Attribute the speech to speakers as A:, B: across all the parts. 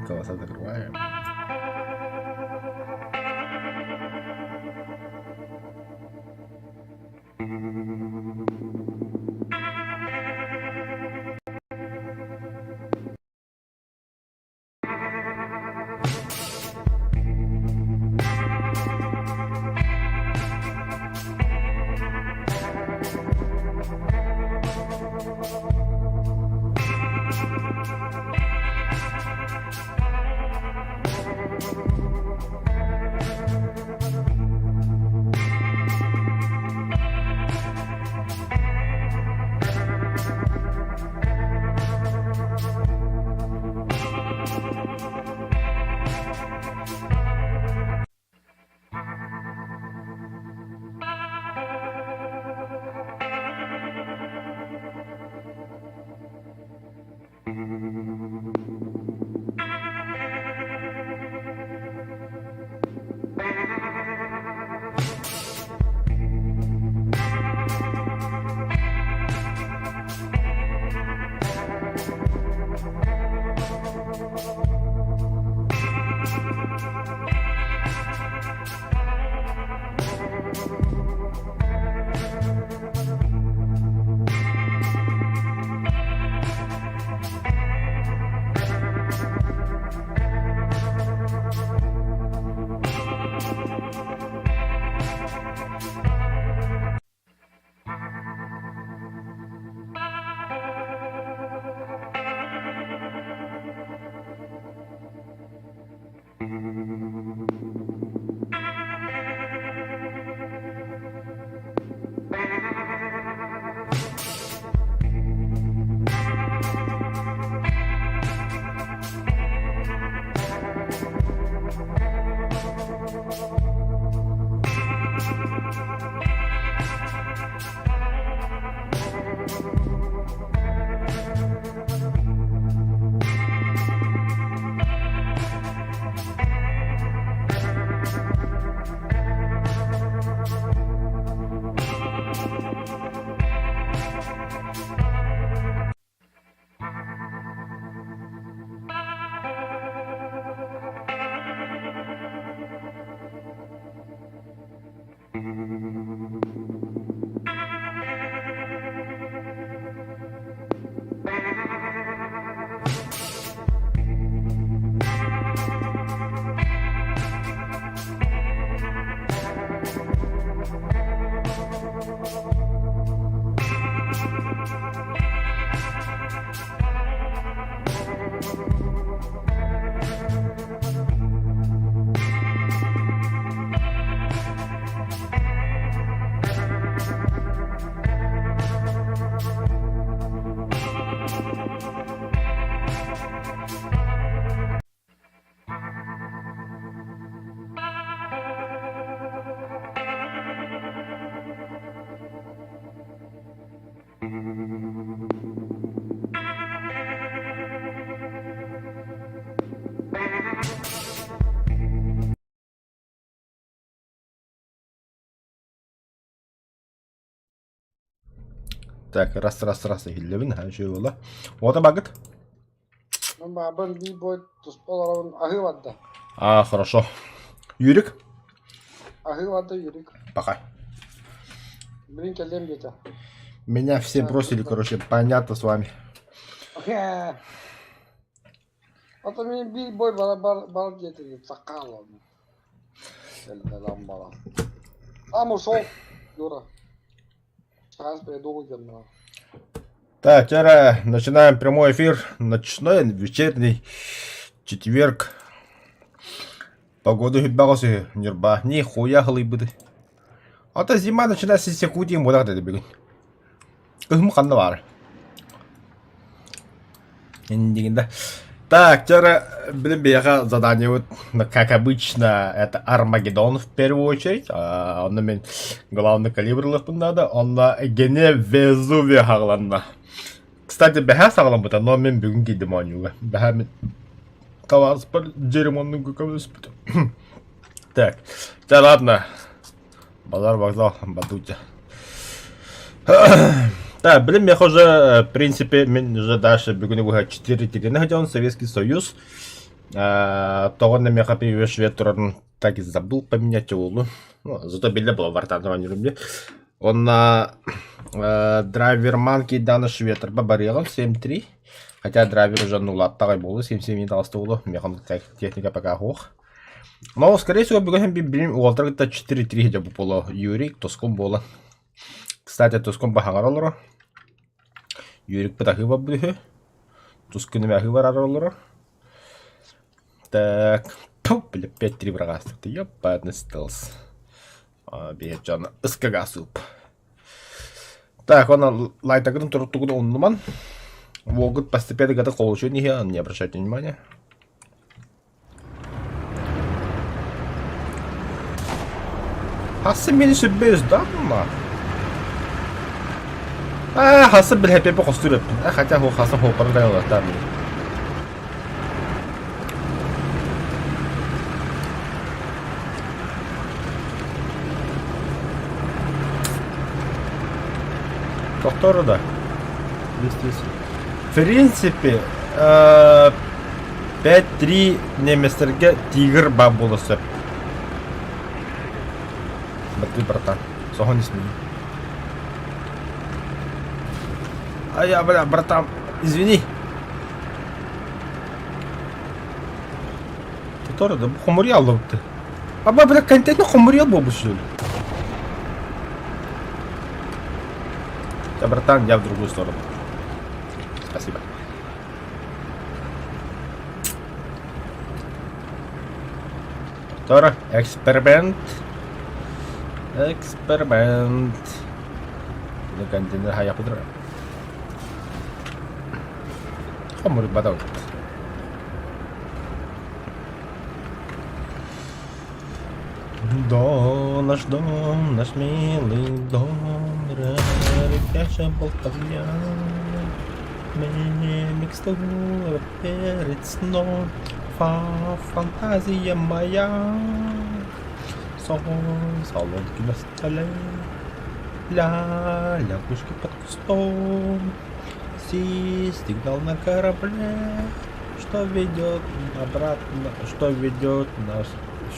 A: Голоса закрываем. Так, раз, раз, раз, иһиллэбин, аһа үчүгэй буолла. Уота багыт?
B: Баабар биир бой туспа олоробун аһыы барда.
A: А, хорошо. Юрик?
B: Аһыы барда Юрик.
A: Пока.
B: Блин, кэлиэм диэтэ.
A: Меня все бросили, короче, понятно с вами.
B: А то мин биир бой бар бар бар диэтэ сакаал бала. Сам ушел, Юра. Сейчас приду генно.
A: Так, вчера начинаем прямой эфир. Ночной, вечерний четверг. Погода хүббэҕэ ньурба. Нихуя хылыйбыты. А то зима начинается с Якутии, мудак деді бүгүн. Кыһым ханна баар? Индигинде. Так, вчера, блин, биһиэхэ задание вот, как обычно, это Армагеддон в первую очередь. А, онно мин главный калибр ылыахпын надо. Онно Гене Везувия хаҕыланна. Кстати, бэһээ саҕаламмыта, но мин бүгүн киирдим оонньууга. Бэһээ мин табаарыспар дьеремоннугу көмөлөспүтүм. Так, да ладно. Базар вокзал, Батутя. Да, блин, я уже, в принципе, мен уже дальше бүгүнү быһа 4 тигини хотел Советский Союз. Тоҕо миэхэ пиво швед турарын так и забыл поменять уолу. Ну, зато биллэ була вартан оонньуурум дии. Уонна драйверман киирдэҕинэ шведтербэ барыаҕым 7-3. Хотя драйвер уже улааттаҕай буолуо 7-7 таҕыста буолуо. Миэхэ техника пока суох. Но, скорее всего, бүгүн билим уолтар кытта 4-3 дьэ буолуо. Юрий Тоскун буолан. Кстати, Тускун баһаҕар олоро. Юрикпыт аһыы барбыт үһү. Тускун эмэ аһыы барар олоро. Так, тьфу, бля, 5-3 быраҕаастык. Ёппаатны стелс. Биир дьон ыскага суп. Так, он лайтагын туруттугун умнуман. Могут постепенно гата колучу не не обращайте внимания. Хассы мени сүрбэ да Аа, хассы билһэппэ хостур эппин. А хотя хо хассы хоппар да ылаттар. Тохтор да. В принципе, 5-3 немецтергэ тигр баар буола сөп. Смотри, братан, соһон ис миигин. А я, бля, братан, извини. Который да хомуруйа аллыбытты. Аба, бля, контентни хомуруйа буолбут что ли? Да, братан, я в другую сторону. Спасибо. Тора, эксперимент. Эксперимент. Контейнер хайапыдыр. Хомуруйбата Дом, наш дом, наш милый дом, ребяча болтовня. Мне микстура перед сном, фа фантазия моя. Сон, солонки на столе, ля, лягушки под кустом. Си, сигнал на корабле, что ведет обратно, что ведет нас,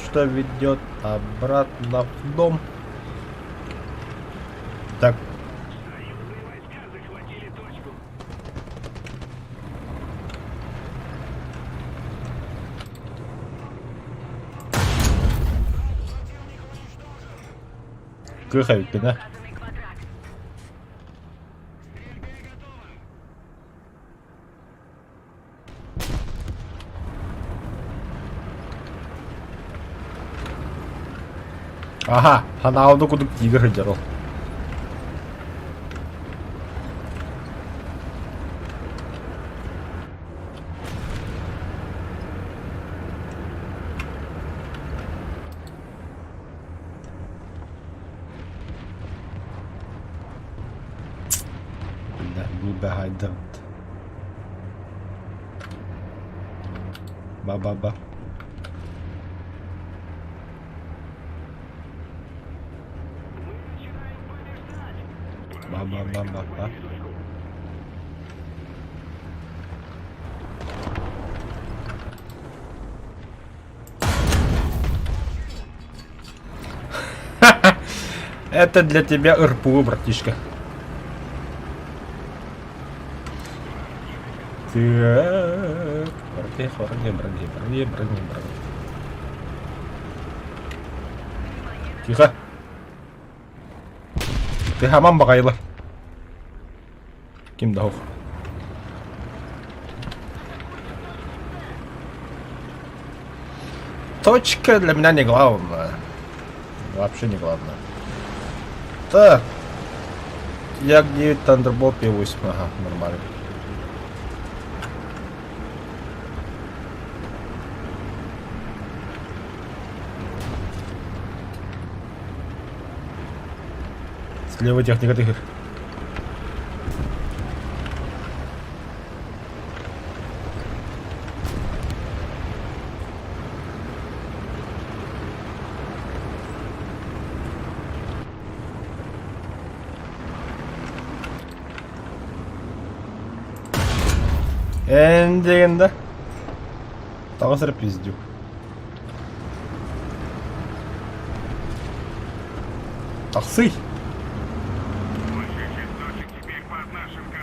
A: что ведет обратно в дом. Так. Кыах эбиппин ээ. Аха, ханаалды кудук тигр сылдьар ол. Бля, бу бэһайдабыт. Ба-ба-ба. Ба-ба-ба-ба-ба. Это для тебя РПУ, братишка. Так, брони, брони, брони, брони, брони, брони. Тихо. Ты хаман баҕайылар. Ким да суох. Точка для меня не главное. Вообще не главное. Так. Як 9 Thunderbolt P8. Ага, нормально. Слева техника тихих. Эн дегенде. Таҕыс эрэ пиздюк. Тахсый!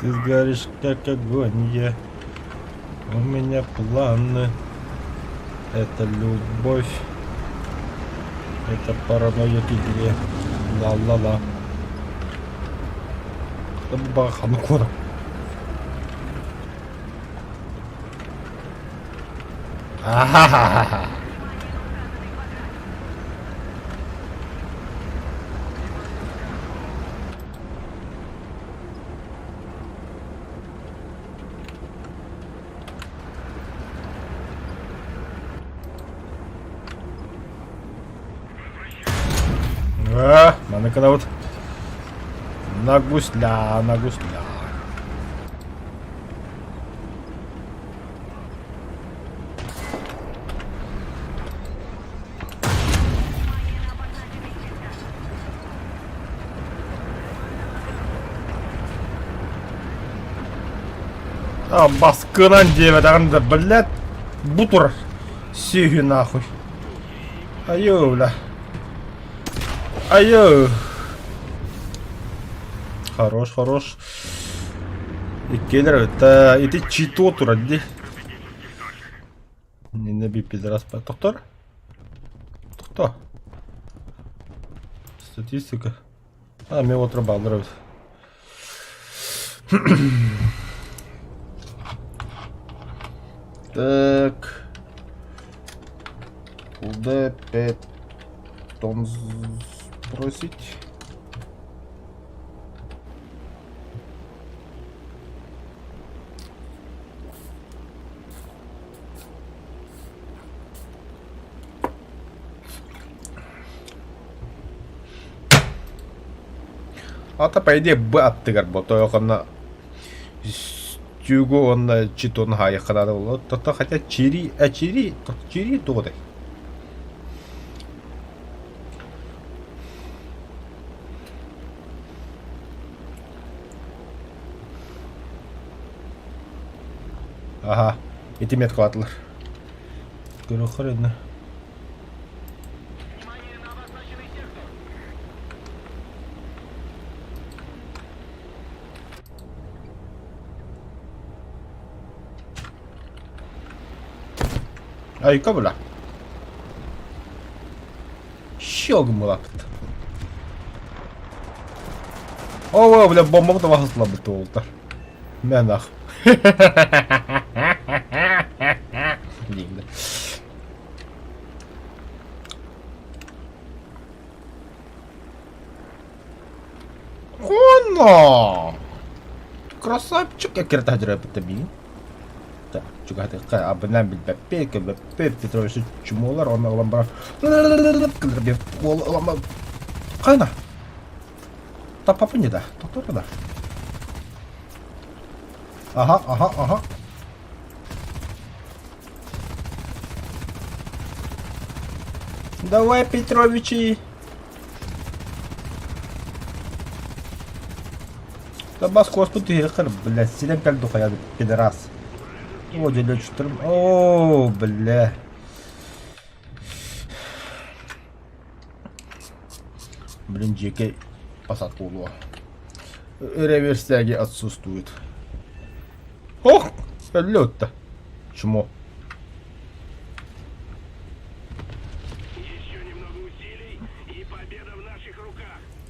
A: Ты сгоришь, как огонь, я. У меня планы. Это любовь. Это паранойя тебе. Ла-ла-ла. Бахан куорат. Ахахаха. А, маны вот на гусля, на гусля. А, баскынан диэбэтэҕин да, блядь, бу турар. Сүһү нахуй. Айыы, бля. Айыы. Хорош, хорош. Иккиэлэр это ити чито турар дии. Не би пидорас Тохтор? Тохто. Статистика. А, мен отырып балдырабыз. Так. Куда 5 тонн сбросить? Ата по идее Б аттыгар бо тойохонно Стюгу уонна Читон хаайахха наада буолла. Тото хотя Чири, а Чири, Чири тугудай? Аха, ити меткалаатылар. Көрүөххэ эрэ Айка бля. Щелгмылаппыт. О, бля, бомба табахыслабыт уолтар. Мэ нах. Диигдэ. Хонно! Красавчик, эккирэтэ Так, чугаһатыахха абынан билбэппит, көрбөппүт, Петрович чумолар, онно ылан баран уол Хайна? Таппапын да, тоқтор да. Ага, ага, ага. Давай, Петровичи. Да бас куоспут түһүөххэр, бля, силэн кэлдэ хайа пидорас. О, дьөлөчтөрүм. О, бля. Блин, дьиэкэй посадка буолуо. Реверсияги отсутствует. Ох, өллө Чмо.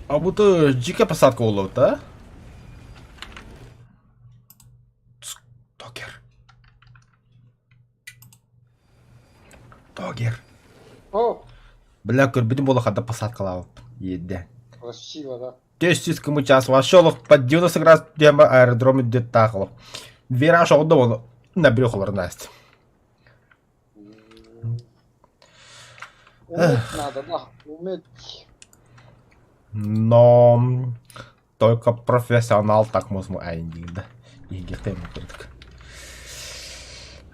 A: А будто дикая посадка буоллубут, а? Токер. Тогер.
B: О!
A: Бля, көрбүтүм буола хата посадкалаабыт. Иэдэ.
B: Красиво, да?
A: Төс кымы час вошел под 90 градус прямо аэродром идет тахло. Вираж он на брюхо Настя.
B: Уметь надо, да, уметь.
A: Но только профессионал так может айндинг, да.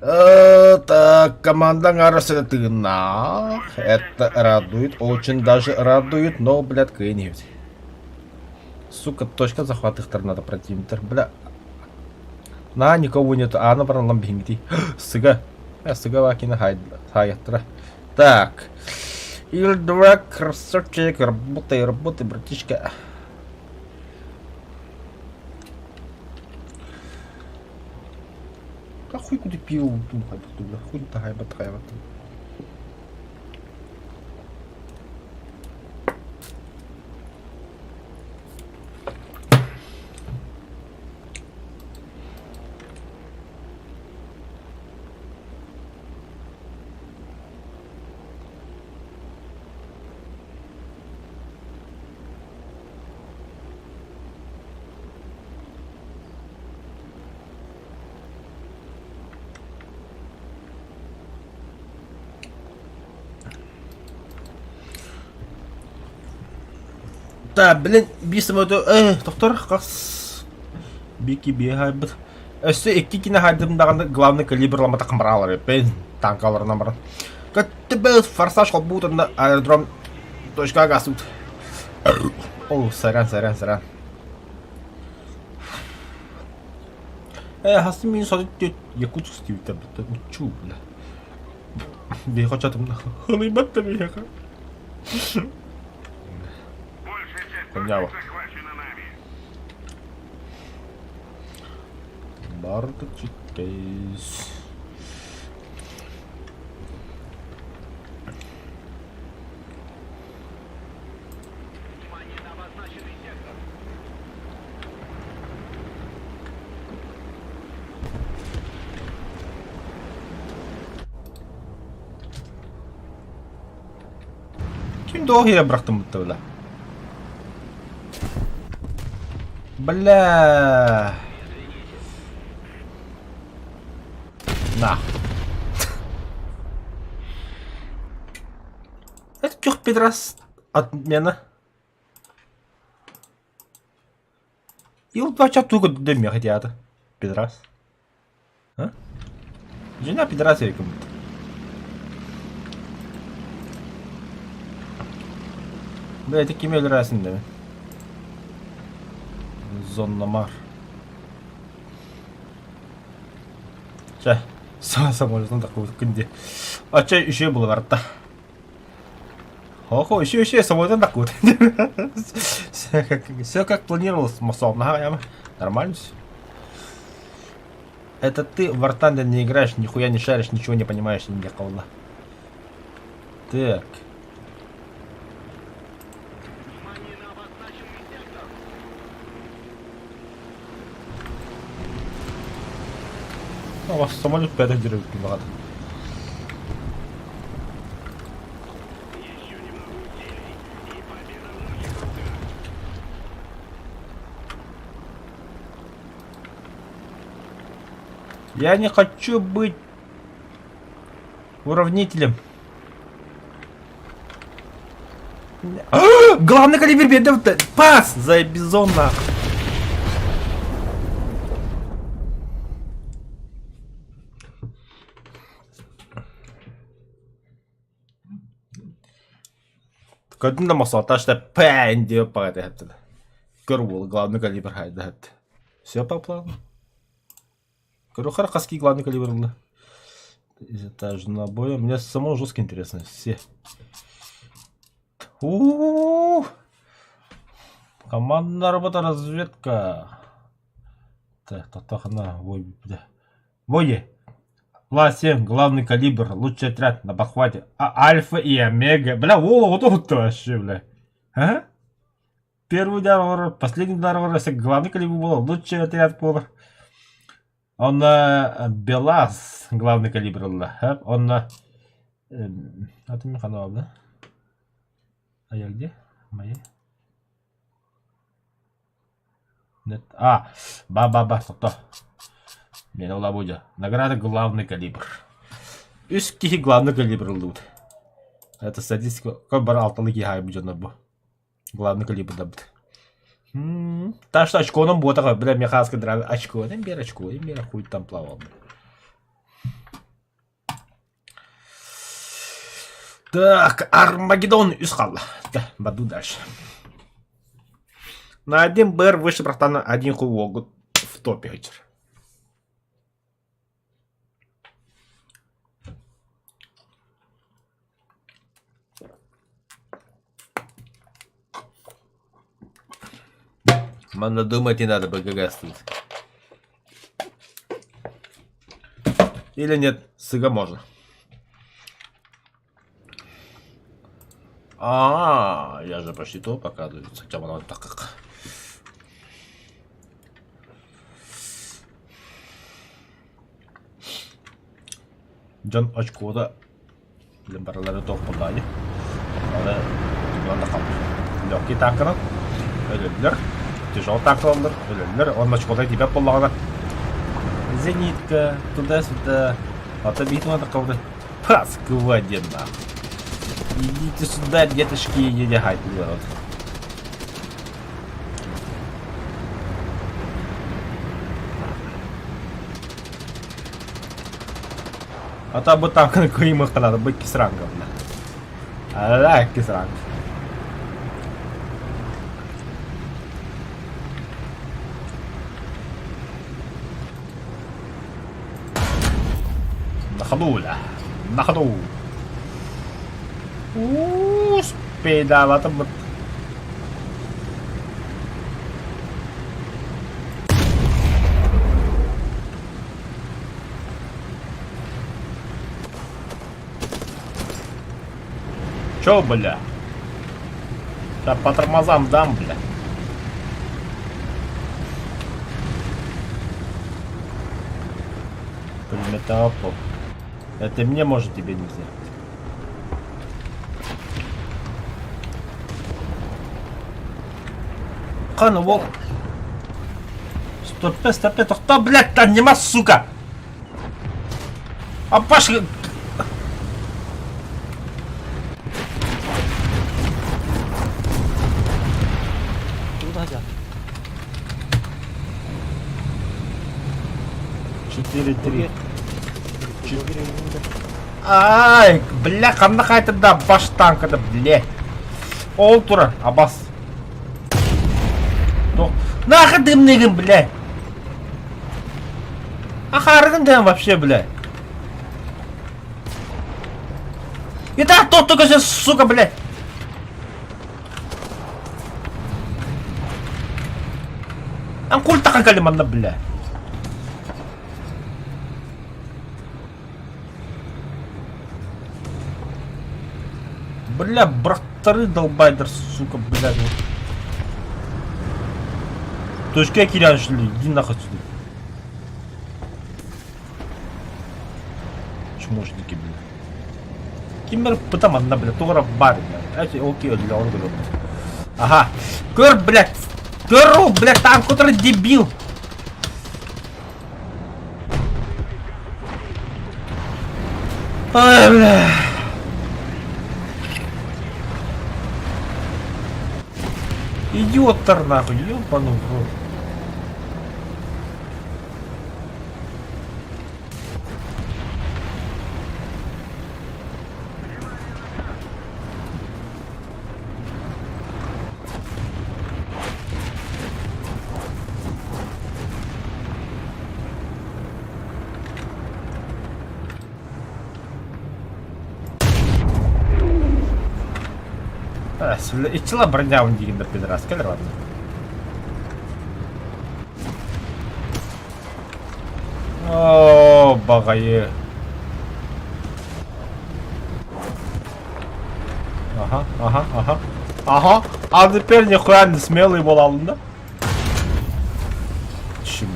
A: Так, команда Гарреса тына. Это радует, очень даже радует, но, блядь, кыйневт. Сука, точка захвата их надо противника. Бля. На, никого нет. А, на ламбингти. Сыга. Сыгалакина хайаттара. Так. Ил-2, красавчик, работай, работай, братишка. Да хуй куда пил, хуй тахайбат хайбат. Так, блин, биир самолету э, тохтор хас бики биэһайбыт. Өссө икки кини хайдым даҕаны главный калибрламата хамраалар эппин танкаларынан баран. Көттүбүт форсаж холбуутунна аэродром точка гасут. О, саран, саран, саран. Э, хасы мин содут Якутск диэбиттэр уччуу бля. Биһиэхэ оччотум хылыйбат да биһиэхэ. Хуйня Барда чиккейс. Ким да иһэ бырахтым бытта Бля. На. Это чё, пидорас? Отмена. Ил-2 тугу дөммө хотят. Пидорас. А? Жена пидорас эбиккин Бля, ити кими өлөрөөсүн дeme. Зонномар. Чэ, самолетун таккыбыккын дии. Оччо үчүгэй буола барта. Хо-хо, еще еще самолетун таккыбыт. Все как, все как планировалось, Нормально все. Это ты в War Thunder не играешь, нихуя не шаришь, ничего не понимаешь, ни Так. У вас самолет пятых деревьев богато. Я не хочу быть уравнителем. А, главный калибр беда пас за бизон нах. Көрдүн да мосота что пэн диэп баҕайы эһэттилэр. Көр уол главный калибр хайда эһэтти. Все по плану. Көрүөххэ хаски главный калибр ылла. Этаж на боя. Мне самому жестко интересно. Все. У-у-у! Командная работа, разведка. Так, тахна, ой, бля. Войе. Ла-7, главный калибр, лучший отряд на похвате. А Альфа и Омега. Бля, о, вот вот вообще, бля. А? Первый удар, последний удар, главный калибр был, лучший отряд был. Он Белаз, главный калибр был. Он А ты Миханова, да? А я где? Моя? Нет. А, ба-ба-ба, стоп. Мен ола Награда главный калибр. Үс киһи главный калибр ыллыбыт. Это статистика. Кой бар алталы киһи хайбы дьоннор бу. Главный калибр дабыт. Та что очконом буотаҕа, бля, мехаска драйв очконом бер, очконом бер, хуй там плавал. Так, Армагеддон үс хаалла. Да, баду дальше. На один БР выше братана один хуй уолгут в топе хычыр. Манна думать не надо, БГГ стоит. Или нет, сыга можно. А, я же почти то показывается. Хотя бы так как. Дьон очкода Билин барылары туох буоллаҕа дии. Аны тугунан да хаалбыт. Легкий танканан өлөллөр, тяжелый танкаланнар өлөллөр. Уонна очколар тиийбэт буоллаҕына зенитка туда-сюда. А то биир тугунан да Москва диэн нахуй. Идите сюда, деточки, идите хайтылар. А то бу танканы кыймыхтанады бу иккис ранга бля. Ала иккис ранг. На ходу, бля. На ходу. Успейдаабатым Чё, бля? Да по тормозам дам, бля. Пулеметапов. Это мне может тебе нельзя. Хана, волк. Стопе, стопе, тохто, блядь, там нема, сука! А Паша...
C: Тугу
A: 4-3. Ай, бля, ханна хайтарда баш танкада, бля. Ол турар, абас. Нахуй дымныгын, бля. Ахарыгын дэн вообще, бля. И так тот только сейчас, сука, блядь. Ан культахан калиманна, бля. Бля, браттары долбайдер, сука, блядь. Точка кирян шли, иди нахуй отсюда. Чмошники, бля. Киммер пытам анна, бля, тугара бар, бля. Эти, окей, для он говорит. Ага. Көр, блядь. Көру, блядь, танк, который дебил. Ай, бля. Идиоттар нахуй, ебану в рот. Иччила бронявын диигин да пидорас кэлэр ладно. Оо, баҕайы. Ага, ага, ага. Ага, а теперь нихуя не смелый буолалын да? Чему?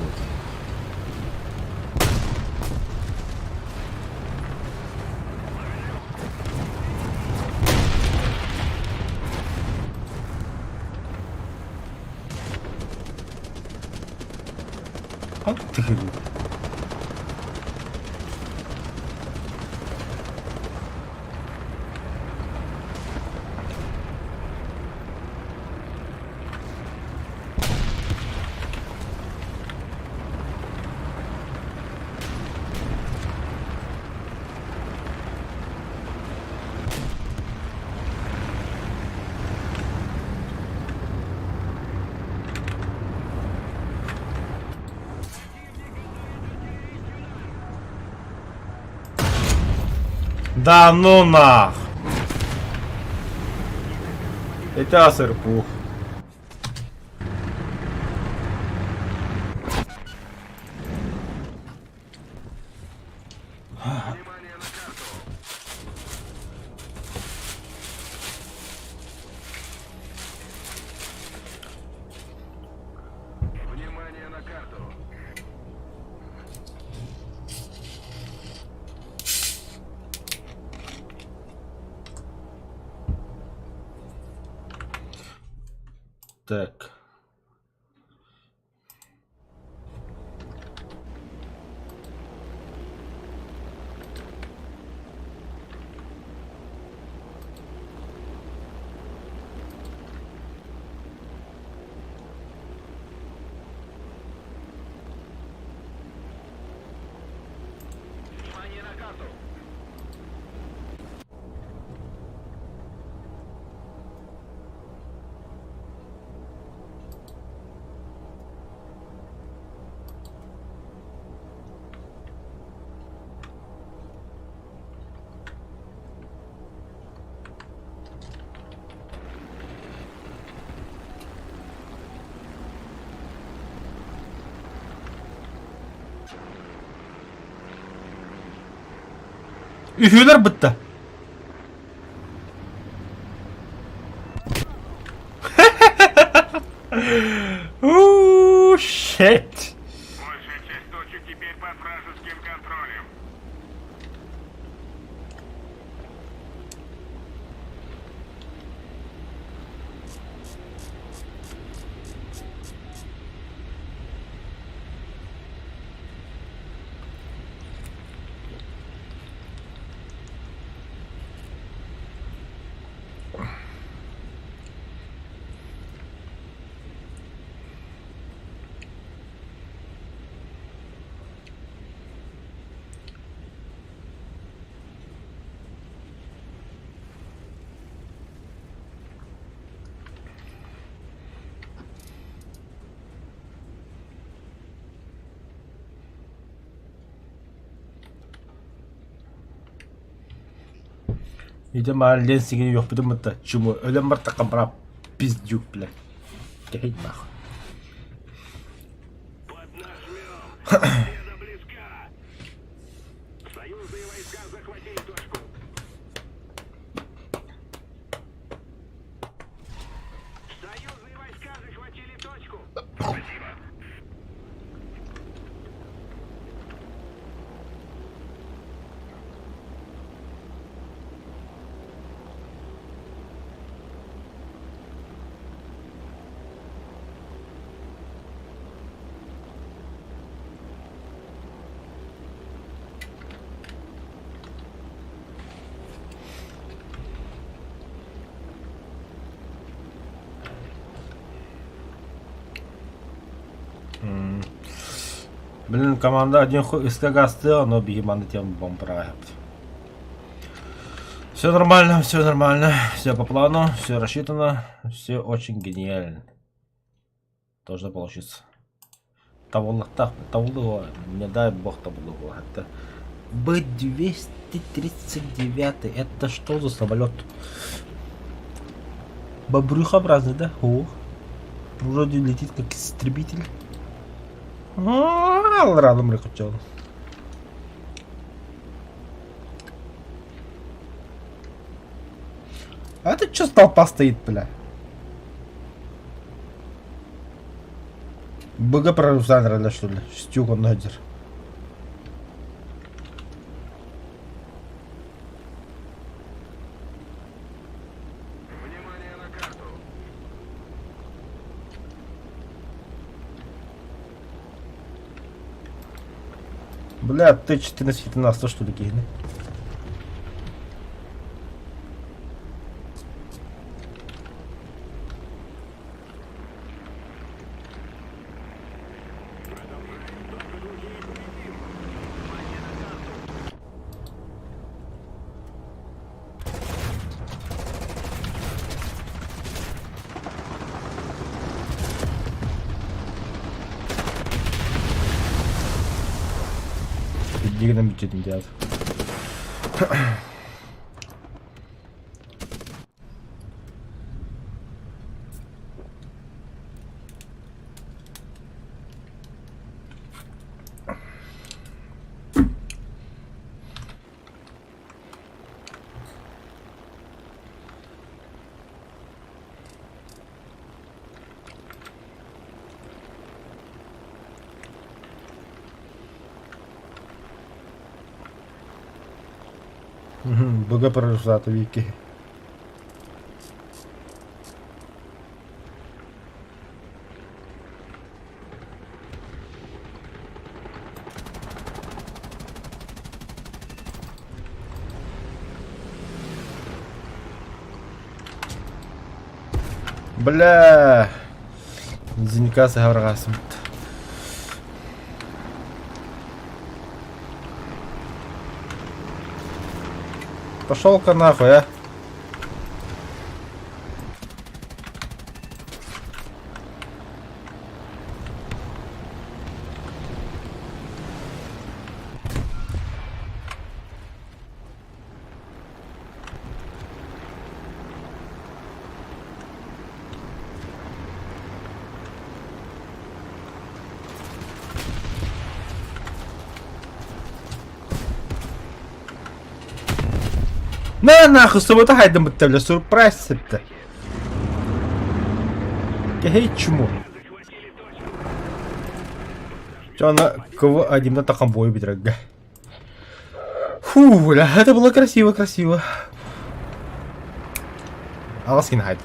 A: Да ну нах! Это сырпух. Так. Үһүөлэр бытта. Ooh, shit.
D: Большая часть точек теперь под вражеским контролем.
A: Видимо, Ленсигини үөхпүтүн мытта чуму өлөн бартакка бара пиздюк бля. Кэһит нахуй.
D: Поднажмем! Победа близка! Союзные войска захватили точку. Союзные войска захватили точку. Спасибо.
A: Блин, команда один хуй СКГ но биһи манны тем бомбрает. Все нормально, все нормально, все по плану, все рассчитано, все очень гениально. Должно получиться. Табыллахтах, табыллы, не дай бог табыллы. Это Б-239, это что за самолет? Бобрюхообразный, да? О, вроде летит как истребитель. Рано хотел. А это что толпа стоит, бля? БГ прорусанрала, что ли? Стюк он надер.
D: Внимание на карту.
A: Бля, Т-14, что ли, кигни? Дигнем бюджетин дядь. БГ прорусата вики. Бля! Зеника саһарҕаасыбыт. Пошел-ка нахуй, а! На нахуй, суббота хайдам бутта, сюрприз сытта. Кэһэй чмо. Чона кого один на таком бою бедрага. Фу, бля, это было красиво, красиво. Аҕыс кини хайд.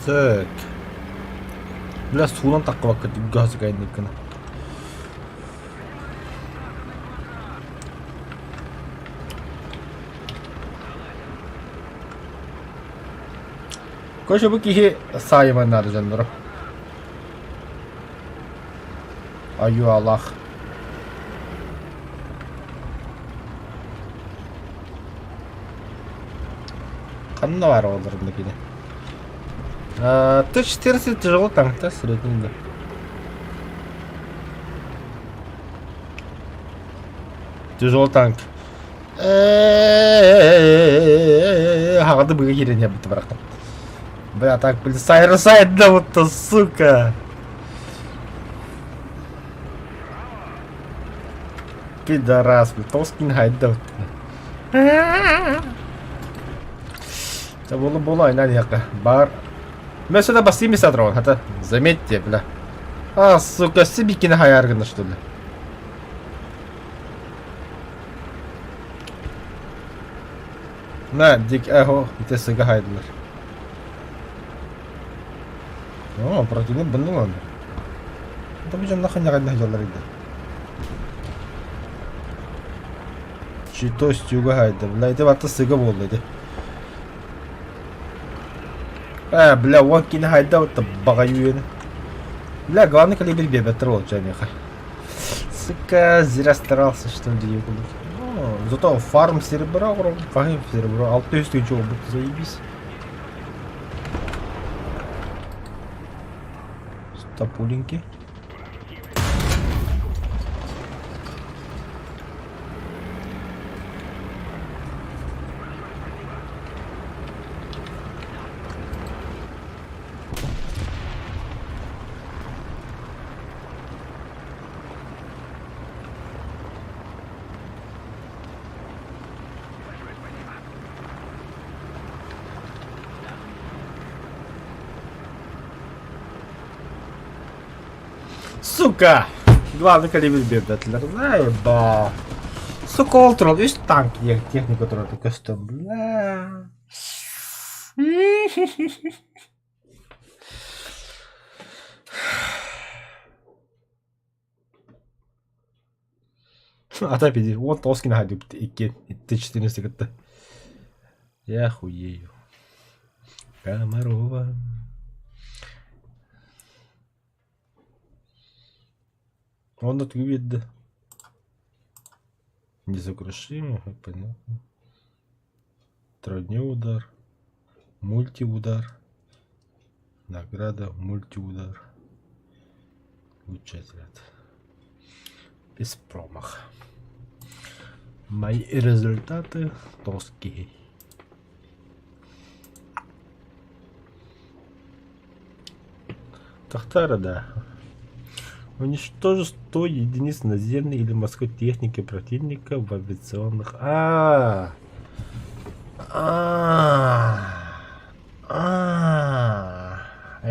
A: Так. Бля, суунан таххыбакка газ гайныккына. Короче, бу киһи саайыман наада дьонноро. Аю Аллах. Ханна баар оҕолорун кини? Т-14 тяжело танк, средний да. Тяжелый танк. Хаҕады быга киирэн иһэрбит барахтан. Бля, так, блин, сайрасайт да вот то, сука. Пидорас, блин, тоскин хайда. Була була, айнан яка. Бар. Мен сюда басыми садрон, хата. Заметьте, бля. А, сука, сибикини хаяргына, что ли? На, дик эхо, ите сыга хайдылар. О, противник бынның аны. Да бу жамна ханьяга дьаллар иде. Чито стюга хайда. Бля, ити батта сыга буолла ити. Э, бля, уон кини хайда вот баҕайы үөнэ. Бля, главный калибр биэрбэттэр буолчу миэхэ. Сука, зря старался, что ли, Ну, зато фарм серебра, фарм серебро, 600 тысяч заебись. Стопуленьки. Сука! Главный калибр биэрбэтилэр. Заеба. Сука, ол турал үс танк техника турар көстөн. Бля. Ата пиди, он тоскин хадюпт икки Т-14 кытта. Я хуею. Комарова. Он тут видно. Несокрушимый, понятно. Тройной удар. Мультиудар. Награда мультиудар. Лучший отряд. Без промаха. Мои результаты тоски. Тахтара, да. Уничтожить 100 единиц наземной или морской техники противника в авиационных... А, а, а, а,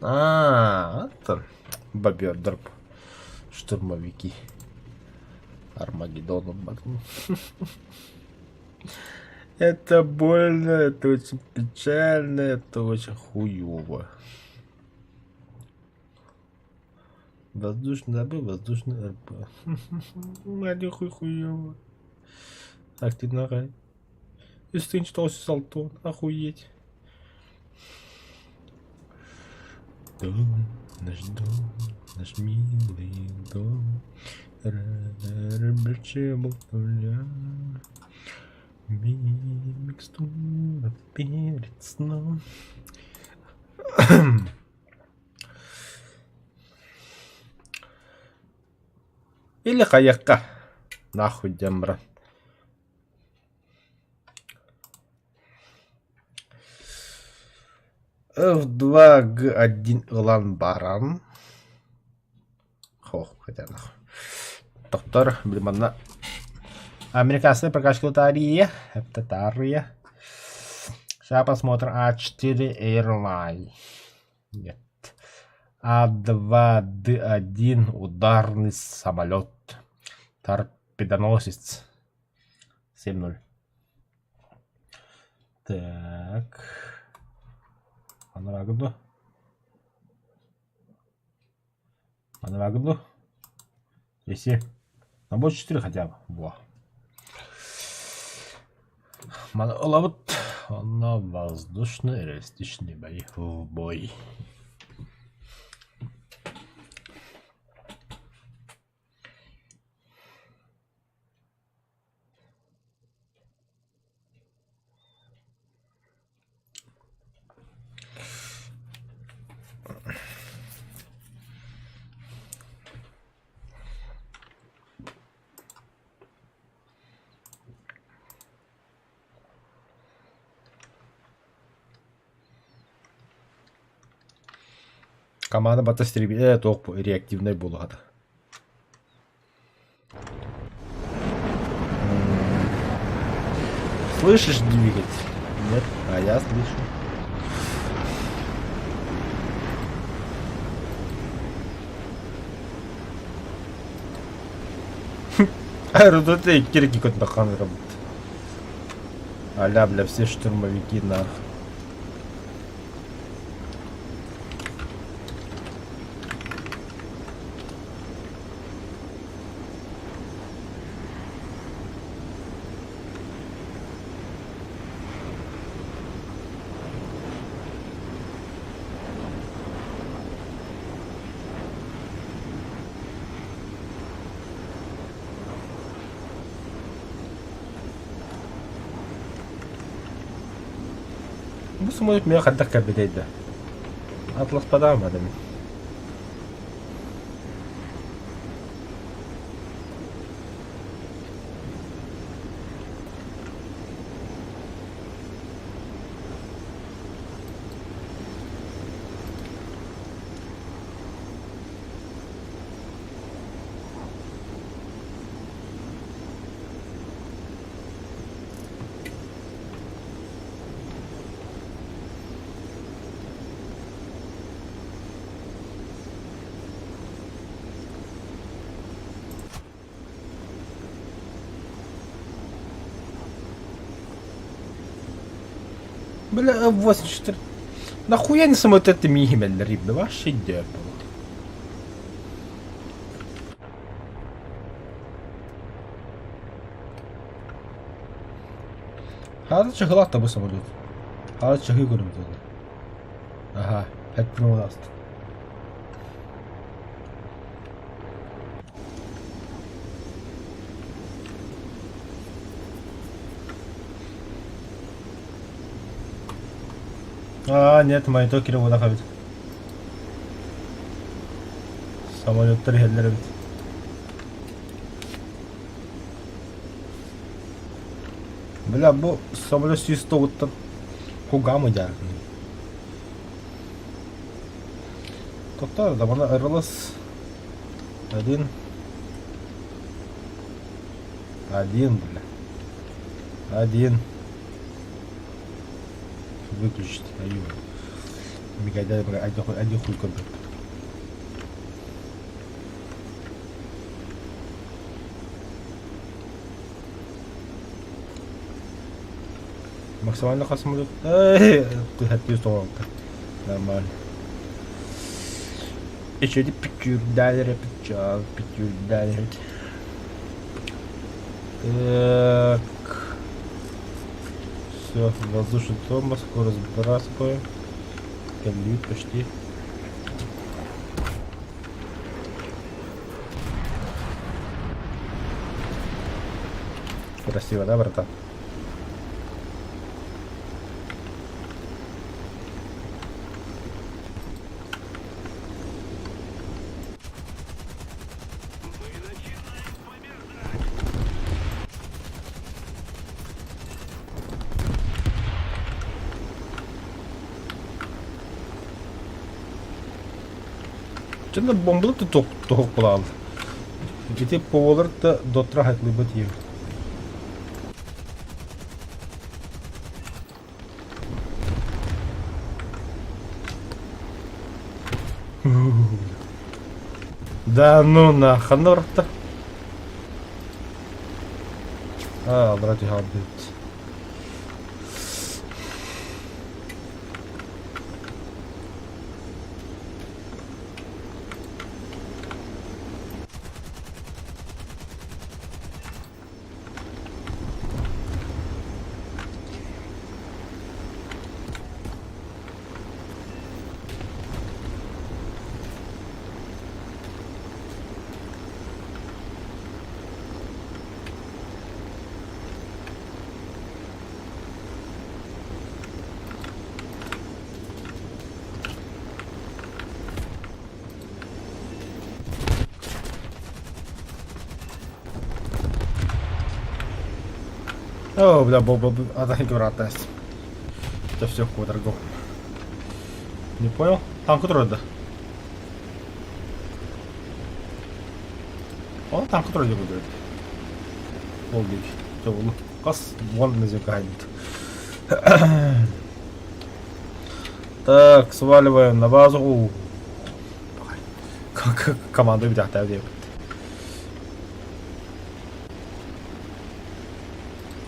A: А, это бобер дроп. Штурмовики. Армагеддоном бардым. Это больно, это очень печально, это очень хуёво. Воздушный РБ, воздушный РБ. Мать хуй хуёво. Активно Үстүн 906 охуеть. Дом, наш дом, наш милый дом. Микстура перед сном. Или хайыахха. Нахуй диэн баран. F2G1 ылан баран Хох, хотя нахуй. Доктор, били манна Американская прокачка лотария, это тария. Сейчас посмотрим А4 Airline. Нет. А2Д1 ударный самолет. Торпедоносец. 7-0. Так. Анараагын дуо? Анараагын дуо? Если на больше 4 хотя бы. Во. Маны ылабыт. Онно воздушный реалистичный бои в бой. Команда батас туох реактивнай буолуохата. Слышишь двигатель? Нет, а я слышу. Аэродроте кирки көтөхан работает. Аля, бля, все штурмовики нах. Бу самолет миэхэ хайдах кэлбитэй да? Атласпатаҕым этэ мин. Бля, 84. Нахуя не самолет это мигемель риб, да вообще идея была. Хаата чыһылаах да бу самолет. Хаата чыһыы көрүмүт Аха, эппин ааста. А, нет, монитор кире буолах эбит. Самолеттар иһэллэр эбит. Бля, бу самолет 109-тан кугамы дьааргын. Тоқтар, да мана РЛС один. Один, бля. Один. Выключить. Аю. Мигайда, один хуй көрбөт. Максимально хас самолет? Эй, 196. Нормально. Еще пятюрдалер, пятюр, пятюрдалер. Так. Все, воздушный тормоз, скоро сбрасываем. Кэллибит почти. Красиво, да, братан? Чынна бомбалар да тоһук булаал. Ити повалар да дотра хайтлыбыт ием. Да ну на ханна барта. Аа, брат хаалбыт. Оо, бля, бо бо атаки братас. Это все кудргу. Не понял? Танк турда. Ол танк турда будет. Ол диэки. Чэ, хас уон музыкант. Так, сваливаем на базу. Команда бүтәхтää диэбит.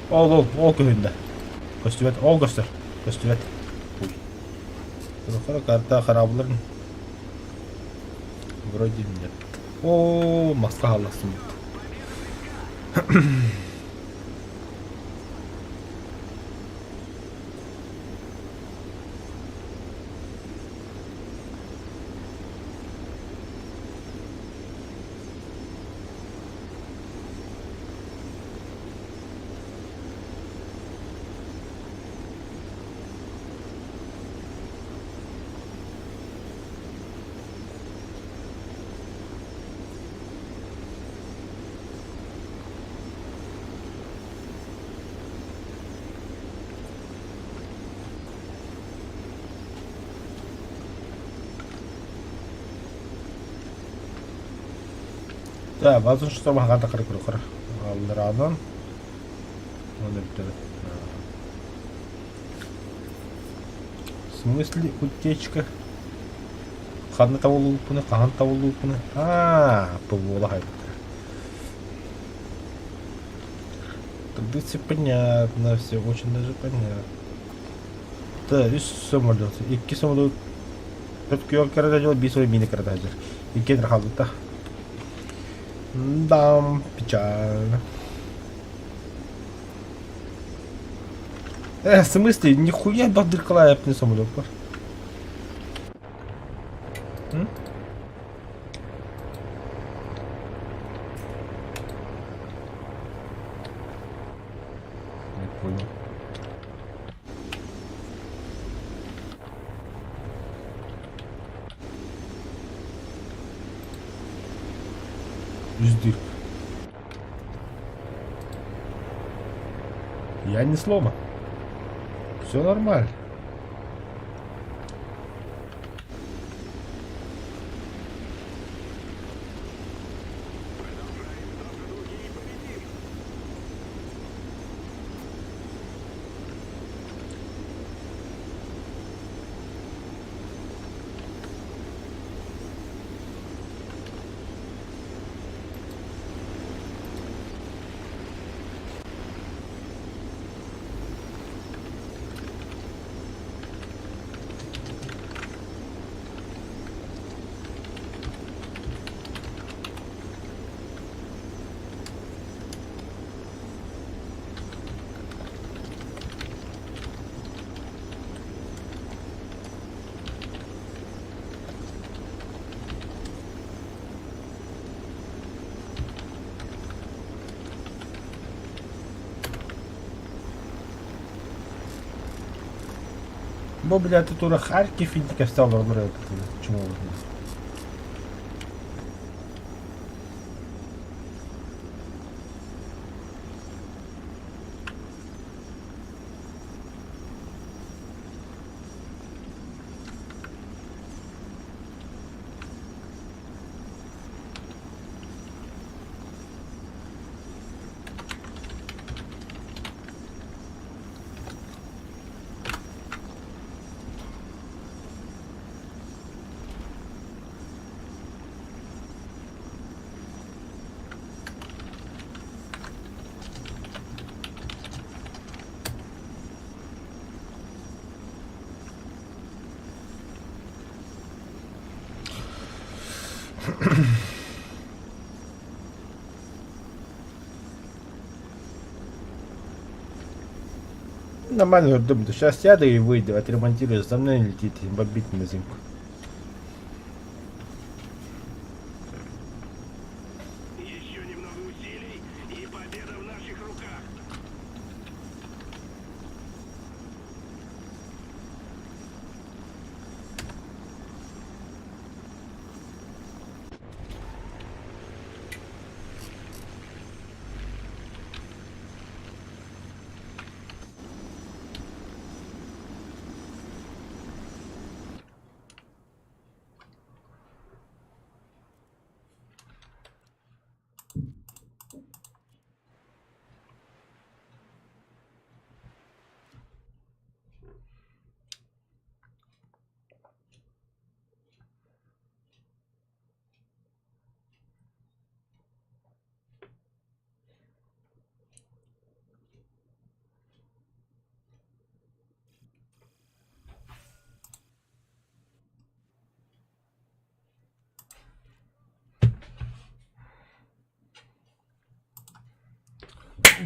A: Ол ол ол көһүннэ. Көстүбэт, ол көстөр. Көстүбэт. Ой. Карта хараабыларын вроде нет. О, маска хаалласым. Да, возможно, что маҕан такар көрөхөр. Аллараанан. Оны бүтәбит. В смысле утечка? Ханна табыллыбыппыны, хаһан табыллыбыппыны? Аа, ПВО хайбыттар. Тогда все понятно, все очень даже понятно. Да, үс самолет. Икки самолет Өткүөр кэрэ биир сыл миинэ кэрэ Иккиэн хаалбыта. Да, печально. В смысле, нихуя бадыркалаев не самолет бар. М? Не понял. Үс дырка. Я не сломан. Все нормально. Бу, блядь, тура Харьков интикэстэ олороллор эбит чумолорун. Нормально говорю, сейчас сяду и выйду, отремонтирую, за мной летит, бомбить на зимку.
D: Еще немного усилий, и победа в наших руках.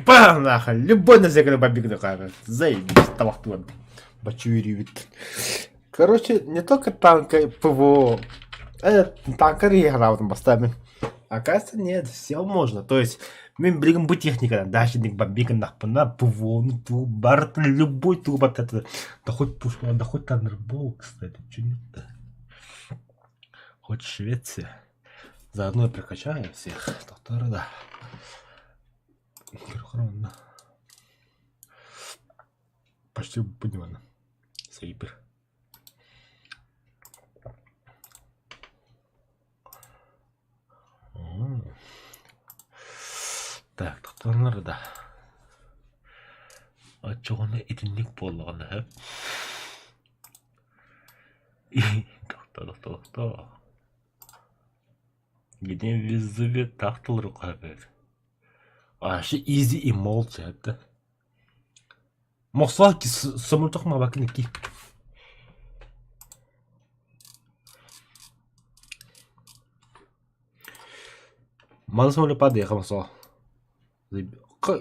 A: Бам, нахуй, любой на зеркале бомбик нахуй. Заебись, табахтуан. Бачуиривит. Короче, не только танка ПВО, танка играл поставим. Оказывается, нет, все можно. То есть, мен билигин бу техниканан дачник бомбик нахпына ПВО, ну ту, барт, любой туба, это, да хоть пушка, да хоть Thunderbolt, кстати, че нет-то. Хоть Швеция. Заодно и прокачаем всех. Доктора, да. Почти понимаю. Сейбер. Так, тохтоннор да. Оччоҕуна итинник буоллаҕына сөп. Тохто, тохто, тохто. Где везде тахтылыр эбит. Вообще изи и молча это. Мохсоҕо сомурдах мабакын ики. Маны сомоле падыаха мохсоҕо.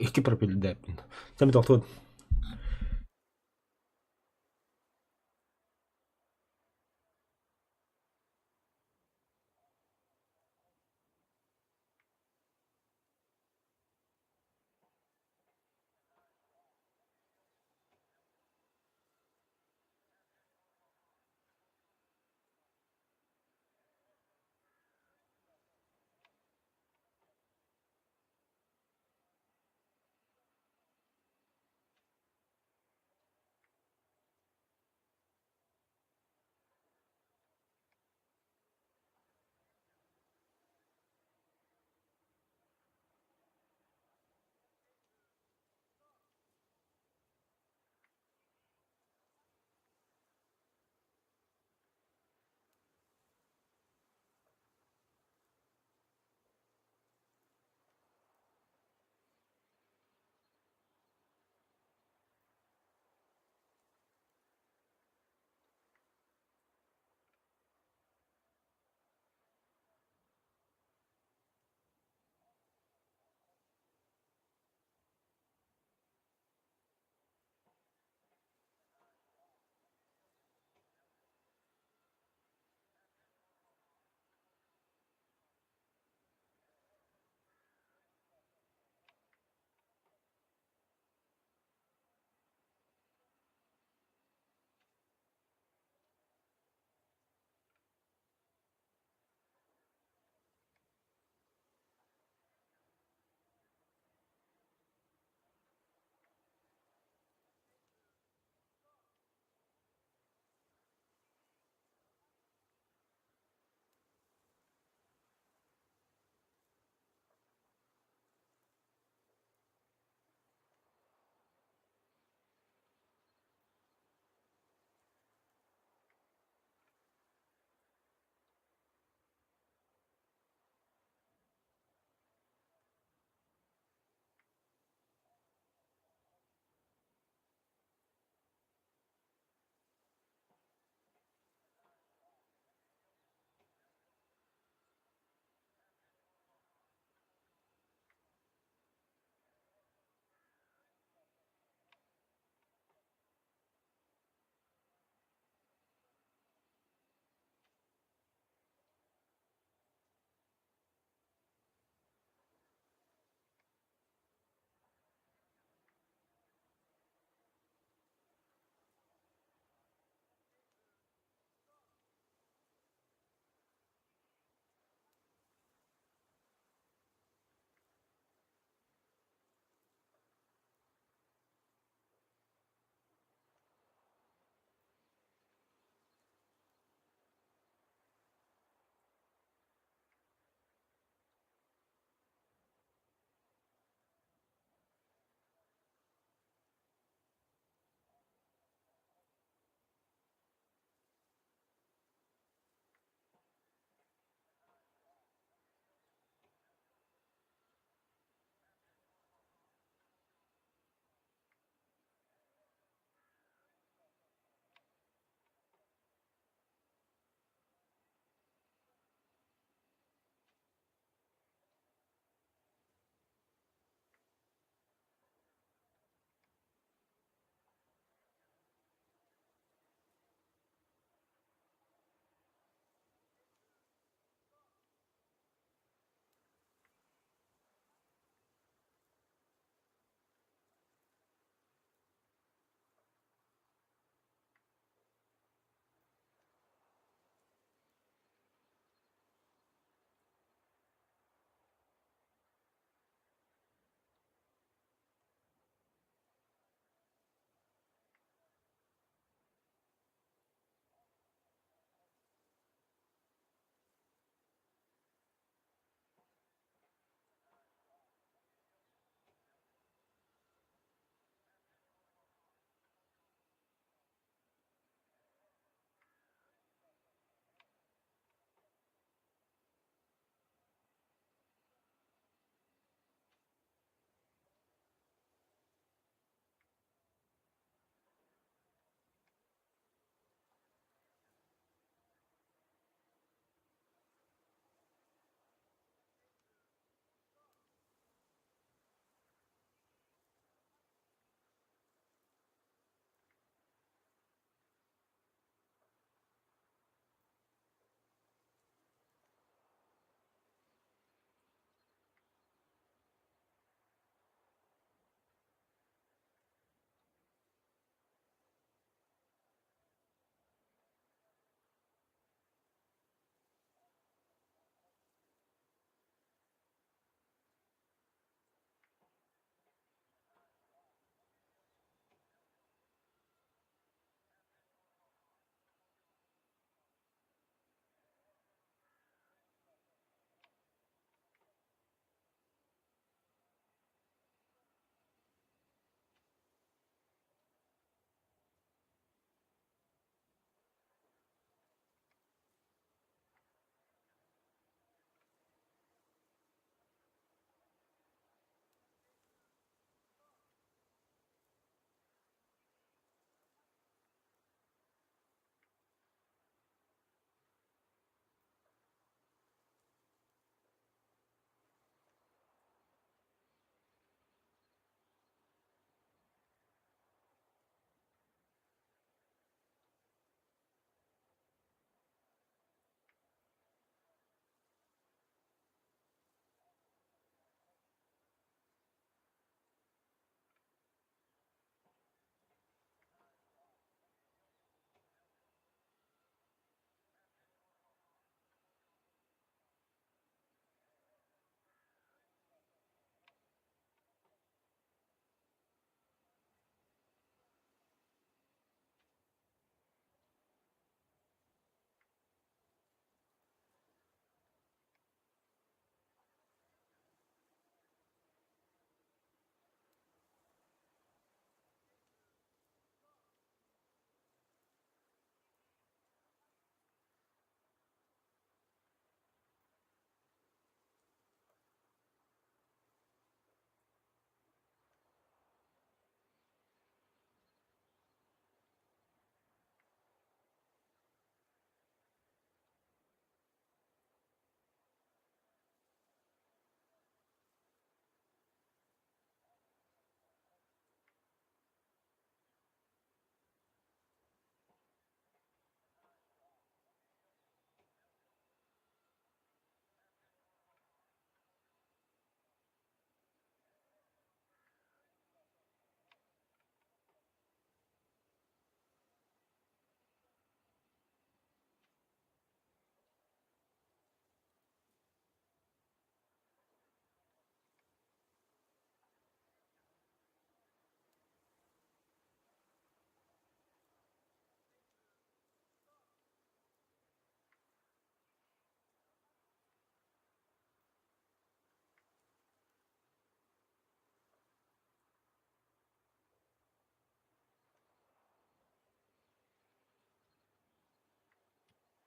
A: Икки пропилдээппин. Сэмэ тохтуон.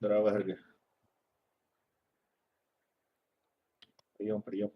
E: Здорово, Сергей. Прием, прием.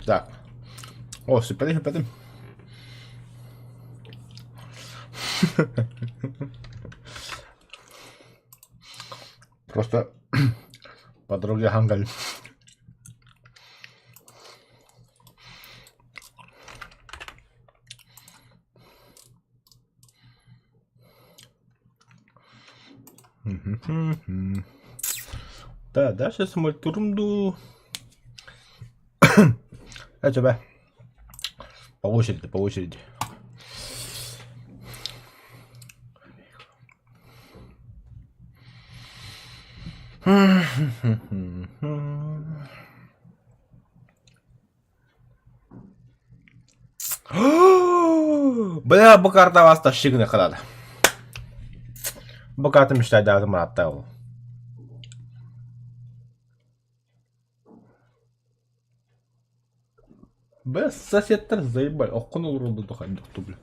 A: Так. О, сиппэтим, сиппэтим. Просто подруга хангаль. Да, дальше самолетурум дуу. Это По очереди, по очереди. Бля, бу карта вас тащигны хадада. Бу карта мечтайдаатым ыраатта ол. Бля, соседтар заебали. Оккун олороллор хайдах бля.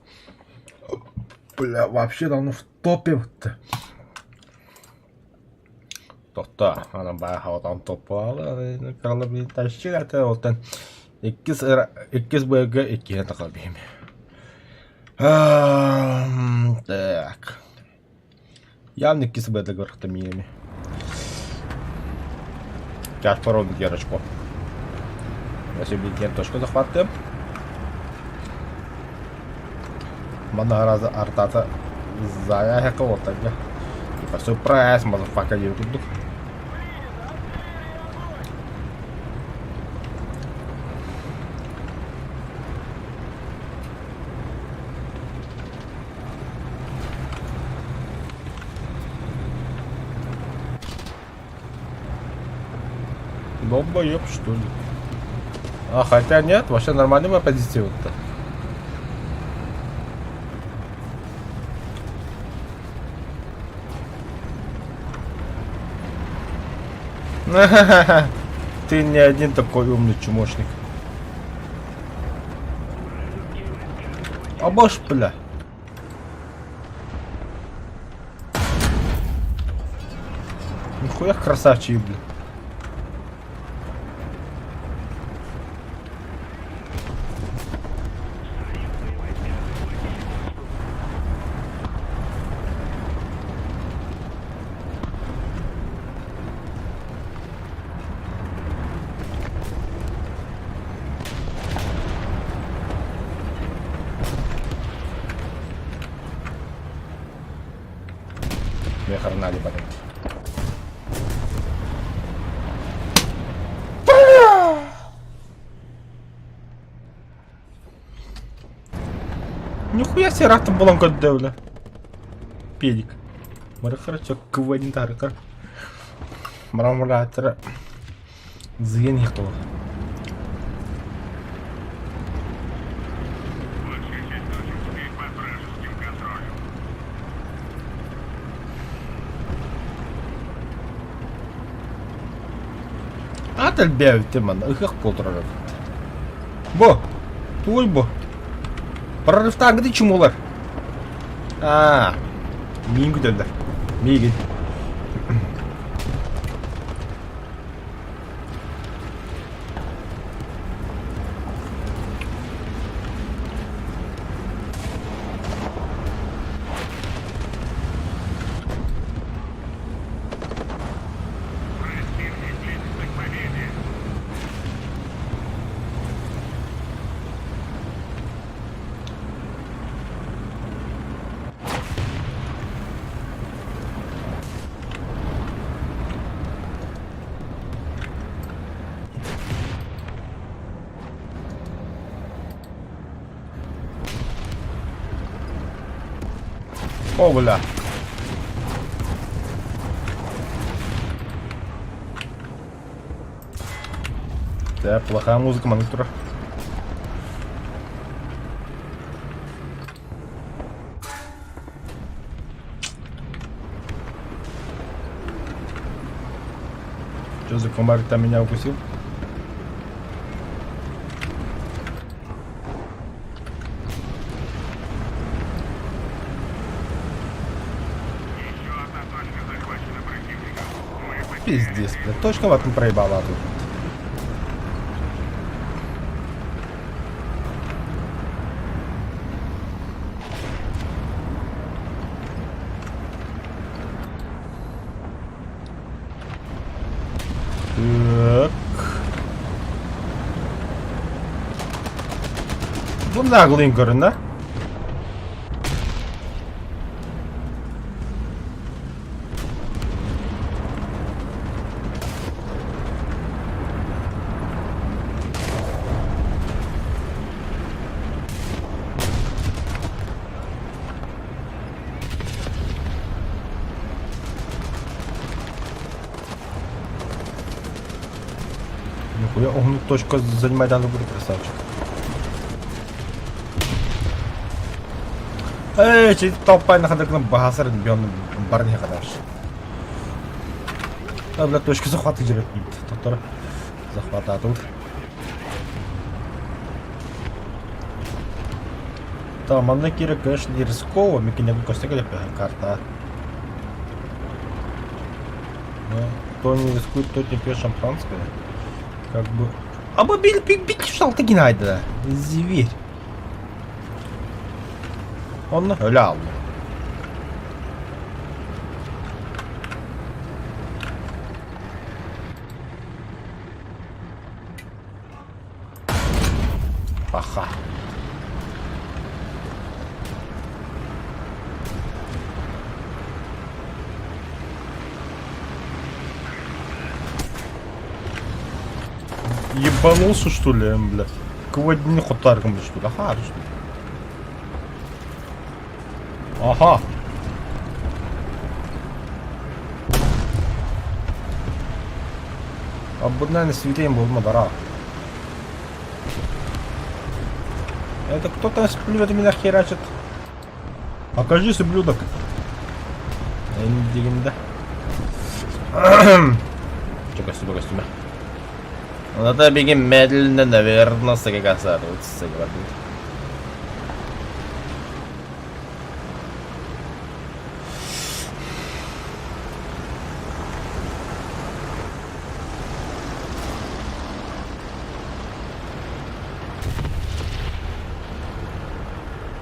A: Бля, вообще давно в топе вот. Тохто, анан баа хаватан топпаалы, крала тащик ата оттан иккис иккис быга иккиһэ тахал биһим. Так. Явно иккис быга көрөхтө миэми. Сейчас пароль герочку. Я себе точку захватываем. Манна раза артата зая кого-то. Типа сюрприз, мазафака курдук. Долбоеб, что ли? А, хотя нет, вообще нормальная моя позиция вот-то. Ты не один такой умный чмошник. Абаш, бля. Нихуя красавчик, блин. Мехарнали барыт. Нихуя себе рахтым булан көрдө бля. Педик. Марахара чок квадин тарыкар. Марамулатра. Зыян хтол.
D: Большая часть точек теперь под вражеским контролем.
A: Ат элбээбитим манна ыһыах буолтурар эбит. Бу, тугуй бу? Прорывтааҥҥыты чумулар. Аа, миин күтэллэр. Миигин.
D: Противник близится к победе.
A: О, бля. Да, плохая музыка, монитора. Что за комар там меня укусил?
D: Еще одна точка захвачена противником. Мы потеряли
A: Пиздец, бля. Точка в этом проебала тут. Так. Бу наглый көрүнэ. Нихуя, он точку занимать надо будет, красавчик. Эй, чи толпа на хадакна бахасар бьон барни хадаш. А, бля, точка захвата дерет. Доктор. Захвата тут. Там, манна кире, конечно, не рисково, микине костяк карта. Но кто не рискует, тот не пьет шампанское. Как бы... А бы бил бит бит шалты генайда. Зверь. Онно өлө алды. Паха. Ебанулся что ли, бля? Квадни хотаргам что ли? Аха, что ли? Аха. Абуднан светем был мадара. Это кто-то с пулемета меня херачит. Окажись, ублюдок. Эндигинде. Чё костюм, костюме. Надо бегем медленно, наверное, сагагаса. Вот сагагаса.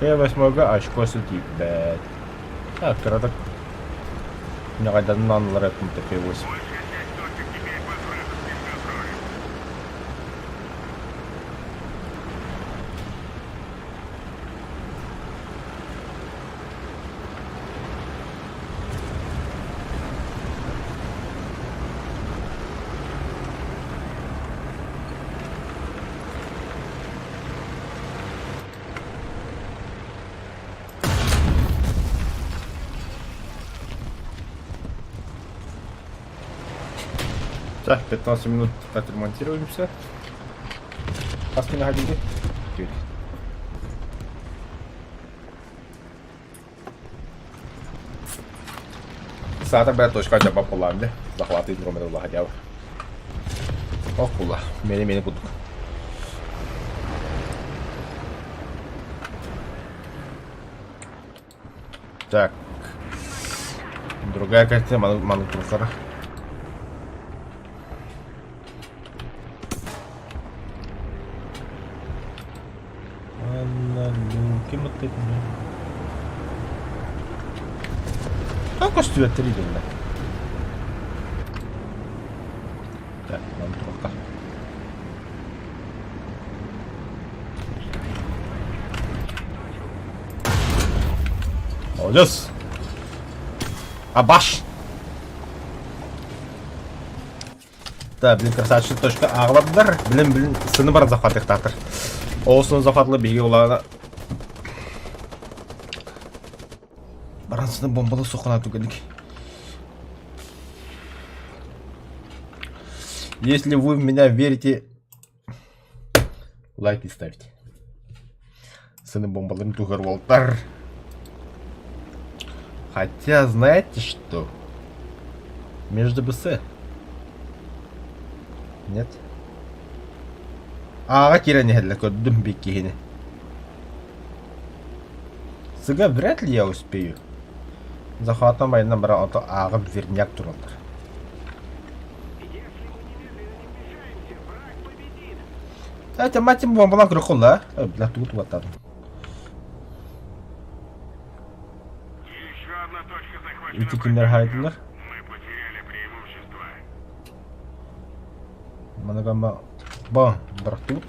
A: Т8-га очко ситиирбэт. А, кыратык ньаҕайданан аналлар эттим Т8.
D: Большая часть точек теперь под вражеским контролем.
A: Так, 15 минут отремонтируемся. Хаски находили? Саата бля точка дьаба булаам дэ. Захватывает дрометр хотя бы. Ох була. Мени-мени кудук. Так. Другая картина ману турхара. Анна, ну, ким ыттык А көстүбэттэр идэллэр. Так, нам турукка. Молодец! Абаш! Да, блин, красавчик точка аҕалардар. Блин, блин, сыны баран захватыахтаахтар. Ол сыны захватлы биһиги улаана баран сыны бомбалы сохана түгэнник. Если вы в меня верите, лайки ставьте. Сыны бомбаларын туһар уолтар. Хотя, знаете что? Между БС. Нет? Ааҕа киирэн иһэллэр көрдүм биир киһини. Сыга вряд ли я успею. Захватом айынан баран ото ааҕа верняк тураллар.
D: Если мы немедленно не вмешаемся, враг победит.
A: Эти мать бомбалан көрөххүн да? Бля, тугу тугаттаатым.
D: Еще одна точка захвачена
A: Ити кинилэр
D: противником.
A: хаайдылар.
D: Мы потеряли преимущество.
A: Манагама ба бартут.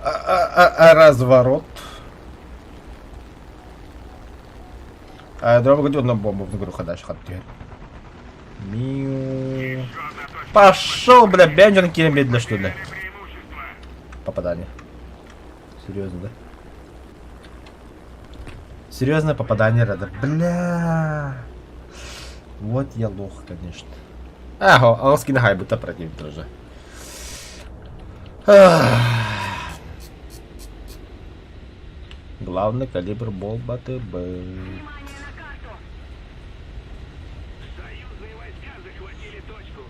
A: А, разворот. А дорога одна бомба в игру ходашь хат Миу.
D: Еще одна точка
A: Пошел, бля, бенджин киремедля, что ли?
D: Потеряли преимущество.
A: Попадание. Серьезно, да? Серьезное попадание рада. Бля. Вот я лох, конечно. Ага, алскин хайбута противник тоже. Главный калибр болба ТБ.
D: Союзные войска захватили точку.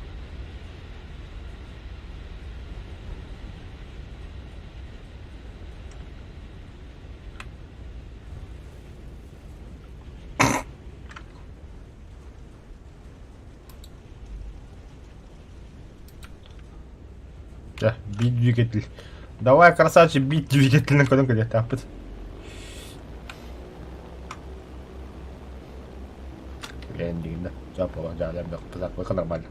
A: Да, бить двигатель. Давай, красавчик, бить двигатель на көрөн кэлиэхтээхпит. Блин, дигинде. Жаппала, жаалям жоқ. нормально.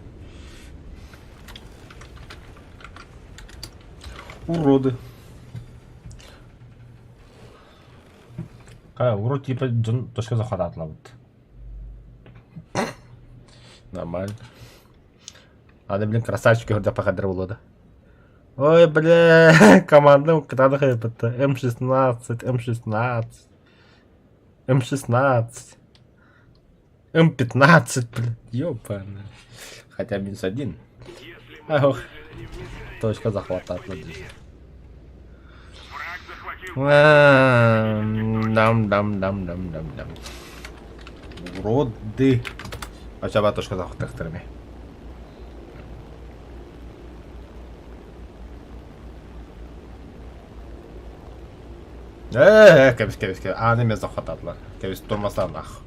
A: Уроды. Кай, урод типа дьон точка захвататлабыт. Нормально. Аны, блин, красавчик көрдө пахадыр болду. Ой, бля, команда кытаанах эбитте. М16, М16, М16, М15, блин, ёбаный. Хотя минус один.
D: Если мы
A: Ох,
D: немедленно не вмешаемся,
A: точка
D: враг
A: захвата
D: победит. Враг захватил
A: Дам, дам, дам, дам, дам, дам. Уроды. Ачаба точка захвата Ээ, кэбис, кэбис, кэбис. Ааны эмиэ захватаатылар. Кэбис, турмастан ах.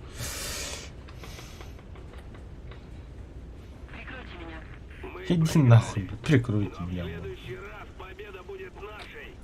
D: Мы
A: Иди нахуй, прикройте
D: Но в
A: меня.
D: следующий раз победа будет нашей.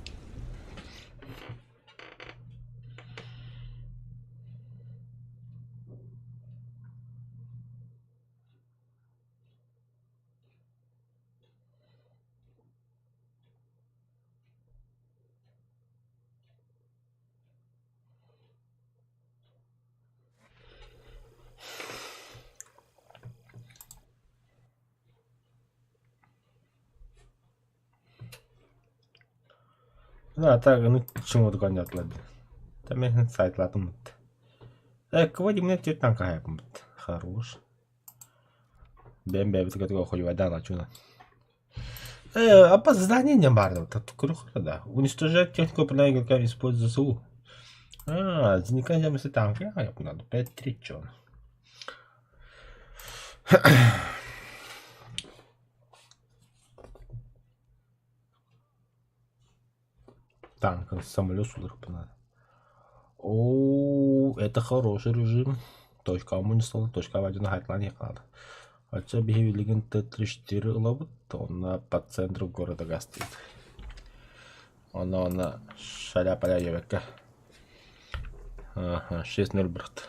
A: Ну, а так, ну, чему только не отладил. Там я сайт латым. Кводи мне теперь танка Хорош. Бэм бэбит кытыга хуйвайдаан ачуна. Опоздание не бардым. Да. Уничтожать технику управления игрока используя ЗСУ. А, зникай танки. А, я надо. 5-3 чё. Танк, самолет надо. О, это хороший режим. Точка амунистол, точка вадина хайтлан надо. Оччо биһи билигин Т-34 ылабыт, онно по центру города гастыйт. Онно онно шаля-поля диэбэккэ. Ага, 6-0 брат.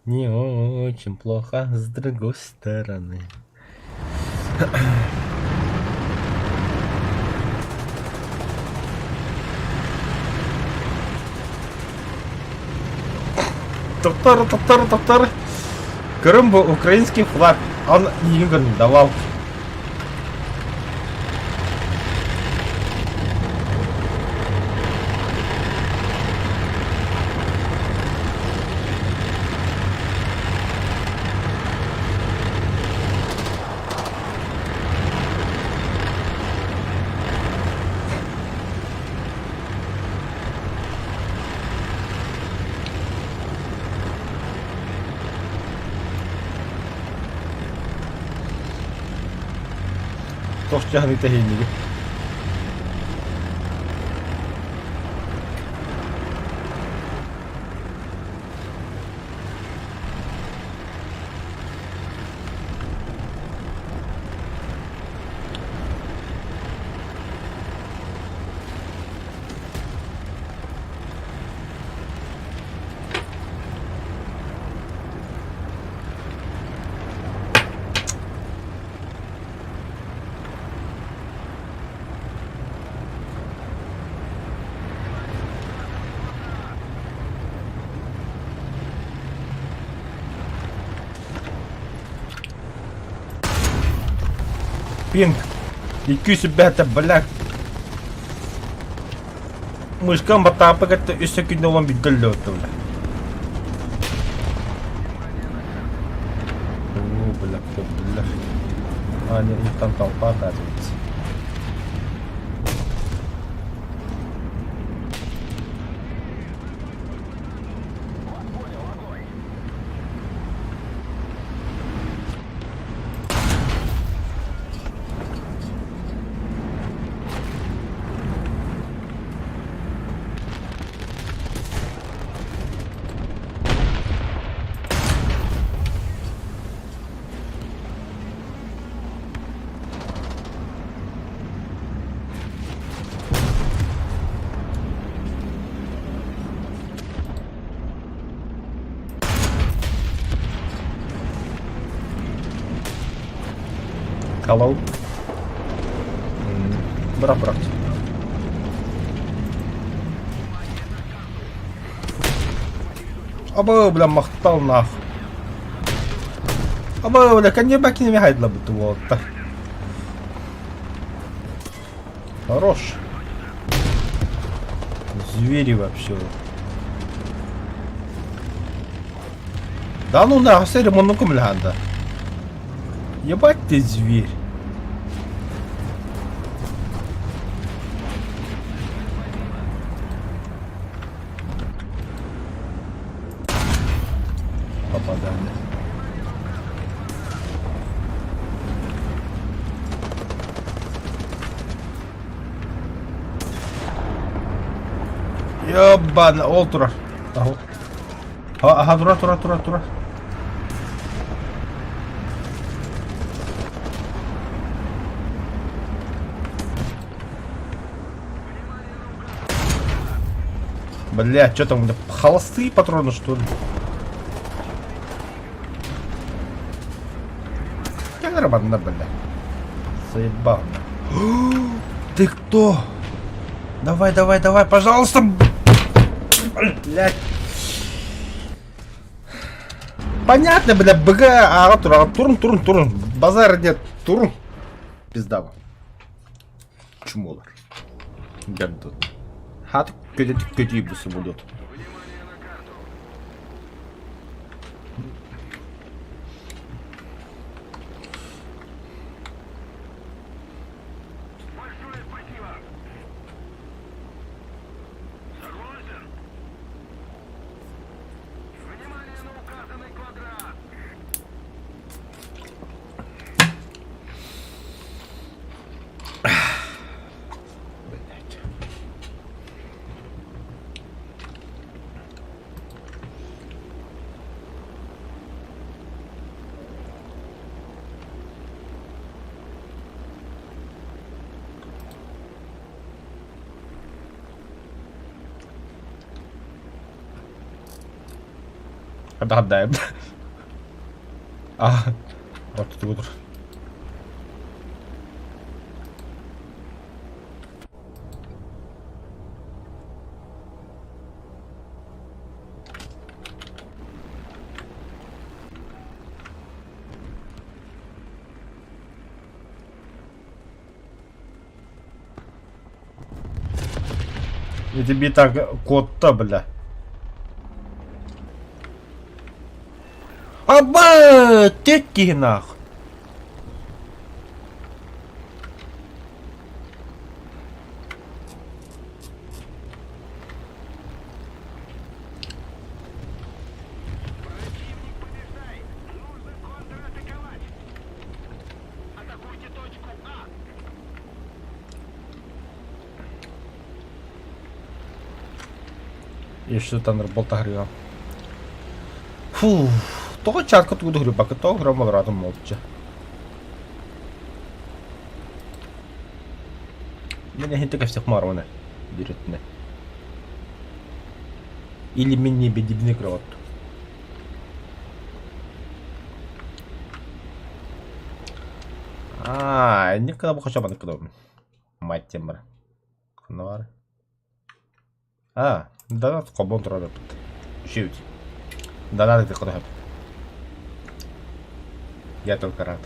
A: Не очень плохо с другой стороны. Тоқтар, тоқтар, тоқтар. Крым был украинский флаг. Он игр не давал. Туох дьаһаныыта иһиннигит? Пинг. Икки сүбэһэтэ, бля. Мышкам батаапа кытта үс секунда olan бииргэ өллөбүттэ, бля. О, бля, кто, бля. А, нет, их там толпа, оказывается. Hello. Бырах бырах. Аба, бля, махтал нах. Аба, бля, конне бакини хайдла буту вот. Хорош. Звери вообще. Да ну нахуй, сери муннукум лханда. Ебать ты зверь. Попадание. Ёбана, ол турар. Аха, тура, тура, тура, тура. Бля, что там у меня холостые патроны, что ли? Я нормально, бля. Заебал. Ты кто? Давай, давай, давай, пожалуйста. Блядь. Понятно, бля, БГ, а, турун, турун, турун. Базар нет, турун. Пизда вам. Чмолар. Гандон. Хат көтө көтүй бу самолет. Блять. Отгадаем. А, вот тут вот. Ити так куотта, бля. Аба, тетки нах.
D: Противник побеждает. Нужно контратаковать. Атакуйте точку А.
A: Еще Thunderbolt Фу, тоҕо чарка тугу грибака, то громовратом молча. Мен эһинте кэпсэх маруна диретне. Или мен не бедибне кроват. А, никогда бы хотя бы никогда. Мать тембр. Ханна А, донат холбоон турар эбит. Үчүгэй. Донат ити кодоһоп. Я только рад.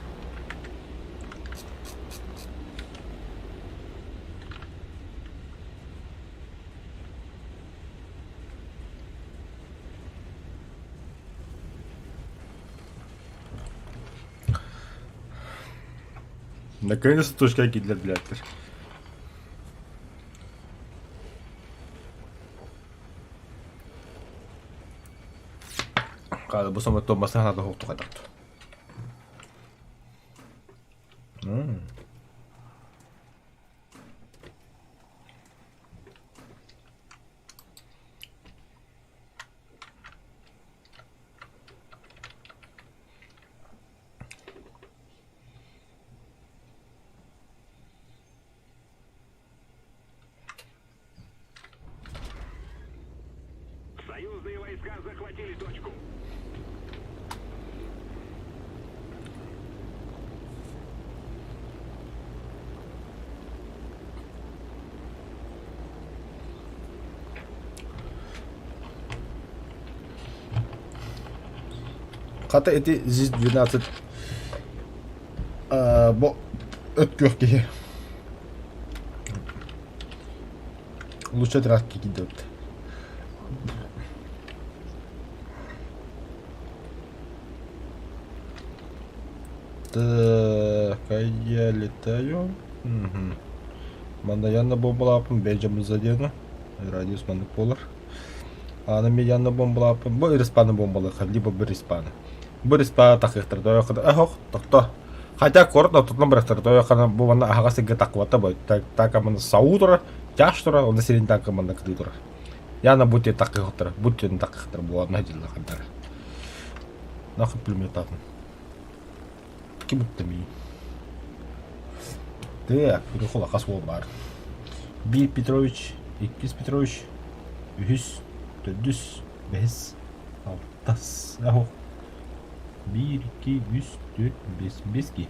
A: Наконец-то точка кидлер, блядь. Хата бу самолет массыына тоһуохтук хайдах
D: Союзные войска захватили точку.
A: Хата ити ЗИС-12 бу өткүөх киһи Лучше траски кидет. Так, а я летаю. Угу. Манна янна бомбалааппын бэйдьэммин задену. Радиус маннык буолар. Аны мен янна бомбалааппын. Бу респаны бомбалыха, либо бу респаны. Бу респаны тахыахтар Ох, тохто. Хотя куорат ортотунан бырахтар тойохана бу манна аһаҕас сиргэ таххыбата бо так манна сау турар, тяж турар, онно сирин таҥка манна кытыы турар. Яна бу тиэ таххыахтара, бу тиэн таххыахтара буолан дьылла хантара. Нахуй пулеметатын. Ким будто ми. Так, Рухула хас уол баар. Биир Петрович, иккис Петрович, үһүс, төрдүс, бэһис, алтас, аһох. Биир, икки, үс, түөрт, биэс, биэс киһи.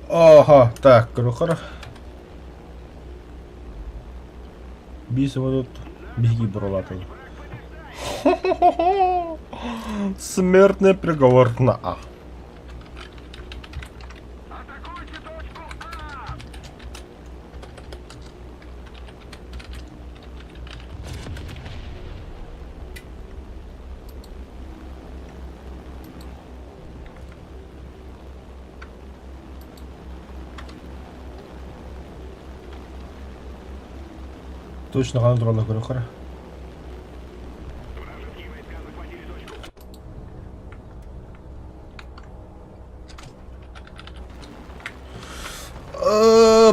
A: Ага, так, көрөхөр. Биир самолет биһиги бұралатыл. Смертный приговор на А. Точно ханан тураллар көрүөххэ.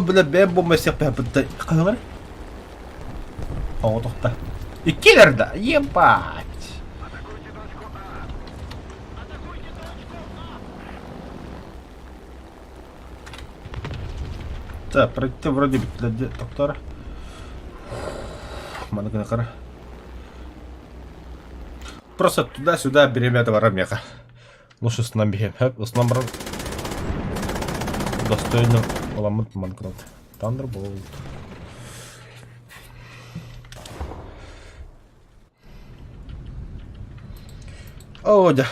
A: Бля, бэм бомба сиэхпэппит. Хаһыҥар? Оҕотохто. Иккилэр да, ебать. Так, пройти вроде бы доктора. Маны гына Просто туда-сюда берем этого рамеха. Лучше с нами с номером достойно ламыт манкрот. Thunderbolt. О, да.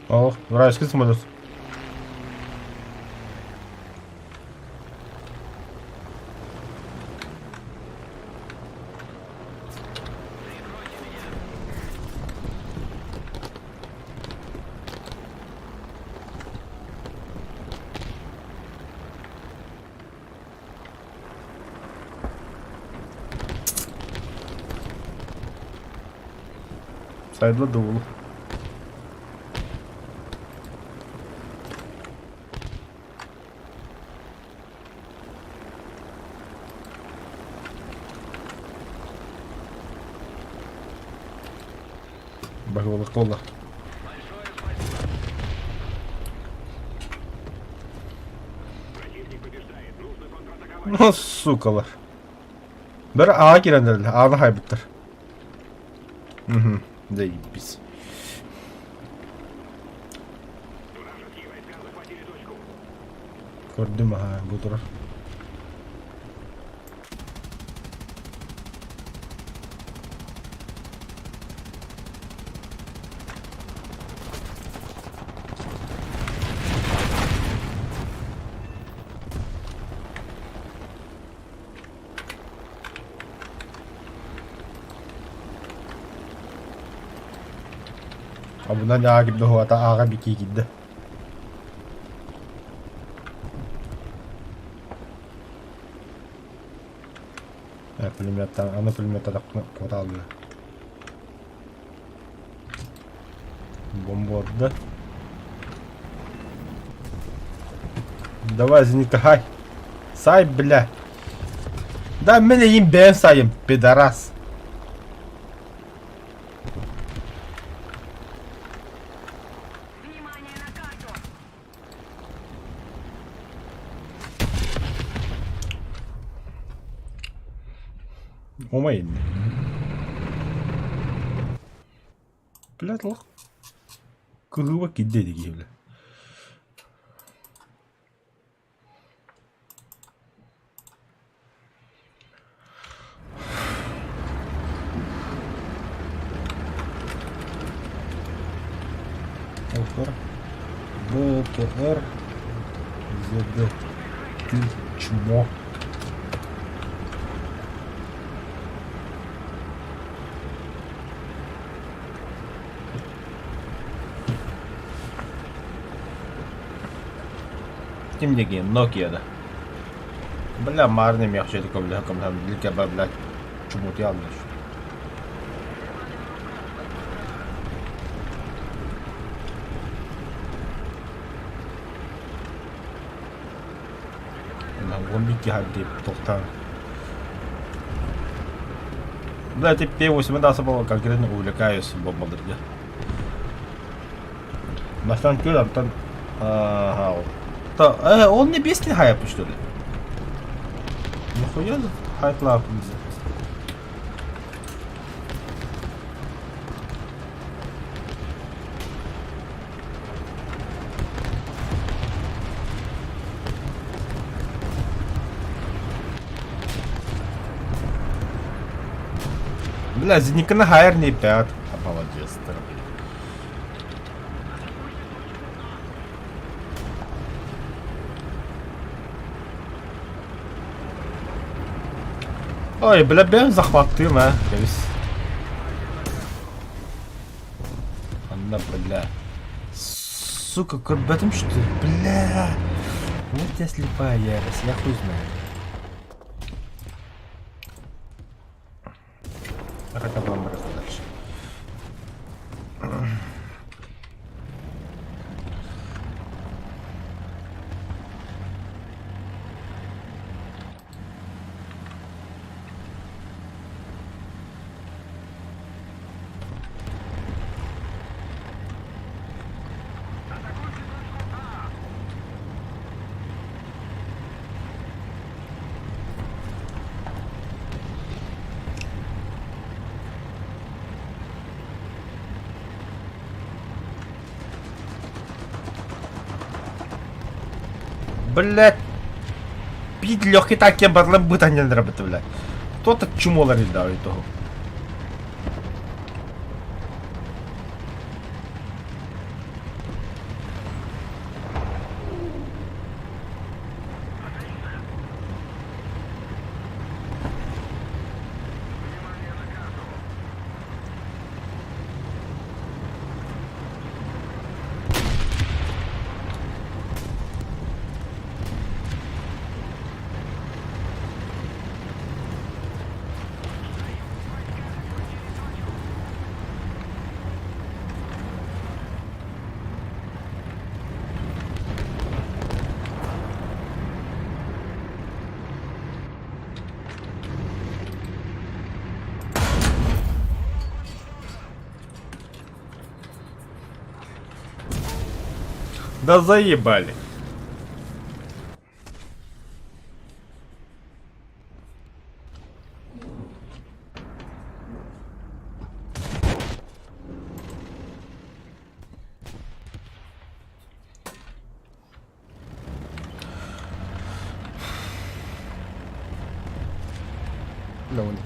A: О, вражеский самолет. Сайдла дуул. Баһылык буолла. Ну, сукалар. Бір аға кирендерлер, аны хайбыттар. Угу, заебись. Көрдүм, аха, бу турар. Абынан ааҕа кирдэ уһаата ааҕа бикии киирдэ. Пулеметтан, аны пулеметтатахпына куотааллар. Бомборда. Давай, зеникай. Сай, бля. Да, мен им бэйэм сайым, пидорас. Умайын. Блядь, лох. Кыһыыба кирдэ киһи бля. ЛФР, БТР, ЗД, ты чмо. Ким диэки Nokia да. Бля, маарны миэхэ көмөлөһө көмөлөһөн билкэ блядь чумутуйаллар. Гомбики хадди тохтаан. Бля, теперь 8 было конкретно увлекаюсь бомбалдырга. Бастан көр, антон... Ага. Та, он небесный хайп, что ли? Нахуя хайп лап? Бля, Зеникана хайр не пят. Молодец, блядь. Ой, бля, бэйэм захваттыым ээ, кэбис. Анна, бля. Сука, көрбөтүм что ли? Бля. Вот я слепая ярость, я хуй знаю. А хотя бы дальше. Блять. Пить легкий так я барлым бытаннан работы, блядь. Кто так чумолар да того. Да заебали. Да, он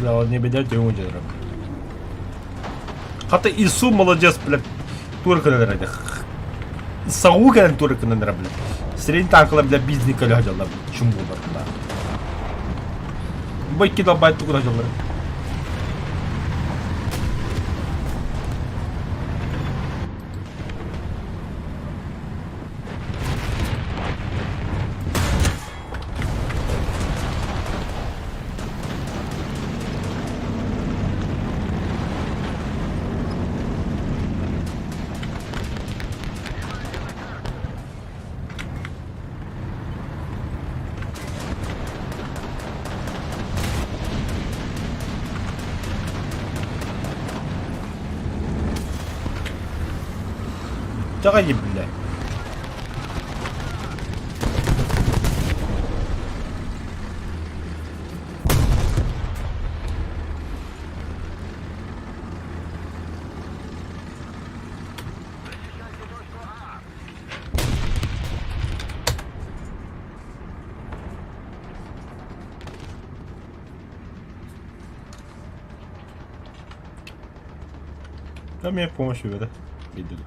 A: Да, он не бедят, ему делает. Хата Ису молодец, блядь. Турка наверное. Саука турка наверное, блядь. Средний танк, блядь, бизника лядила, блядь. Чумбу, блядь. Бойки долбать тугу лядила. Чаҕайы блядь. Да мне помощь это. Видели.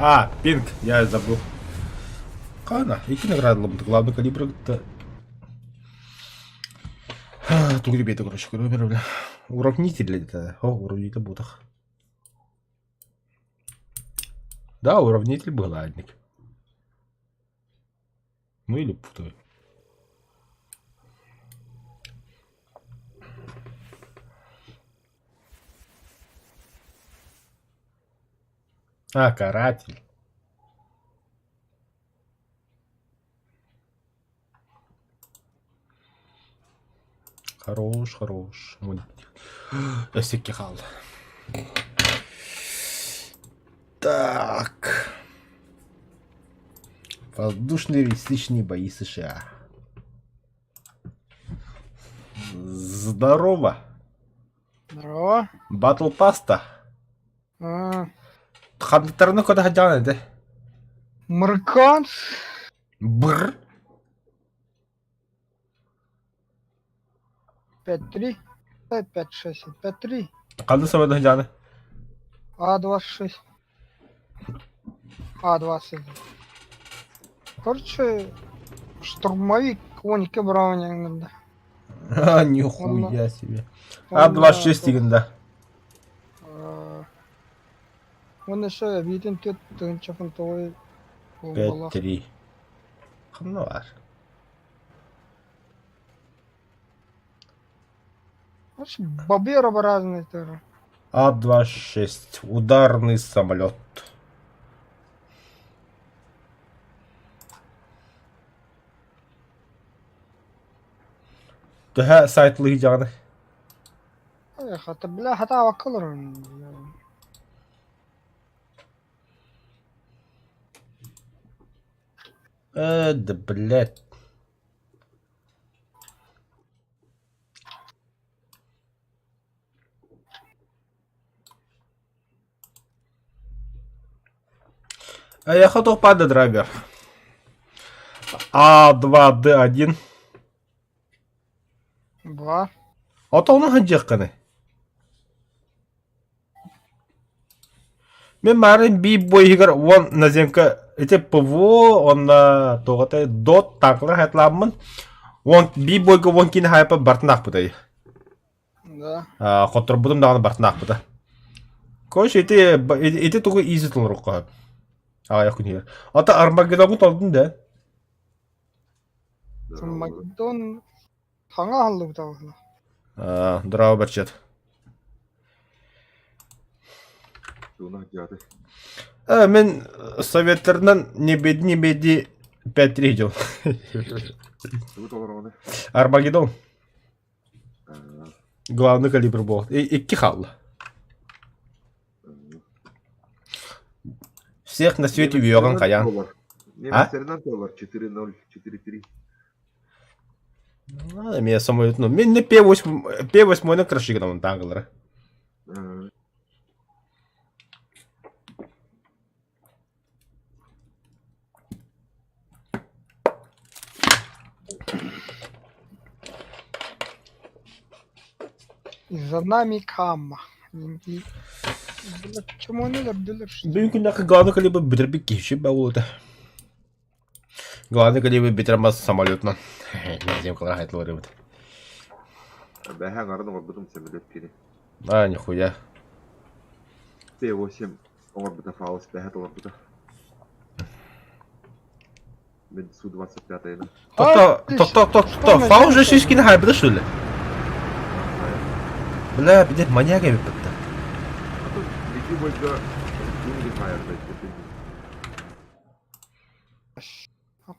A: А, пинг, я забыл. Кана, икки наградалабыт, главный калибр это... Тугу ребята, короче, бля. Уравнитель это. О, уравнитель бутах. Да, уравнитель был, ладник. Ну или путаю. А, каратель. Хорош, хорош. Өссө хаалла. Так. Воздушные реалистичные бои США. Здорово.
B: Здорово.
A: Батл паста.
B: А,
A: Ханныктарына көтө сылдьаҕын этэ?
B: Мрканс.
A: Бр.
B: 5-3. 5-6. 5-3.
A: Ханнык самолет сылдьаҕыный?
B: А-26. А-20. Короче, штурмовик 12 броня.
A: А, нихуя себе. А-26 деген да.
B: Уонна өссө эбиитин 4 тыһыынча фунтовой буолбалаах.
A: 5-3. Ханна баар?
B: Короче, бобы разные тоже.
A: А-26. Ударный самолет. Төһө сайтлыы дьаҕаны?
B: Хата бля хата олорон.
A: Да блядь. А я хотел падать драйвер. А2Д1.
B: Два.
A: Отону хадьяхканы. Мен марын би бойыгар он наземка эти ПВО онна тоҕотой дот танклар хайтламмын. Он би бойга он кини хайпа бартын ахпытай.
B: Да.
A: Хотторбутум даҕаны бартын ахпыта. Короче, ити ити тугу изи толорукка. Аҕыйах күн иһэр. Ата Армагеддоҥҥа толдун да?
B: Армагеддон хаҥа аһыллыбыта буолла.
A: Здорово, барчат. Мен советтарынан не беди, не беди 5-3 идем. Армагеддон. Главный калибр был. Икки хаалла. Всех на свете үөҕүн хайаан.
F: Немецтеринэн туолар 4-0, 4-3.
A: Эмиэ самолет, ну, мен не П-8, П-8 крашигынан таҥылара.
B: И за нами Кама. И, Почему они өлөрдүлэр?
A: Бүгүн күннээхи главный калибр бүтэрбит киһи баулута. Главный калибр бүтэр мас самолетынан. Наземкалар хайтылар
F: Бэһэ аҥарын оҥорбутум сөмөлүөт кини.
A: А, нихуя.
F: Т-8 оҥорбута Фаус бэһэ толорбута. Мин Су-25-ны.
A: Тохто, тохто, тохто, Фаус же сүүс хайбыта что ли? Бля, пиздец, маньяк эбиппит.
F: Ити бойга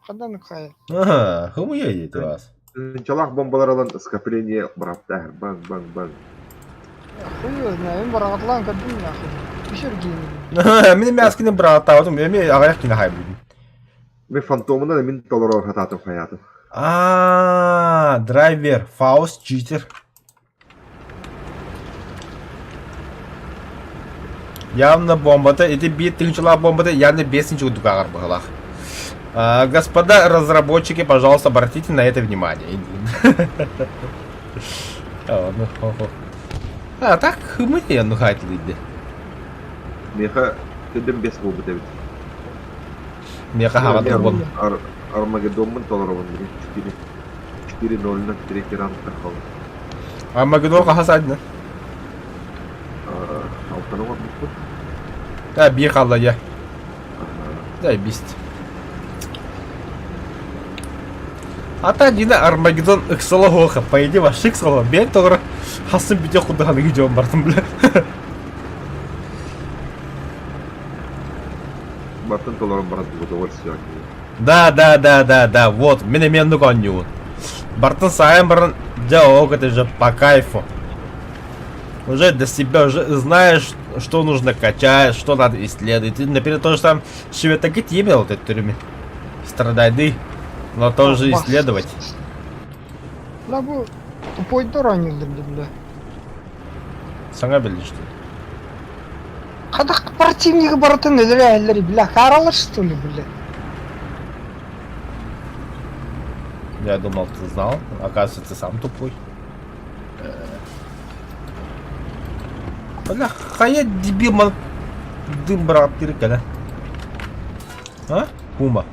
B: Ханан хайа.
A: Ага, хумуя едет вас.
F: Чалах бомбалар ылан скопление бырапта бang бang бang.
B: Хуй знаю, мин бараҕатлаан көрдүм нахуй. Үс эргиини.
A: Мин мяскини бырааттаабытым, эми аҕыйах кини хайбытым.
F: Мен фантомунан мин толорор хатаатым хайаатым.
A: А, драйвер, Фауст, читер. Явно бомбата, ити биир тыһыынчалаах бомбата явно 5 курдук ааҕар быһыылаах. Господа разработчики, пожалуйста, обратите на это внимание. А, ну, хо-хо. А, так мы ну хайтылыйды.
F: Миэхэ төдөн бес буолбут эбит.
A: Миэхэ хаҕа турбун.
F: Армагеддоммун толоробун 4 4-0 на 3 раундта хал.
A: Армагеддон хаһа саадна?
F: Алтаны оҥорбуппут.
A: Да, биир хаалла дьэ. Да, бист. Ата дина Армагеддон ыксала хуоха, по идее вообще ыксала. Бэйэн тоҕоро хасын бүтүөх курдук аныгы дьон бартым бля.
F: Бартын толорон баран удовольствие.
A: Да, да, да, да, да, вот, мин эмиэ оннук оонньуубун. Бартын саайан баран, дьэ, ок, это же по кайфу. Уже для себя уже знаешь, что нужно качать, что надо исследовать. Ты, например, тоже там шве так и вот этой тюрьме. Страдайды, но тоже исследовать.
B: Бля бу тупойдар оонньууллар дии бля.
A: Саҥа биллэ что ли?
B: Хадах противнигы барытын өлөрөөллөр бля каралар что ли бля.
A: Я думал, ты знал. Оказывается, ты сам тупой. Бля, хайа дебил ман дым брат кэлэ. А? Пума.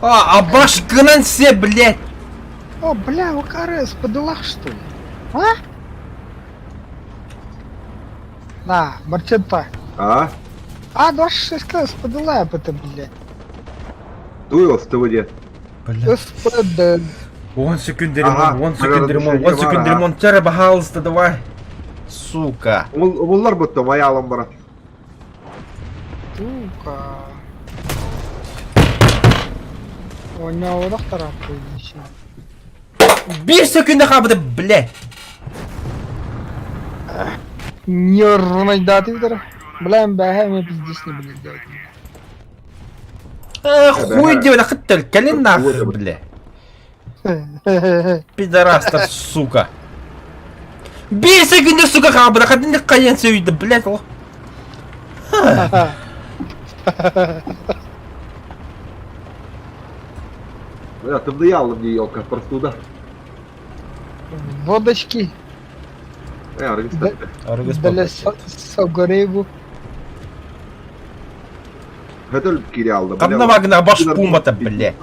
A: А, а башкынан все, блядь!
B: О, бля, ОКРС по делах что ли? А? Да, Марчента.
F: А?
B: А, 26 по дела это, блядь.
F: Туй СТВД.
A: Бля.
B: СПД.
A: Он секунд ремонт, он секунд
F: Ага,
A: ремонт, он секунд ремонт. Тяра, пожалуйста, давай. Сука.
F: Умуллар бутта, моя алам брат.
B: Сука. Оонньооботох тарааппый еще.
A: Биир секунда хаалбыта, блядь.
B: Нервнайдаатыбытара. Бля, МБХ мы пиздец не будет делать.
A: Э, хуй делай, хаттел, кэлин нахуй, бля. Пидорастер, сука. Биир секунда, сука, хаалбыта, хатын хайан сөйді, блядь, ол.
F: Бля, тымныйа аллым дии, елка, простуда.
B: Водочки
F: Э, аргыстар.
B: для согреву.
F: Хөтөл кире алды.
A: Ханна вагна баш пумата, блядь.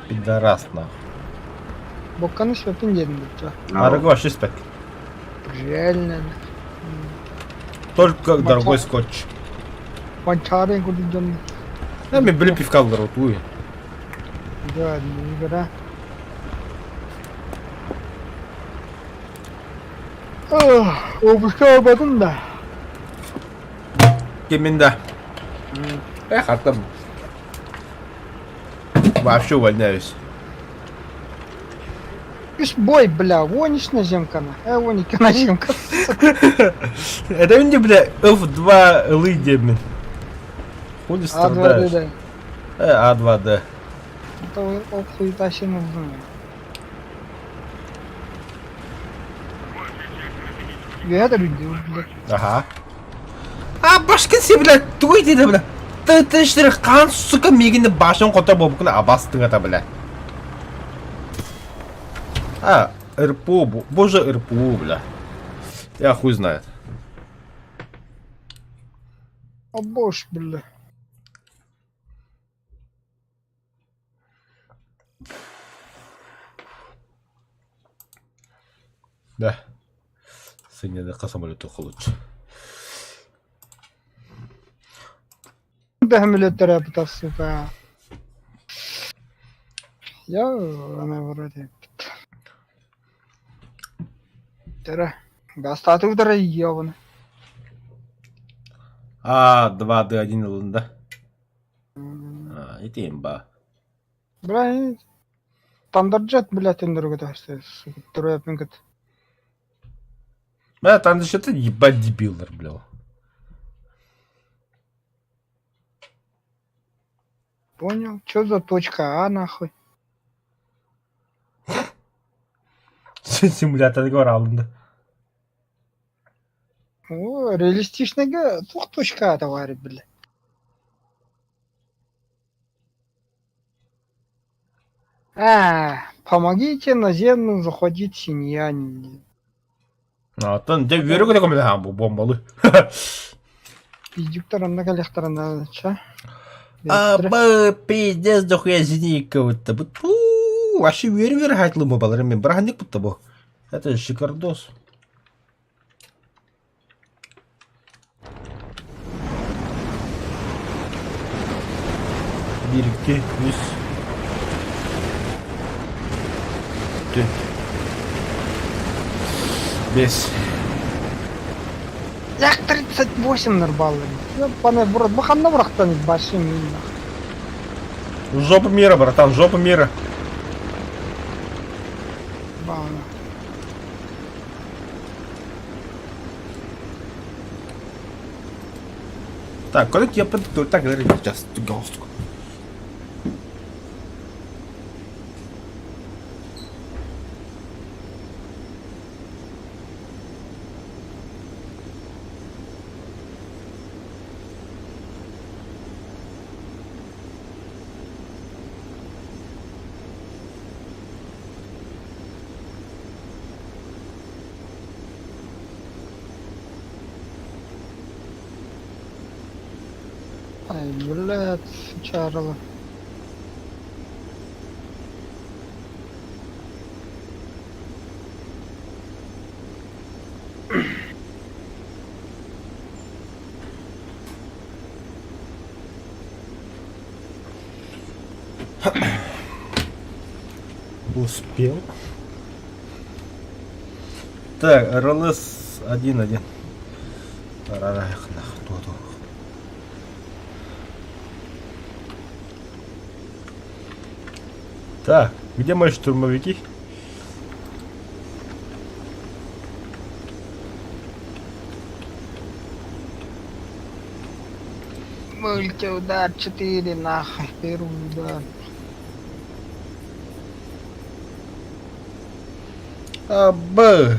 A: Пидорас, нахуй.
B: Бокканы сөпін дедім деп
A: Арыгы вообще спек.
B: Реально.
A: Только дорогой скотч.
B: Манчарын курдук дьон.
A: Да, мен билим пивка аллар утуй.
B: Да, игра. Обыска албадым да.
A: Кимин да. Эх, а там... Вообще увольняюсь.
B: Үс бой, бля, вонишь наземкана. Э, воника наземка.
A: Это мне, бля, F2 лыдемин. Хули
B: А2Д,
A: страдаешь?
B: да.
A: Э, А2Д.
B: Это ол хуета сен Я это люблю, бля.
A: Ага. А башкын се, бля, туй деді, бля. Ты ты қан сука мегінді башын қота болып күні абастың ата, бля. А, РПУ, боже, РПУ, бля. Я хуй знает.
B: О боже, бля.
A: Да. Сыньяда самолету лучше.
B: Бәһемлеттер это, сука. Я, она вроде. Тера. Гастаты удара ебаны.
A: А, 2, Д, 1 ылында. А, ити имба.
B: Бля, Тандарджет, блядь, өндөргө сука, төрөпүн кыт.
A: Бля, там еще ты ебать дебилдер, бля.
B: Понял? Чё за точка А, нахуй?
A: Симулятор говор алынды.
B: О, реалистичный тух точка А, товарищ, бля. А, помогите наземным захватить Синьянь.
A: Атын, де вөрі көте көмілі бу бомбалы.
B: Пиздюктар анна калехтарына ча.
A: А, б, пиздец, дохуя зеника вот это. У, вообще үөрэ-үөрэ хаайтылым бабаларым мен быраханник бутта бу. Это шикардос. Биир, икки, үс. Тү. Бес.
B: Як 38 нормально. Ёбаный в рот. Баханна врахтан башим нахуй.
A: Жопа мира, братан, жопа мира.
B: Бана.
A: Так, когда я так, сейчас, галстук.
B: Ай, блядь, чарла.
A: Успел. Так, РЛС 1-1. Так, где мои штурмовики?
B: Мультиудар 4, нахуй, первый удар.
A: А, Б.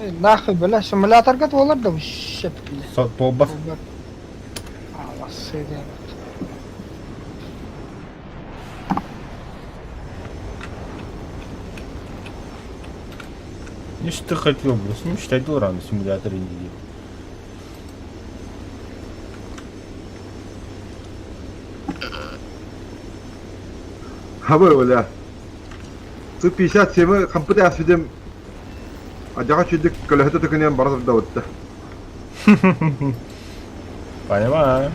B: Эй, Нахуй, бля, симуляторга туолар да вообще, бля.
A: Сот полба.
B: Аласы деп.
A: Не что ты хотел, блин, с ним считать рано симуляторе не делал.
F: Хабы, бля. Су-57 хампыт ааспытым адьаҕа үчүгдүк көлөһөтө төкүнүйэн бара сылдьыбытта.
A: Понимаю.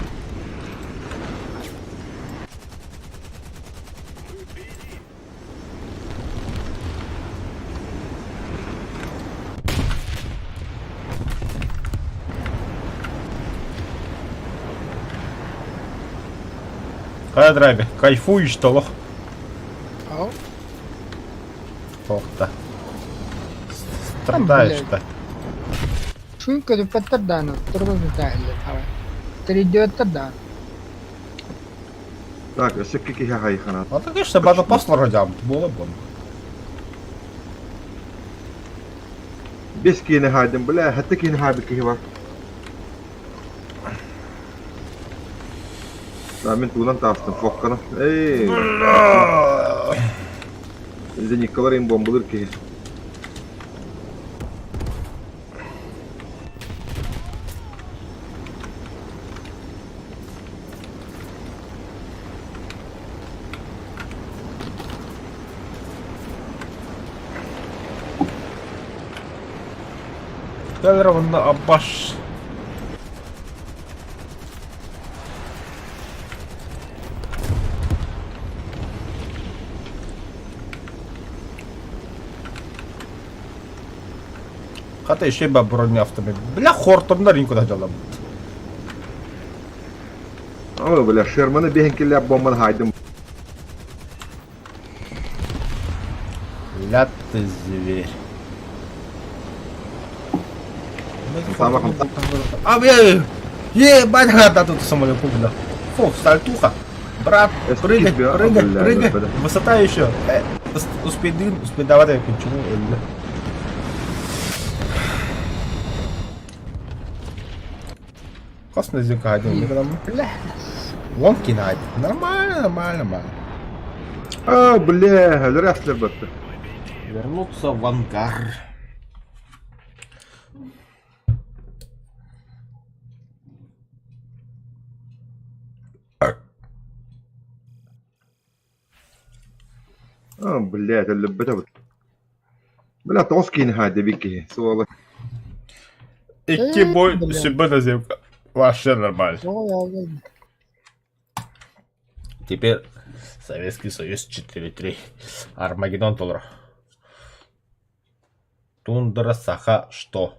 A: Хайа Драби, кайфуешь толох.
B: Ау.
A: Ох-то. Страдаешь-то.
B: Шуй көтүппэттэр дааны, тургутутааллар. Тридеттер дааны.
F: Так, өссө икки киһи хайхана.
A: А ты, конечно, база посла родям, буола бон.
F: Бес киһини хаайдым, бля, хэтте киһини хаайбыт киһи бар. Да, мин тугунан таастым, фокканы. Эй, зениккалар им бомбалыр киһи.
A: Кэлэр онно абаш. Хата еще ба броня автомобиль. Бля, хортомнар никуда дьаламмыт.
F: Ама бля, Шерманы биһин киллээх бомбаны хаайдым.
A: Ля ты зверь. А, бля, ебать, да тут самолет бля. Фу, сальтуха. Брат, прыгай, прыгай, прыгай. Высота еще. Успей, успей, давай, я кончу. Классная зеркало один,
B: Бля.
A: Ломки на Нормально, нормально, нормально.
F: А, бля, өлөр батты.
A: Вернуться в ангар.
F: А, блядь, өллөрбөтө Бля, тоҕус киһини хаайда биир киһи. Суола.
A: Икки
B: Э,
A: бой
B: бля.
A: сүбэ наземка. Вообще нормально.
B: Ой, ой,
A: Теперь Советский Союз 4-3. Армагеддон толору. Тундра Саха что?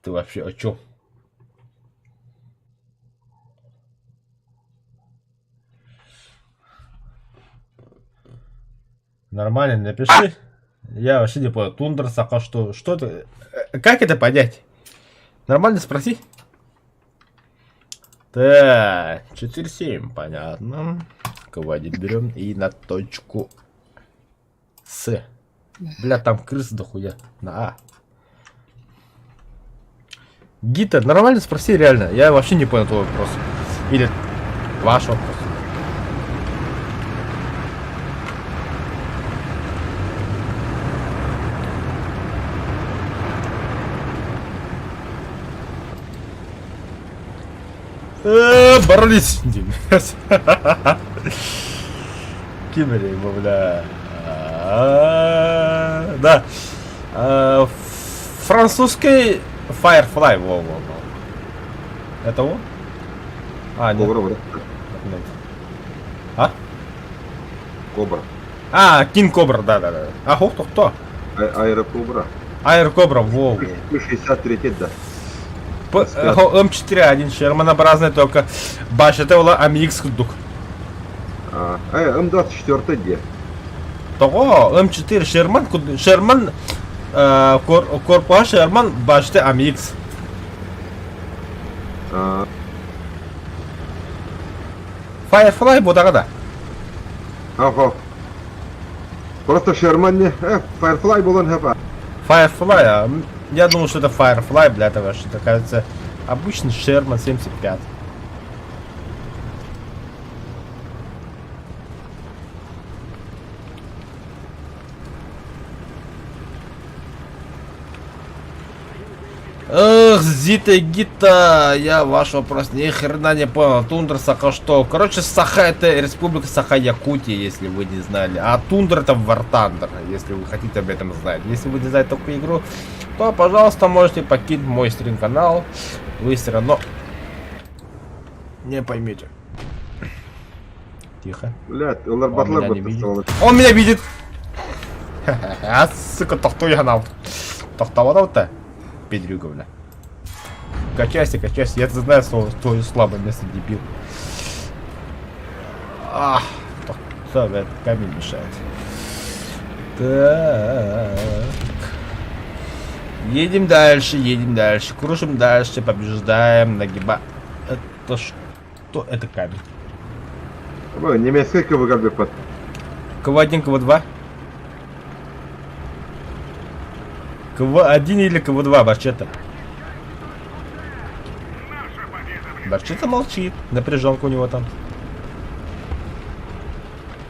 A: Ты вообще о чем? Нормально, напиши. Я вообще не понял. Тундра Саха что? Что это? Как это понять? Нормально спроси. Так, 4-7, понятно. КВ-1 берем и на точку С. Бля, там крыс дохуя. На А. Гита, нормально спроси, реально. Я вообще не понял твой вопрос. Или ваш вопрос. Боролись. Кимери, бля. Да. Французский Firefly, во-во-во. Это он? А, нет.
F: Кобра, бра.
A: Нет. А?
F: Кобра.
A: А, Кинг Кобра, да-да-да. А, кто, кто?
F: Аэрокобра.
A: Аэр Кобра, во.
F: 63 да.
A: М4А1 Шерманообразный, только башета была АМХ курдук.
F: М24 де.
A: Того, М4 Шерман, Шерман, корпуһа Шерман, башта АМХ. Firefly будаға да.
F: Ага. Просто Шерман не, Firefly буолан сөп.
A: Firefly, а, я думал, что это Firefly, бля, это вообще, кажется, обычный Шерман 75. Эх, Зита Гита, я ваш вопрос ни хрена не понял. Тундра Саха что? Короче, Саха это республика Саха-Якутия, если вы не знали. А Тундра это War Thunder, если вы хотите об этом знать. Если вы не знаете такую игру, то, пожалуйста, можете покинуть мой стрим-канал. Вы все равно не поймете. Тихо.
F: Блядь, олар
A: Он
F: батлар
A: меня не
F: бытты
A: видит.
F: столы.
A: Он меня видит! А, сука, тохтуу янал. Тохтовал-то? Педрюга, бля. Качайся, качайся. Я знаю твое слабое место, дебил. Ах, тохта, бля, камень мешает. Так. Едем дальше, едем дальше. Кружим дальше, побеждаем, нагиба. Это что? Это камень.
F: Немецкий КВГ беппат.
A: КВ-1, КВ-2? КВ-1 или КВ-2, Барчета? Барчета молчит. Напряженка у него там.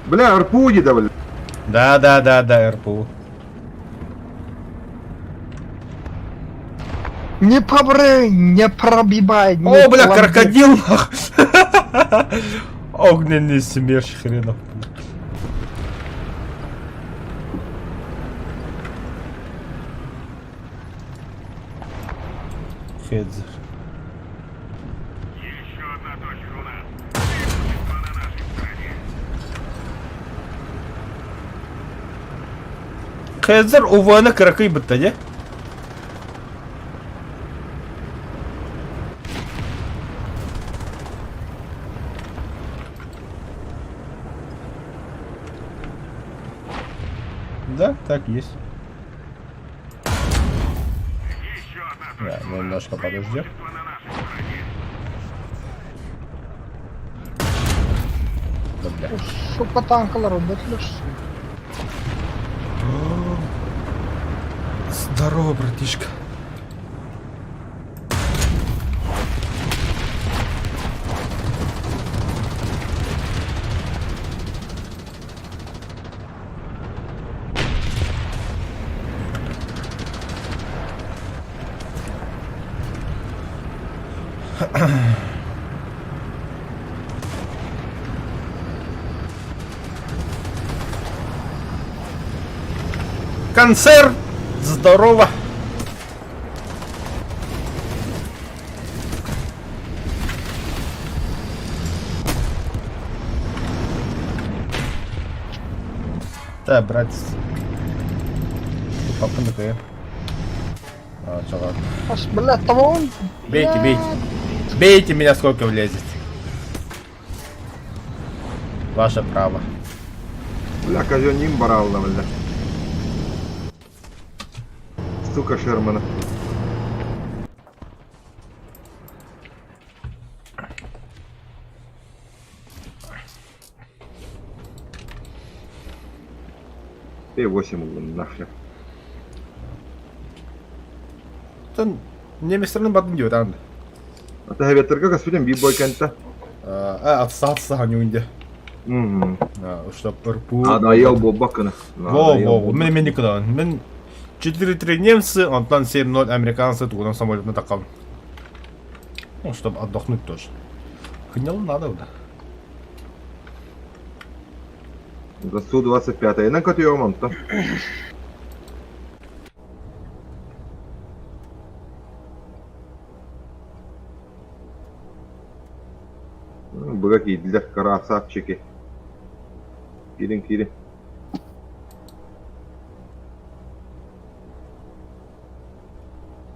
F: Бля, РПУ не давали.
A: Да, РПУ.
B: Не побры, не пробивай. не
A: О, бля,
B: клади.
A: крокодил, нах. Огненный смерч хренов. Хедзер.
D: Еще одна точка у нас. Преимущество на нашей стороне.
A: Хедзер УВН кыракый бытта, не? Да, так есть.
D: Еще одна
A: Да,
D: точка
A: мы
D: у нас.
A: немножко подождем.
D: Преимущество на нашей стороне.
A: Да, бля.
B: Сука, танкалар өлбөтүлэр.
A: Здорово, братишка. Концерт! Здорово! Да, братец. Папа такой. А, чего?
B: Ас, бля, того он.
A: Бейте, бейте. Бейте меня сколько влезет. Ваше право.
F: Бля, казённим баралла, бля. Сука Шермана. П8 углом, нахер.
A: Тон немецтерин батын диyor там.
F: Ата хәбәттерге господин бибой кәнтә.
A: А, отсаться они унде.
F: Мм.
A: Чтоб РПУ.
F: Надоел бобакына.
A: Во, во, мен мен никуда. Мен 4-3 немцы, онтон 7-0 американцы, тугунан самолетна такам. Ну, чтобы отдохнуть тоже. Хнел надо, да.
F: За Су-25. Инан көтүөм онтон. Быга киирдилэр, красавчики. Киирин, киирин.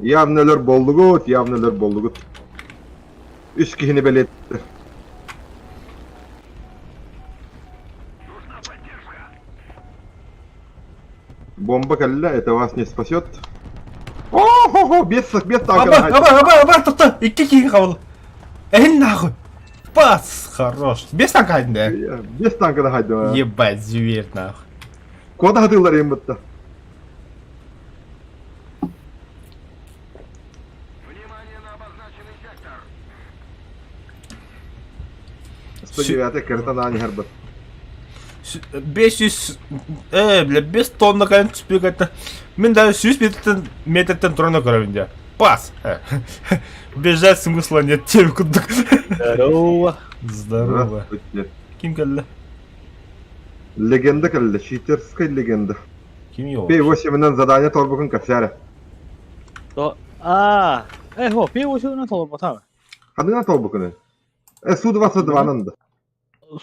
F: Явно өлөр боллугут, явно өлөр боллугут. Үс киһини бэлиэттэр. Бомба кэллэ, это вас не спасет. О-хо-хо, без, без танка.
A: Аба, аба, аба, аба, тохто, икки киһи хаал. Эн нахуй. Пас, хорош. Без танка хайдын да.
F: Без танка да хайдым.
A: Ебать, зверь нахуй.
F: Куда хатылар им бытта?
D: Внимание на обозначенный сектор.
F: 109 кыртан аани харбат.
A: 500, э, бля, 5 тонна кэлэн түспүк этэ. Мин даже 100 метртэн, метртэн туран көрөбүн дии. Пас! Бежать смысла нет, тем курдук.
C: Здорово.
A: Здорово.
F: Здравствуйте.
A: Ким кэллэ?
F: Легенда кэллэ, читерская легенда.
A: Ким его?
F: П8-нан задание торбукун кэпсээрэ.
C: То, а, э, хо, П8-нан толорботам.
F: Ханына торбукуну? Э, Су-22-нан да.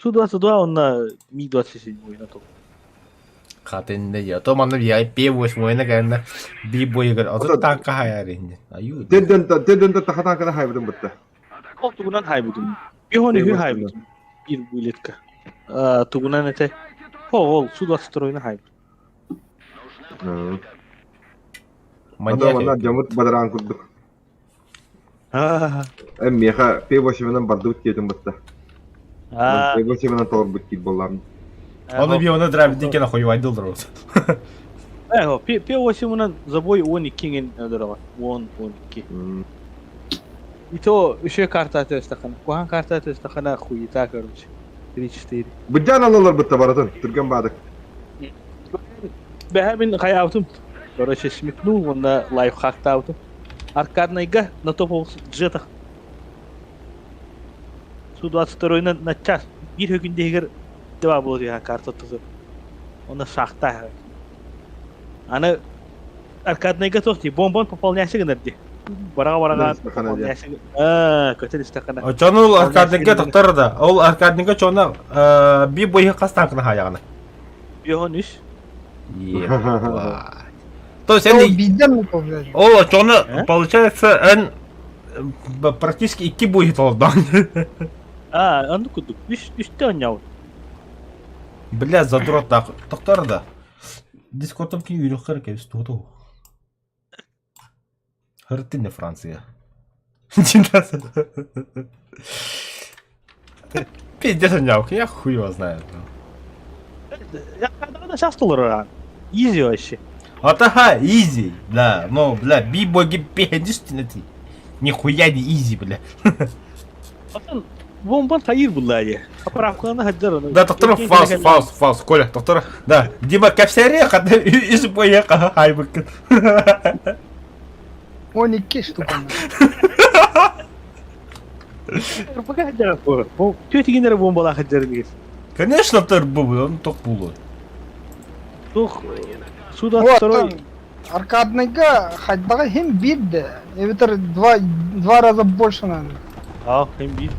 C: Су-22 онна Ми-27 на тол.
A: Хатын да то манна я П8 кэннэ би бойыгар ото танка хайар инни. Аю.
F: Денден денден таха танканы хайбытын бытта.
C: Ол тугунан хайбытым. Бихони хü хайбытым. Бир булетка. Тугунан эте. Хо, ол Су-22 хайбыт.
F: Ата манна дьоммут бадараан курдук.
C: Аа.
F: Э, миэхэ П8-нан бардыбыт диэтим бытта. П8-нан толорбут диир буоллаҕым.
A: Оны би оны драйв дикен охуевайдыл дұрыс.
C: Э, П8-нан забой 12-ген өлөрөҕө. 10-12. И то еще карта төстахана. Кухан карта төстахана хуета, короче. 3-4.
F: Быдьаан алалар бытта барытын, түргэн баадык.
C: Бэһэ мин хайаабытым. Короче, смекнул, уонна лайфхактаабытым. Аркаднайга на топовых джетах. Су-22 на, на час. Биир хөкүндэһигэр два буолуо карта тузу. Онно шахта. Аны аркаднайга туох дии, бомбон пополняйся гынар дии. Бараға-бараға пополняйся. Аа, көтөр истахана.
A: Очону ол аркаднайга тохтор да. Ол аркаднайга чона би бойы хастан кына хаяғына.
C: Биоһон үс.
A: Ебать. То есть
B: Ол
A: эн
B: биирдэн блядь.
A: ол очону получается эн практически икки бойы толдан.
C: Аа, анды курдук. Үс үстэ оонньообут.
A: Бля, задрот так. Тохтор да. Дискордом кин үйрөхөр кебис тугу. Хыртын Франция. Пиздец оонньообут, я хуй его знает.
C: Сейчас толорор Изи вообще.
A: Атаха, изи, да, но, бля, би-боги пиздец ты. Нихуя не изи, бля.
C: Потом бомбан хайыр булла дии. Поправканы хаджар.
A: Да, доктор, фаус, фаус, фаус, Коля, доктор, да, Дима кэпсэри, хата үс бойа хайбыккын.
B: 12 штука.
C: Пока хаджар. Түөтигинер бомбала хаджар дигес.
A: Конечно, төр бу, он ток булу.
C: Тух. Су-22
B: Аркадныйга хайдаҕа иһин биир да, эбэтэр два раза больше надо.
C: Аа, иһин биир.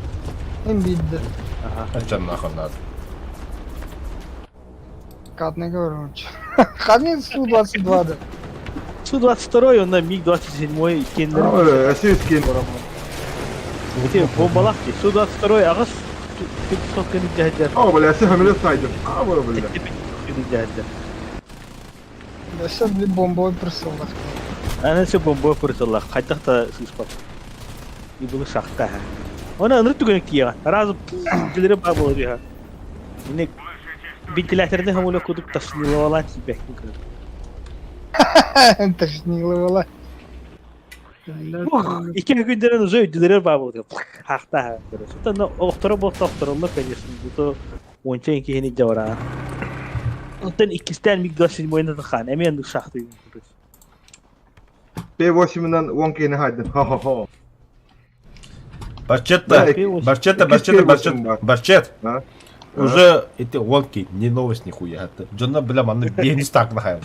B: Иһин биир да.
C: Ага.
A: Аччан нахуй надо.
B: Аркадныйга короче. Ханин Су-22 да.
C: Су-22 онно МиГ-27 иккиэннэрин
F: Өссө
C: Ити бомбалаах дии. Су-22 аҕыс 500 дьаһайдар.
F: О, бля, өссө самолет сайдым. А, бля, бля.
C: дьаһайдар.
B: Өссө bir бомбовой присыллах.
C: Аны өссө бомбовой присыллах. Хайдах да сыыспат. И bunu шахта. Оны ынырык түгэнэ тиийэҕин. Разу дилери баа буолар үһэ. Ини вентиляторны хамуля кудук тошниловала тиийбэккин кырын.
B: Тошниловала.
C: Икки күндэрин уже өйдүлэрэр баа буолар. Хаахтаа. Сутан охторо буолта охтороллор, конечно. Бу уонча киһини дьабараан. Оттон иккистээн МиГ-27 хаан эмиэ оннук шахты.
F: П-8-нан уон киһини хаайдым. Хо-хо-хо.
A: Барчетта, Барчетта, Барчетта, Барчет, Барчет. Уже эти волки не новость нихуя. Дьонно, бля, манны биэнис так нахайым.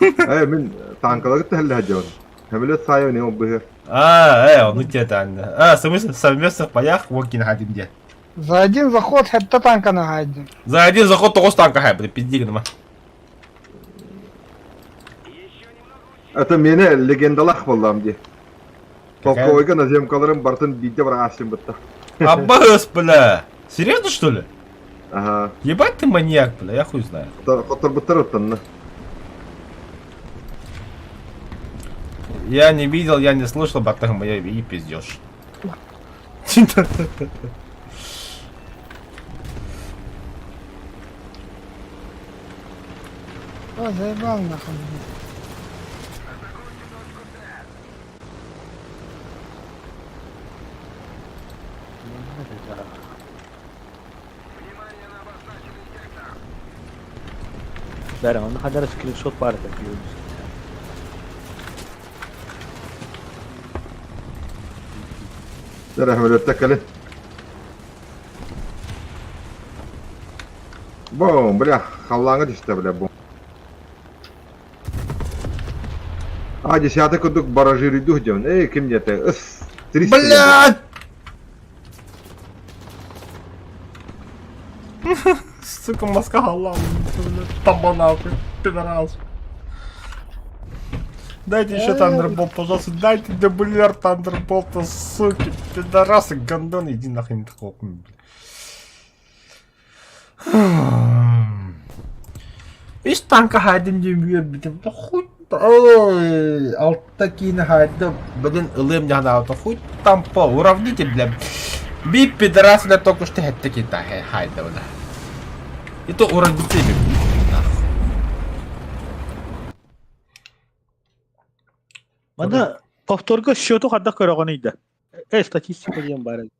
F: Э, мин танкалары тәһэллэ дьон. Самолет сайы не быһыр.
A: А, ну те там. А, в смысле, в совместных боях волки нахадим где?
B: За один заход хэтта танка нахайдым.
A: За один заход тоҕус танка хай, бля, пизди гыныма.
F: Это мені легендалах боллам ди. Полковойга наземкаларын бартын биирдэ бараасым бытта.
A: Аббас, бля! Серьезно, что ли?
F: Ага.
A: Ебать ты маньяк, бля, я хуй знаю.
F: Хотторбуттар оттанна.
A: Я не видел, я не слышал, братан, моя и пиздешь.
B: О, заебал нахуй.
C: Бәрі, онда хадара скриншот бар это
F: Рахмет кэлин. Бом, бля, халлааҥҥа түстэ, бля, бом. А, десятый курдук баражируйдух диэн. Эй, ким диэтэ? Ыс, 300
A: Блядь! Сука, маска халам, таба нахуй, пидорас. Дайте еще Тандерболт, пожалуйста, дайте дублер Тандерболта, суки, пидорасы, гондоны, иди нахрен, не хлопни, бля. Үс танка хайдым диэн үөрбүтүм. Хуй ой, алта киинэ хайда, блин, ылыам дьаһанаабыта хуй там по уравнитель, бля. Би пидорас, бля, только что хэттэ кита хайда, бля. И то уравнитель, нахуй.
C: Манна повторга счету хайдах көрөҕүнүй да? Э, статистика диэн баар эбит.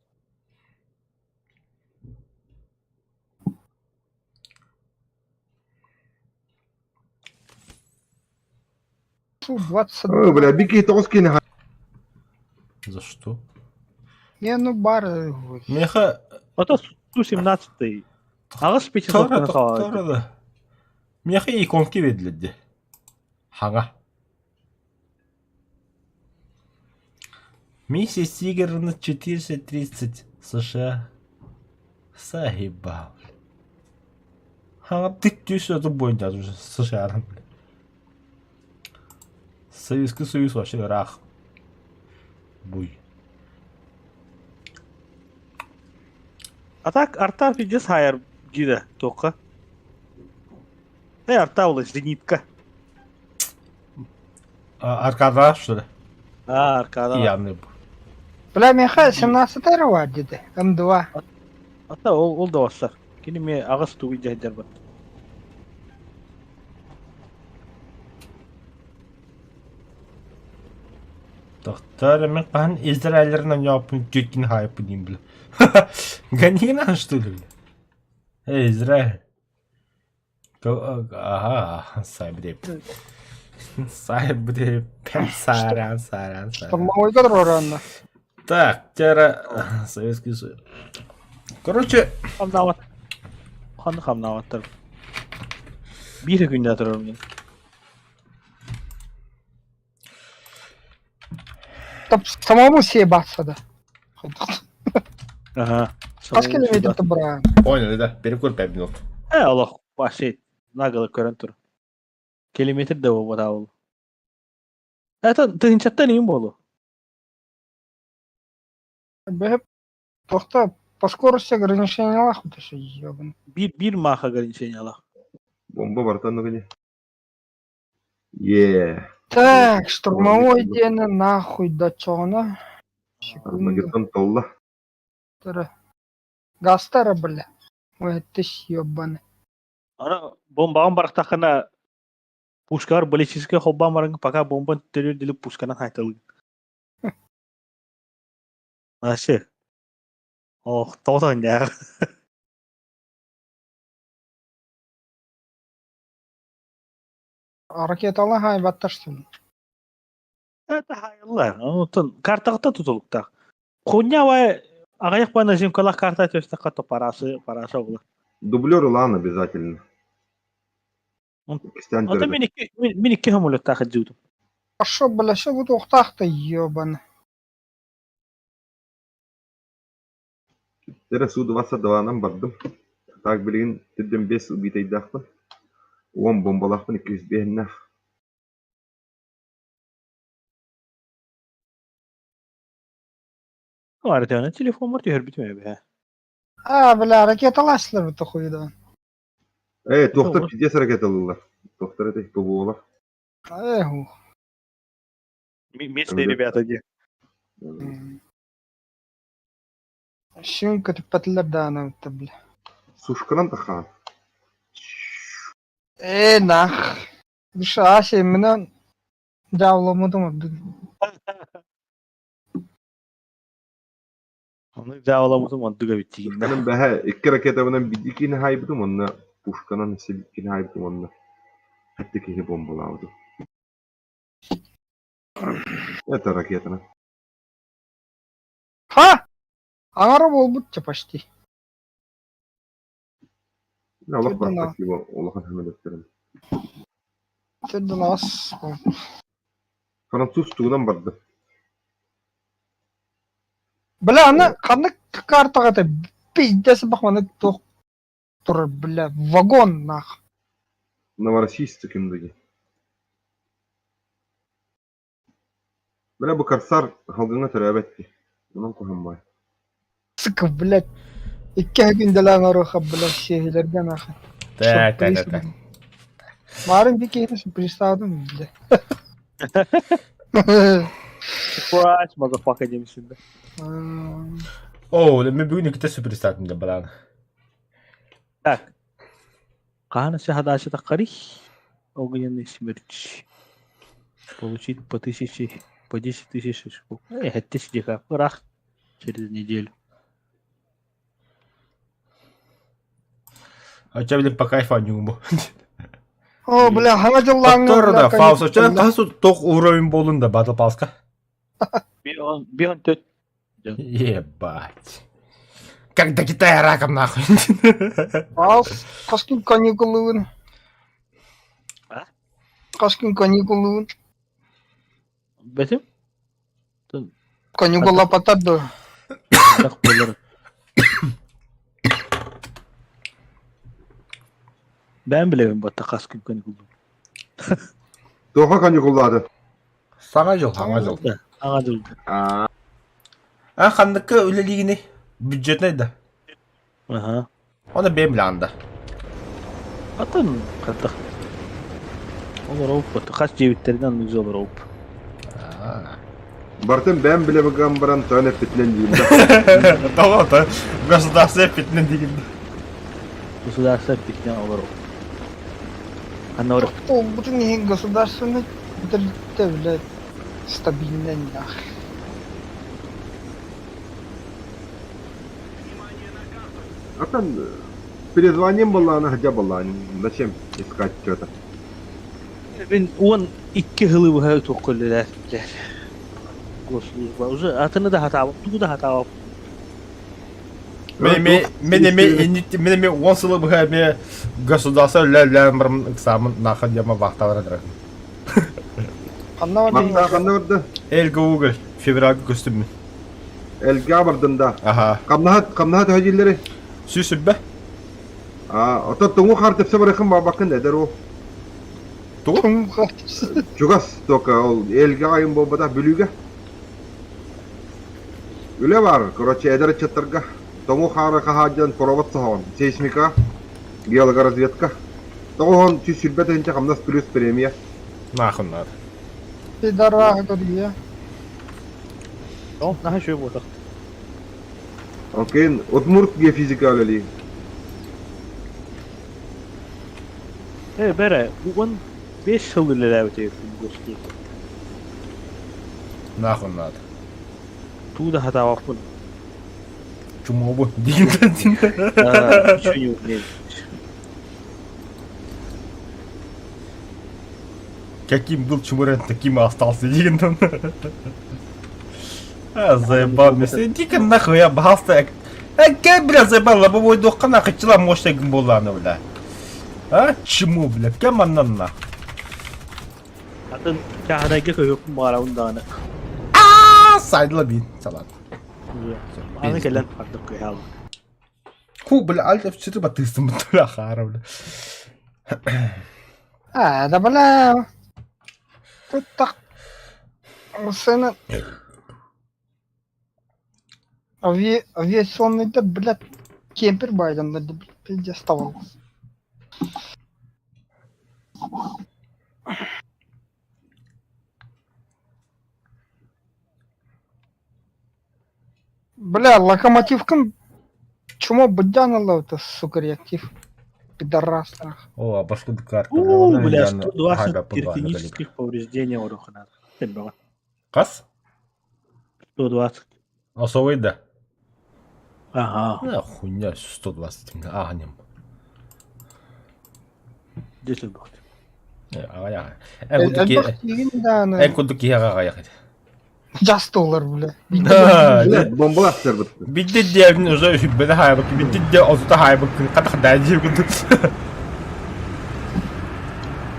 B: Фу, 20.
F: Ой, бля, бики тоҕус киинэ
A: За что?
B: Не, ну бар.
A: Меха
C: Ото Су-17 аҕыс пятисотканы хаалла.
A: да. Меха иконки ведледди. Хага. Миссия Сигерна 430 США. Сагибал. Хага ты все это будет уже США. Советский Союз вообще рах. Буй.
C: А так арта пиздец хайар гида тока. Э, арта ол зенитка.
A: А, аркада, что ли?
C: А, аркада.
A: Пьяный.
B: Бля, меха 17 бар диде. М2.
C: Ата ол ол да бассар. Кини ме аҕыс тугу дьаһайдар бар.
A: Тохтор, мен хаһан Израилерынан япын тетин хайпы деймін, бля. Гони что ли, бля? Эй, Израиль. Ага, сайбдеп. Сайбдеп. Сарян, сарян, сарян.
B: Штурмовойга оранна.
A: Так, тера Советский Союз. Короче,
C: Хамнаабат. Ханны хамнаабаттар. Биир күннэ турар мин.
B: Самому съебаться, да.
C: Ага.
B: Хас километр быраан?
A: Понял, да. Перекур 5 минут.
C: Э, олох вообще наголо көрөн тур. Километр да буолбатаа ол. Это тыһынчаттан иин буолу.
B: Бэһэп тохта по скорости ограничениялаах вот еще ебан.
C: Биир биир маах ограничениялаах.
F: Бомба бартан гыне. Е.
B: Так, штурмовой диэни нахуй дочоҕуна. Секунду.
F: Армагеддон толла.
B: Гастара, бля. Ой, ты съебаный.
C: Аны бомбаҕын барахтаххына пушкалар баллистическай холбоон баран пока бомбан төрүөр дили пушканан хайталыгын. Вообще. Ох, тоҕо ньаа.
B: Ракеталы хайбаттарсың.
C: Это хайыллар. Онтон картаҕыттан тутулуктаах. Хуйня бай аҕыйах бана зимкалаах карта төстөххө то парасы параса буолар.
F: Дублер ылаан обязательно. Иккистээн
C: Ото
F: төрөтө.
C: мин икки мин икки самолеттаах илдьибитим.
B: Хорошо, бля, все буду ухтах-то, ебаный.
F: Эрэ Су-22-нан бардым. Так билигин тирдэн биэс убитайдаахпын. Уон бомбалаахпын иккис биэһиннээх.
C: Арытыана телефоммар түһэрбитим эбээ.
B: А, бля, ракеталааччылар бутта хуйдаан.
F: Ээ, туохтар пиздец ракеталыыллар. Туохтар этэй ПВО-лар.
B: Эх, ух.
C: Местные ребята где.
B: Шүн көтүппэтилэр даҕаны бутта, бля.
F: Сушканан тахаан.
B: Ээ, нах. Душа, ася, именно дьаабыламмытым ордук.
C: Ону дьаабыламмытым ордук эбит диигин да.
F: Пушканан бэһэ икки ракетабынан биир киһини хаайбытым уонна пушканан өссө биир киһини хаайбытым уонна хэттэ киһи бомбалаабытым. Это ракетанан.
B: Ха! Аҥара буолбут почти.
F: Олох спасибо улахан көмөлөстөрүм.
B: Төрдүн
F: Француз тугунан барды?
B: Бля, аны ханнык картаҕа это пиздец бахманы туох турар, бля, вагон нах.
F: Новороссийск кимдиги. Бля, бу корсар халгыҥа төрөөбөт дии. Онон куһаммай.
B: Сука, блядь. Икки күндэлээн оруоха, бля, сиэһилэргэ нахуй.
A: Так, так, так, так.
B: Марын bir kere сюрпризтаадым, бля.
C: Surprise, motherfucker диэбисин да.
A: Оо, мен бүгүн иккитэ сюрпризтаатым да бараан.
C: Так. Хаһан өссө хадаачы таххарый? Огненный смерч. Получить по тысяче, по 10 тысяч очков. Э, сэттис диэки ыраах через неделю.
A: А чэ, блин, по кайфу анньуҥ
B: О, бля, хаҥа дьыллааҥҥа,
A: Оттор
B: бля,
A: да, Фауст,
B: каникулга.
A: хас туох уровень буоллун да, Battle Pass-ка?
C: Бион төт.
A: Ебать. Как до Китая раком нахуй.
B: Аас, хас күн каникулуун.
C: А?
B: Хас күн каникулуун.
C: Бэтим?
B: Каникуллапаттар дуо?
C: Так буолар. Бэйэм билэбин батта хас күн каникуллуун.
F: Туохха каникуллаатын?
A: Саҥа дьыл, саҥа дьыл.
C: Саҥа дьылга.
F: Аа,
A: А ханныкка үлэлиигиний? Бюджетнай да?
C: Аха.
A: Оны бэйэм билэҕин да?
C: Атын хатах. Олоробут хас дьиэбиттэринэн оннук олоробут.
A: Аа.
F: Барытын бэйэм билэбиган баран тойон эппитинэн диим да.
A: Тоҕо то государство эппитинэн диигин да.
C: Государство эппитинэн олоробут. Ханна барыах
B: Буолбутун иһин государственный тэрилтэ бile стабильнай нах.
F: Атын перезвоним была, хотя была. Зачем искать что-то?
C: Мин 12 сылы быһа туох үлэлээбиттэр. Госслужба уже атыны да хатаабыт, тугу да хатаабыт.
A: Мен мен мен мен мен мен 10 сылы быһа эмиэ государство үлэ-үлээн баран ыксааммын нахуй диэмэ вахталара дыратын.
B: Ханна
F: Махтаа ханна барда?
A: Эльга уголь. Февральга көстүм мин.
F: Элгээ бардын да.
A: Аха.
F: Хамнаһа хамнаһа төһө дииллэрий?
A: 120.
F: Аа, оттон туҥу хаар тэпсэ барыаххын баҕарбаккын да эдэр уол.
A: Тугу?
F: Чугас только ол Элгэҕэ айын буолбатах Бүлүүгэ. Үлэ баар, короче, эдэр ыччаттарга тоҥу хаары хаһаадьан провод соһоҕун, сейсмика, геологоразведка. Тоҕуһун 120 тыһыынча хамнас плюс премия.
A: Нахуй надо.
B: Пидорах көрүйэ.
C: Ол наһаа үчүгэй буолбатах.
F: Окей, Удмурт геофизика үлэлиир.
C: Э, бэрэ, 15 сыл үлэлээбит эбиппин госслужба.
A: Нахуй надо.
C: Туу да хатаабаппын.
A: Чумобу диин.
C: Ничего не умею.
A: Каким был чумурен, таким и остался диин. А, заебал меня. Иди-ка нахуй, я баһаалыста. Э, бля, заебал, лобовой дуохха нахуй, чыла мощный буоллааны, бля. А, чему, бля, кем аннан нах?
C: Атын чааһынайга көһүөхпүн баҕарабын даҕаны.
A: А, сайдыла бин, салат.
C: Аны кэлэн ардык көһө
A: Ху, бля, альт F4 батыыстым бля, хаара, бля.
B: А, да бля. Тут так. Сына. Авиационный да, блядь, кемпер Байден, да, блядь, пиздец того. Бля, локомотивкам чмо бдянуло это, сука, реактив. Пидорас, нах.
A: О, башку карта.
C: У, бля, 120 технических повреждений орохунар.
A: Хас?
C: 120.
A: Особый да.
C: Ага.
A: А, хуйня, 120 агнем.
C: Десять бахт.
A: Аҕайах. Эн курдук киһи аҕайах.
B: Жас доллар, бля.
F: Бомбалаах сырбыт.
A: Бидде диэбин уже үббэни хаайбыт, бидде диэ отута хаайбыккын хатах даа диир курдук.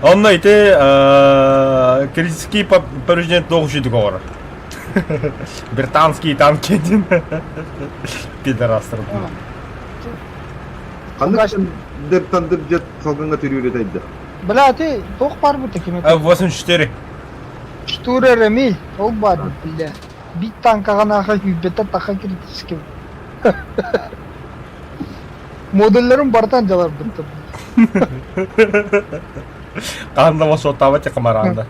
A: Онно ити критический повреждение туох үчүйдүк оҕоро. Британские танки диэн пидорастар.
F: Ханнык тандыр дьет салгыҥҥа түрүүрү тайда?
B: Бля, ты туох баар бу такими?
A: 84.
B: Штурер Эмиль, ол баар, бля. Бит танкаҕа нааха күүрбэтэ таха критический. Модулларын бартан дьаларбыттым.
A: Хаһан да ваншоттаабат хамараанда.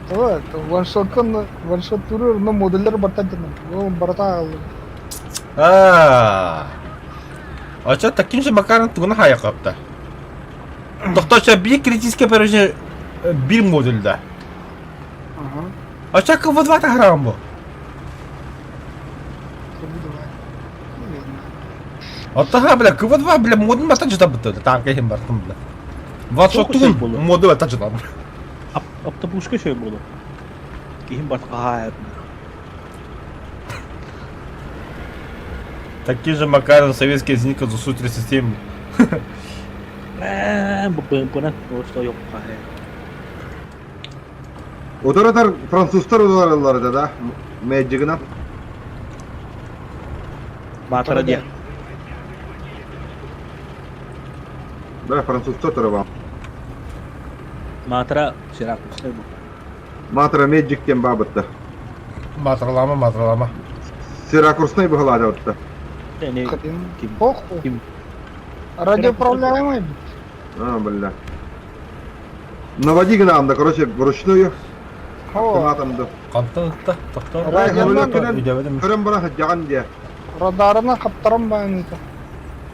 B: Вот, ваншоткан, ваншот турur, но модуллар бартан дьалар. Барта алды.
A: Аа. Очо таким же макаром тугуна хайакапта. Тохточа биир критическое поражение биир модульда.
B: Ага.
A: Очо КВ-2 тахарам бу. Оттаха, бля, КВ-2, бля, модун бата жытабыт танка иһин бартым, бля. Ваншоттугун моду бата жытабыт.
C: Автобуска шөй буолу. Киһим батқаһаа
A: Такие же Макаров советские зенитка ЗСУ-37.
C: БМП-нан что
F: Утаратар французтар удараллар да да Мэджигынан.
C: Баатара диэн.
F: Да, французтар турабам.
C: Маатара Сиракуска бу.
F: Маатара Мэджик диэн баабытта.
A: Маатаралаама, маатаралаама.
F: Сиракурснай быһылаадабытта.
C: Ким?
B: Похуй.
C: Ким?
B: Радиоуправляемый.
F: А, бля. Наводи гына да, короче, вручную. Автоматом да.
A: Хантан ытта? Тохтоо.
F: Көрөн баран сылдьаҕын диэ.
B: Радарынан хаптаран баайыныта.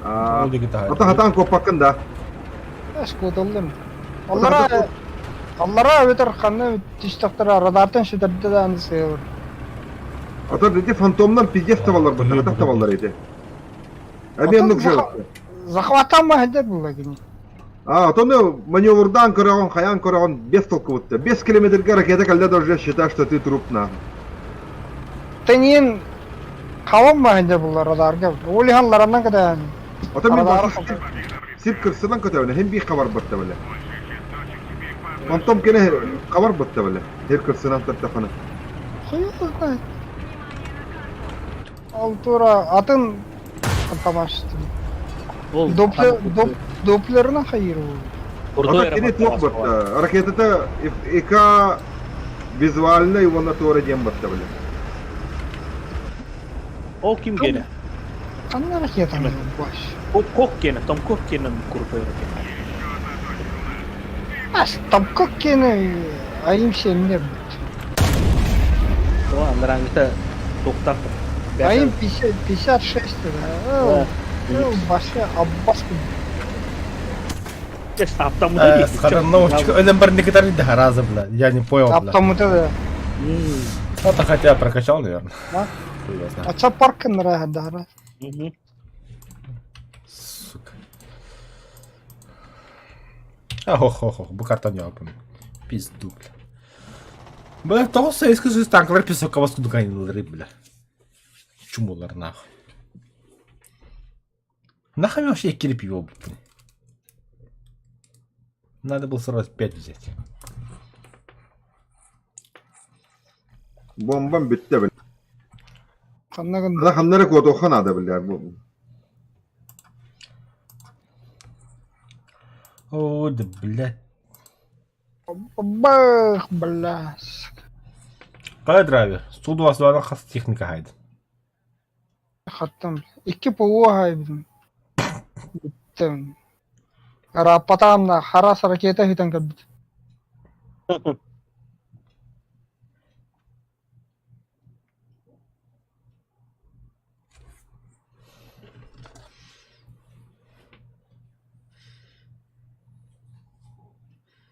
F: Ата хатаан куоппаккын да.
B: Эскоталлым. Аллара Аллара эбэтэр ханна түстэхтэрэ радартан сүтэрдэ даҕаны сыһыар.
F: Ата ити фантомнан пиздец табаллар бытта, хатах табаллар ити. Эми оннук же.
B: Захватан сылдьар буолла кини.
F: А, то ну маневрдан көрөҕүн, хайаан көрөҕүн без толкубутта. 5 километрга ракета кэллэ да уже считай, что ты труп на.
B: Тэнийэн хаван сылдьар буолла радарга. Ол иһэн лараннан кэтээн.
F: Ото мин сир кырсынан көтөбүнэ, хин биир хабар бытта биле. Онтон кини хабар бытта биле. Сир кырсынан таттахына.
B: Хуй его знает. Ол тура атын тамашты.
C: Ол
B: Доплер, доп, Доплерынан хайыр ол.
C: Крутой
F: Ата кини туох батта? Ракетата ИК визуальный уонна туора диэн батта бile.
C: Ол ким гене?
B: Ханна ракетаны баш?
C: Кок гене, Том Кок гене крутой ракета.
B: Ас, Том Кок гене айым семне бит.
C: О, анараңыта тоқтап.
B: Айым 50, 56 да. Башы аббас
A: Научка өлөн бар некоторые да раза, бля. Я не понял, бля.
B: Аптамыта да.
A: Это хотя прокачал, наверное.
B: Да?
A: Хуй его знает.
B: Ача паркын рахадара.
A: Сука. Ох-ох-ох, бу картаны албым. Пизду, бля. Бля, тоҕо Советский Союз танкалар песокка баскудуканылары, бля. Чумулар нахуй. Нахуй вообще кирпи его, блин. Надо было сразу 5 взять.
F: Бомбам бүттэ бile.
B: Ханна гын
F: Ана ханнара куотуохха наада бile.
A: О, да, блядь.
B: Бах, бля.
A: Кай драйвер? Су-22 хас техника хайд.
B: Хаттым. Икки ПВО хайбын. Бүттüm. Рапатамна харас ракета хитан кэлбит.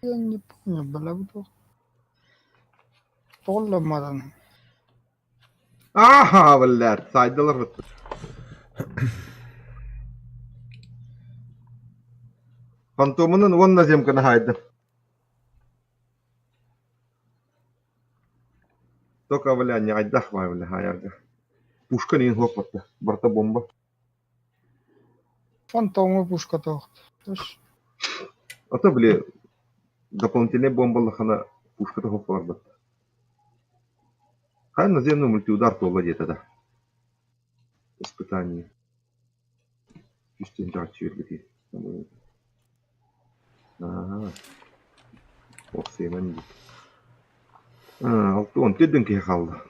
B: Я не помню, бля, бу Толламадан.
F: Аха, блядь, сайдалар бытты. Фантомунан уонна земканы хайдым. Только, бля, не айдах бля, хаярга. Пушка не хлопотта, барта бомба.
B: Фантомы пушка тоқ.
F: Ата, бля, дополнительная бомба лахана пушка того барбат. Хай наземный мультиудар то владеет тогда. Испытание. Чистый Ага. Ох, сыйман дии. Алты он төрдөн киһи хаалла.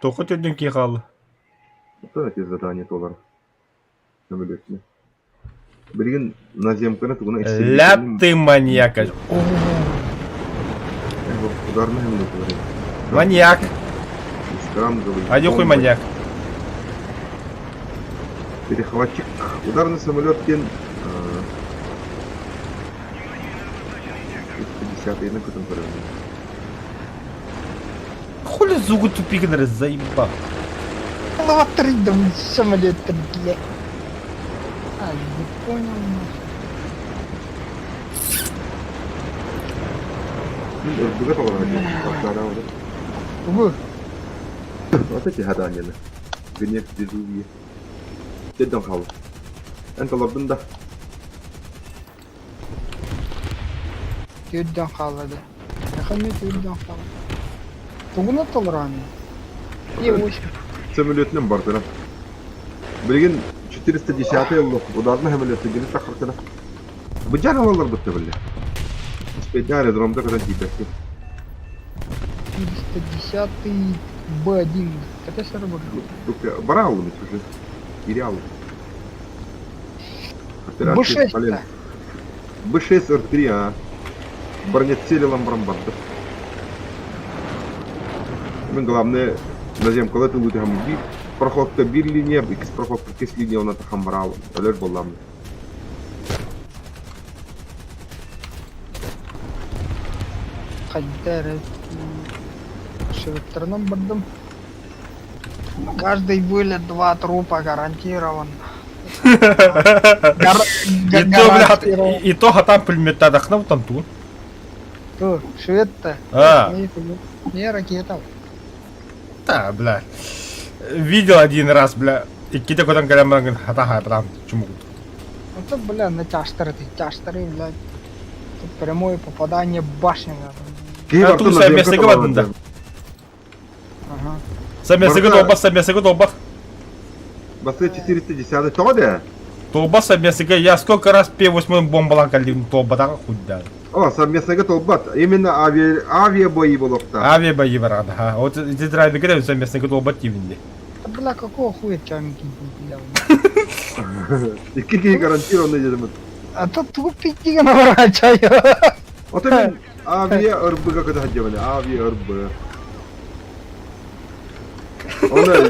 A: Тоқы төрдөн киһи хаалла.
F: Оттон эти задание толар. Көмөлөтүнэ. Билигин наземканы тугуна
A: Ля ты маньяка.
F: Ударный говорит.
A: Маньяк.
F: Скрамговый.
A: А нихуй маньяк.
F: Перехватчик. Ударный самолет тен 50-й көтөн көрөбүн.
A: Хули зугу тупигнер заебал.
B: Лотридом самолет, бля. А, не понял.
F: Өрдүгэ толорор диэн.
B: Угу.
F: Вот эти гаданины. Гнев Везувия. Деден хал. Эн толордун да.
B: Түрден қалады. Яхами түрден қалады. Тугуна толраны. И восемь.
F: Самолетнен бардыра. Билигин 410 елло. Ударны самолеты гири тахыртына. Быжан алалар бытты бile. Успейди аэродромда көтөн тиийбэккин.
B: 410 Б1. Это все работает.
F: Бара алым уже. Кири алым.
B: Б6.
F: Б6 Р3, а. Бронецелилом бромбарды. Мен главное наземкалы тылутыхам бир проходка бир линия, икс проходка кес линия она тахам барал. Өлөр боллам.
B: Хайдер. Шеветтарынан бардым. Каждый вылет два трупа гарантирован.
A: И то, бля, и то хатан пулеметтадахна там ту.
B: То, швед-то.
A: А.
B: Не ракета.
A: Да, бля. Видел один раз, бля. Икките көтөн кэлэн баран хата хаапатаам чумугут.
B: Это, бля, на тяжтары ты, тяжтары, блядь. Тут прямое попадание башни.
F: Киһи
A: А
F: барытын
A: ту
F: наземка
A: совместныга бардын да.
F: толорор.
B: Ага.
A: Совместныга
F: Барыта-
A: толбас, совместныга толбас.
F: Басы 410 тоҕо да?
A: Толбас совместныга я сколько раз П8 бомбалан каллим толбатаҕа хуйда.
F: О, совместныга толбат. Именно авиа авиабои буолуохтаах.
A: Авиа бои барада. Ха. Вот эти драйвига совместныга толбат тивинди.
B: Да бля, какого хуя тебя бля?
F: Икки киһи гарантированный дедим.
B: А то тупик деген наворачаю.
F: Ото мен авиа ырбыга көтө сылдьабын. Авиа ырбы. Оны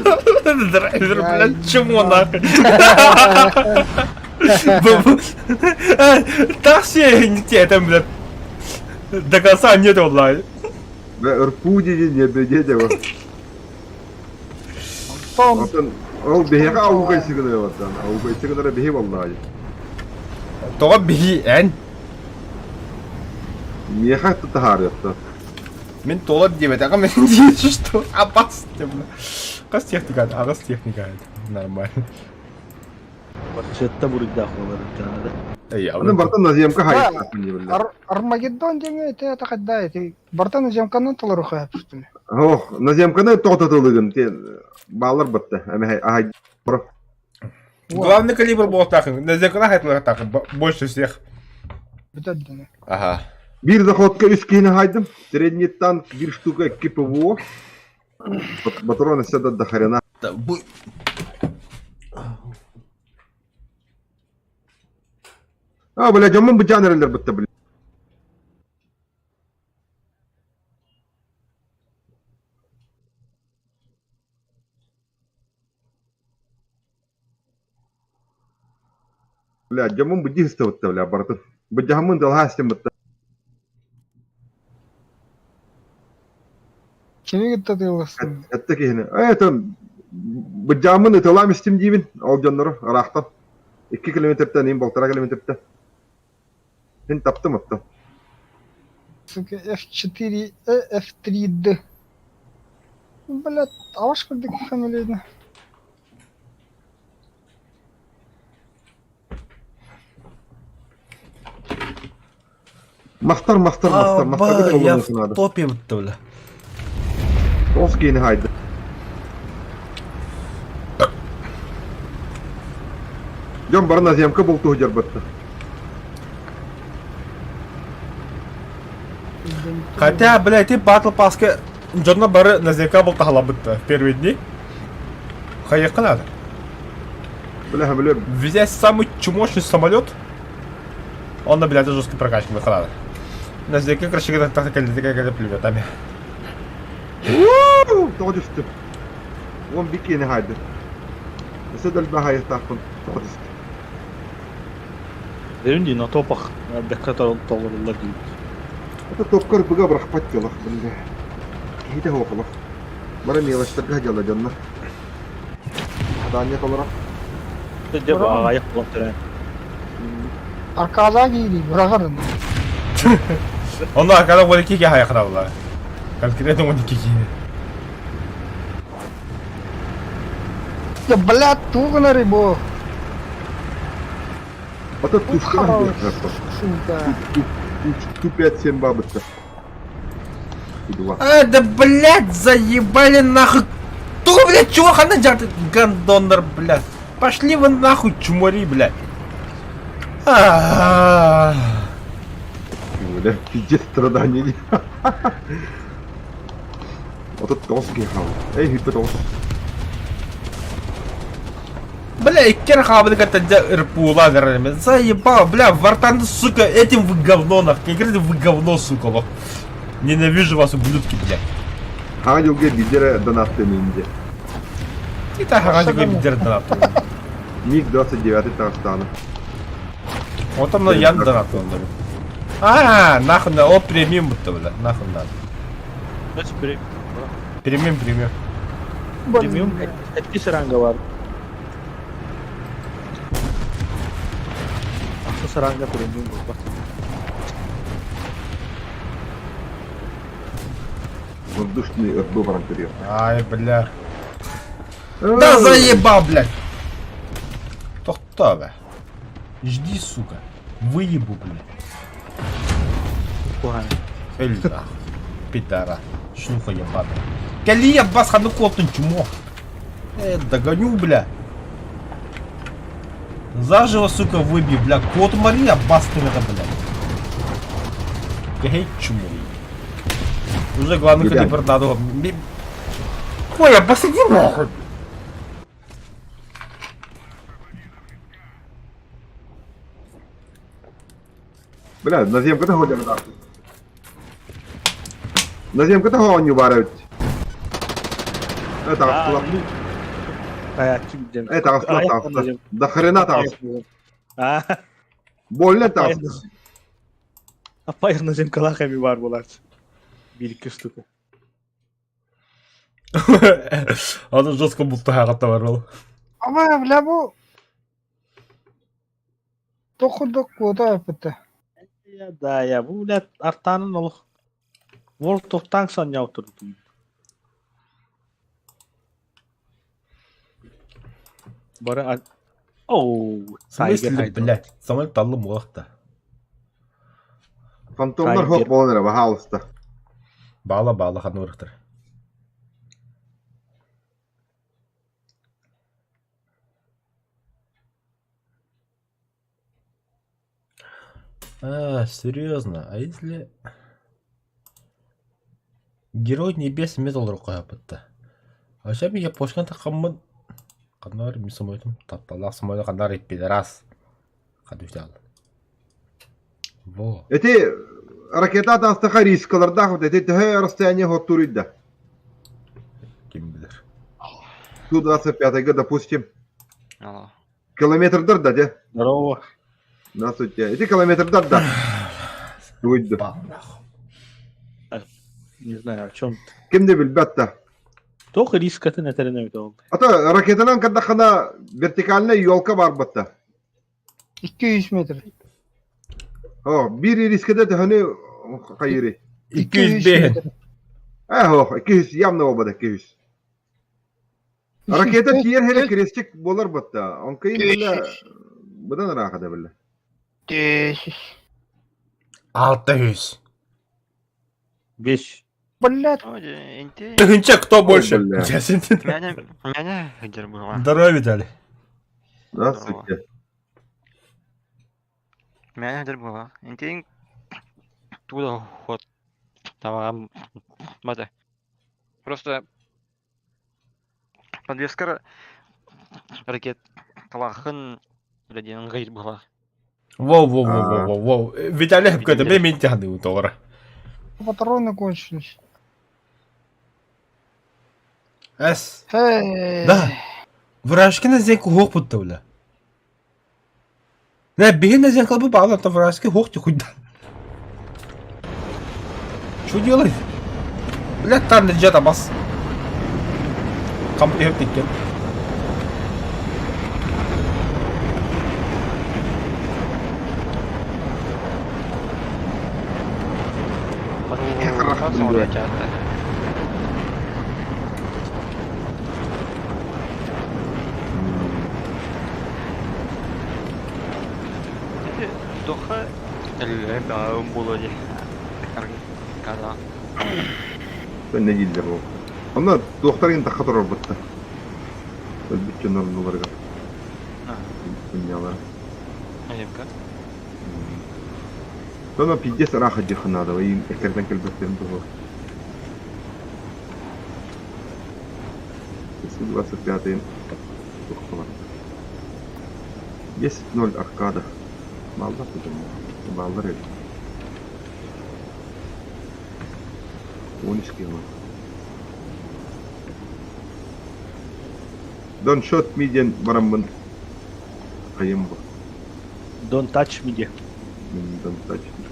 A: Драйвер,
B: Я
A: блядь, чмо
B: ебал.
A: нахуй. Так все не те, там, блядь, до конца нет онлайн.
F: ырпуу диэн не дебе.
B: Том,
F: Отон ол биһиэхэ аугай сыгынайбаттан. Аугай сыгынара биһи боллаай.
A: Тоҕо биһи эн?
F: Миэхэ тутаһаарыатта.
A: Мин туолар диэбэтэҕим мин диэчи что абас деп. Хас техника аҕыс техника нормально.
C: Барчетта буруйдаах буолар да.
F: Аны бартан наземка хайыттаахпын диэбиллэр.
B: Армагеддон диэҥҥэ ити это хайда ити бартан наземканы толору хайаппытын.
F: Ох, наземканы тоҕототулугун баалар батта. Эмэхэй аһай
A: Главный калибр буолтаахын. Наземканы хайтлахтаахын больше всех.
B: Бүтэрдини.
A: Ага.
F: Биир заходка үс киһини хайдым. Средний танк биир штука икки ПВО. Патрон өссө да дохрена. А, бля, дьоммун быдьаан эрэллэр бытта, бля. Бля, дьоммун быдьыы сыстыбытта, бля, барытын. Быдьаһаммын далаһа истиммитта.
B: Кими кытта тыылластың?
F: Этте киһини. Это быдьааммын ыталаам истим диибин, ол дьоннору ыраахтан. 2 километртэн, иин полтора километртэн. Мин таптым оттон.
B: Сука, F4, F3D. Блядь, алаш курдук фамилияны.
F: Мастар, мастар, мастар, мастарга
A: Я
F: толлонуохха
A: в
F: наада.
A: топе бутта бля.
F: Тоҕус киһини хаайда. Дьон бары наземка бултуһу дьарбатта.
A: Хотя, бля, ити Battle Pass'ка дьонно бары наземка бултаһалабытта в первые дни. Хайыахха надо.
F: Бля, бля,
A: Взять самый чумошный самолет, он, блядь, жесткий прокачка выхода. Наземка, короче, так так так плеветами.
F: Тоҕо түстүм. Уон бикиини хаайдым. Өссө да элбэх айахтаахпын. Тоҕо түстүм.
C: Дэрин дии, на топах бэккэ толоруллар диибит.
F: Это топкар быга бырахпат дьолох бля. Киһитэ суох Бары мелочтарга дьалла дьоннор. Задание толоро.
C: Дьэ бу аҕайах буолан төрөөн.
B: Аркаада киирии, быраҕарын.
A: Онно аркада 12 киһи хайахталла. Конкретно 12 киһи.
B: Я, блядь, тугу гынарый бу?
F: Ото тушкан диэххэ.
B: Сука.
F: Ту 5-7 бабытта. Два.
A: А, да блядь, заебали нахуй. Кто, блядь, чего хана жарты? Гандондар, блядь. Пошли вы нахуй, чумари, блядь. А-а-а.
F: Бля, пиздец страдания. Ото тоҕус киһи хаалла. Эй, хүппэ тоҕус.
A: Бля, икки хаабыны кытта дьэ ырпуулаан эрэр Заебал, бля, вартанды, сука, этим вы говно, нахуй. Конкретно вы говно, сука, лох. Ненавижу вас, ублюдки, бля.
F: Хаҥа дьылга биирдэ эрэ донаттыам инде.
A: И так хаҥа дьылга биирдэ эрэ донаттыам.
F: Миг 29 Таастаана.
A: Вот там ян донаттыам. А, нахуй на, о, премиум будто, бля, нахуй надо. Премиум, премиум.
C: Премиум сэттис ранга бар. Ахсыс ранга премиум буолбат.
F: Воздушный ырбы баран көрүөх.
A: Ай, бля. Да заебал, блядь! Тохтоо, бля. Жди, сука. Выебу, блядь.
C: Куһаҕан.
A: Эл, нахуй. Пидора. Шлюха ебаная. Кали я бас ханнык куоттун чмо. Э, догоню, бля. Заживо, сука, выбью, бля. Кот Мария, бас ты это, бля. Гей, чмо. Уже главный
F: Ребят.
A: калибр надо. Ой, я посиди нахуй.
F: Бля, наземката ходя Наземката хоонньуу баар эбит. Э, таҕыстылар. Э, таҕыстылар, таҕыстылар. До хрена таҕыстылар. Больно таҕыстылар.
C: Аппайах наземкалаах эми баар буолааччы. Биир-икки штука.
A: Аны жестко бултаһаҕа бар ол.
B: Ама, бля, бу Туох курдук куота эппитэ.
C: Да, я бу блядь, артаанын олох World of Tanks оонньообут турдум. Бары Оу,
A: В смысле, блядь, самолет таллым уолахта.
F: Фантомнар хоп буолан эрэ, баһаалыста.
A: Баала баала хануырыктар. А, серьезно, а если... Герой небес метал рукояпытта. А сейчас я пошкан тахаммын. Канар ми самолетым тапталах самолет канар пидорас. Хадүтал. Во.
F: Эти ракета таастаха рискалардаах вот эти төһө расстояние хоттуруйда.
A: Ким билэр.
F: Су-25-га, допустим. Километрдар да, де?
C: Здорово.
F: Здравствуйте. Эти километрдар да. Дуйду.
C: Не знаю, о чем ты.
F: Ким да билбэт да.
C: Туох рискатын этэрин эбит ол.
F: А то ракетанан кардахана вертикальная елка бар батта.
B: 200 метр.
F: О, биир рискede төһөнү хайыры.
A: 205.
F: Э, ох, 200 явно обада 200. Ракета тиер хеле крестик болар батта. Он кайын била быдан рахада била.
A: 600.
C: Беш.
B: Блядь.
A: Тыһынча кто больше?
F: бля.
A: Здорово, Виталий.
F: Здравствуйте.
G: Мээнэ буолла. Интиҥ туда хот табаҕам бата. Просто подвескар ракет талахын диэн ыңгыйр буолар.
A: Воу, воу, воу, воу, воу, воу. Виталий какой-то мен тяны тоҕора.
B: Патроны кончились.
A: Эс.
B: Эй.
A: Да. Вражки зенку хох бутта бля. Не, биһи на зенкалбы баалар, то вражки хох ти хуйда. Что делает? Бля, там лежат бас. Кам тиһеп тиккен.
G: Туха буолуо дии. Когда
F: Не дииллэр ол. Онно туохтарын тахха турарбытта. Өлбүт дьоннор оннуларыгар. Сынньалара. Тоно пиздец ыраах дьиэхэ наада, ыйын эккирэтэн кэлбэттэрин туһугар. 25 туохха барда. 10-0 аркада. Бааллар да дьоннор. Бааллар эбит. 13 кило. Don't shot me диэн бараммын хайым бу.
C: Don't touch me диэ.
F: Don't touch me.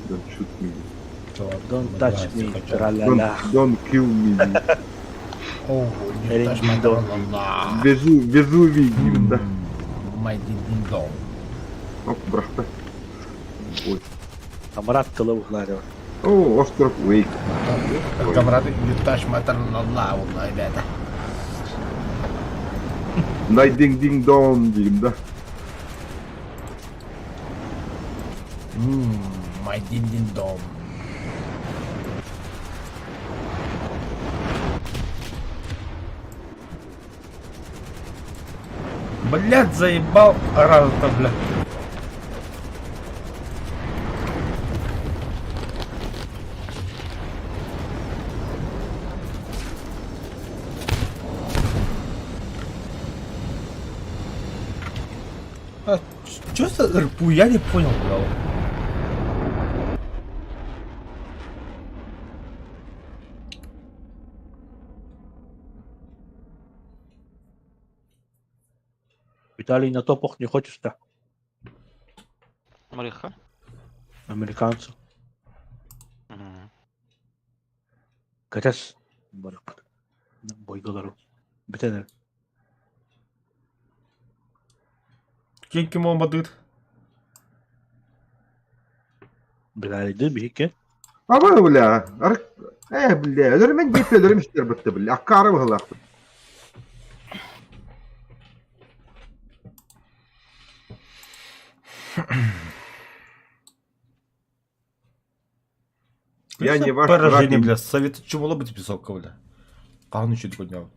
F: Don't shoot me.
C: Don't touch me. Тра-ля-ля.
F: Don't, don't kill me.
A: О, не touch my ла
F: Везу, везу диибин да.
A: My ding dong.
F: Оп, бырахта. Ой.
C: Амарат тыла ухларева.
F: О, остров Уэйк.
A: Камрады, не touch my ла ла ребята.
F: Най динг динг дон диим да.
A: My ding ding dong. Блядь, заебал раза-то, бля. А, что за РПУ? Я не понял, бля.
C: Виталий на топах не хочешь-то?
G: Мариха?
C: Американцу. Катас. Барыппыт. Бойголору. Бүтэн
A: Ким ким бадыт?
C: Билалиды биһикки.
F: Аба бля. Э бля, өлөрүмэн диэппи өлөрүм истэр бытты бля. Аккаары быһылаахпыт. Я не ваш
A: Поражение,
F: враг.
A: бля, совет чумало быть песок, бля. Кааны чуть поднял.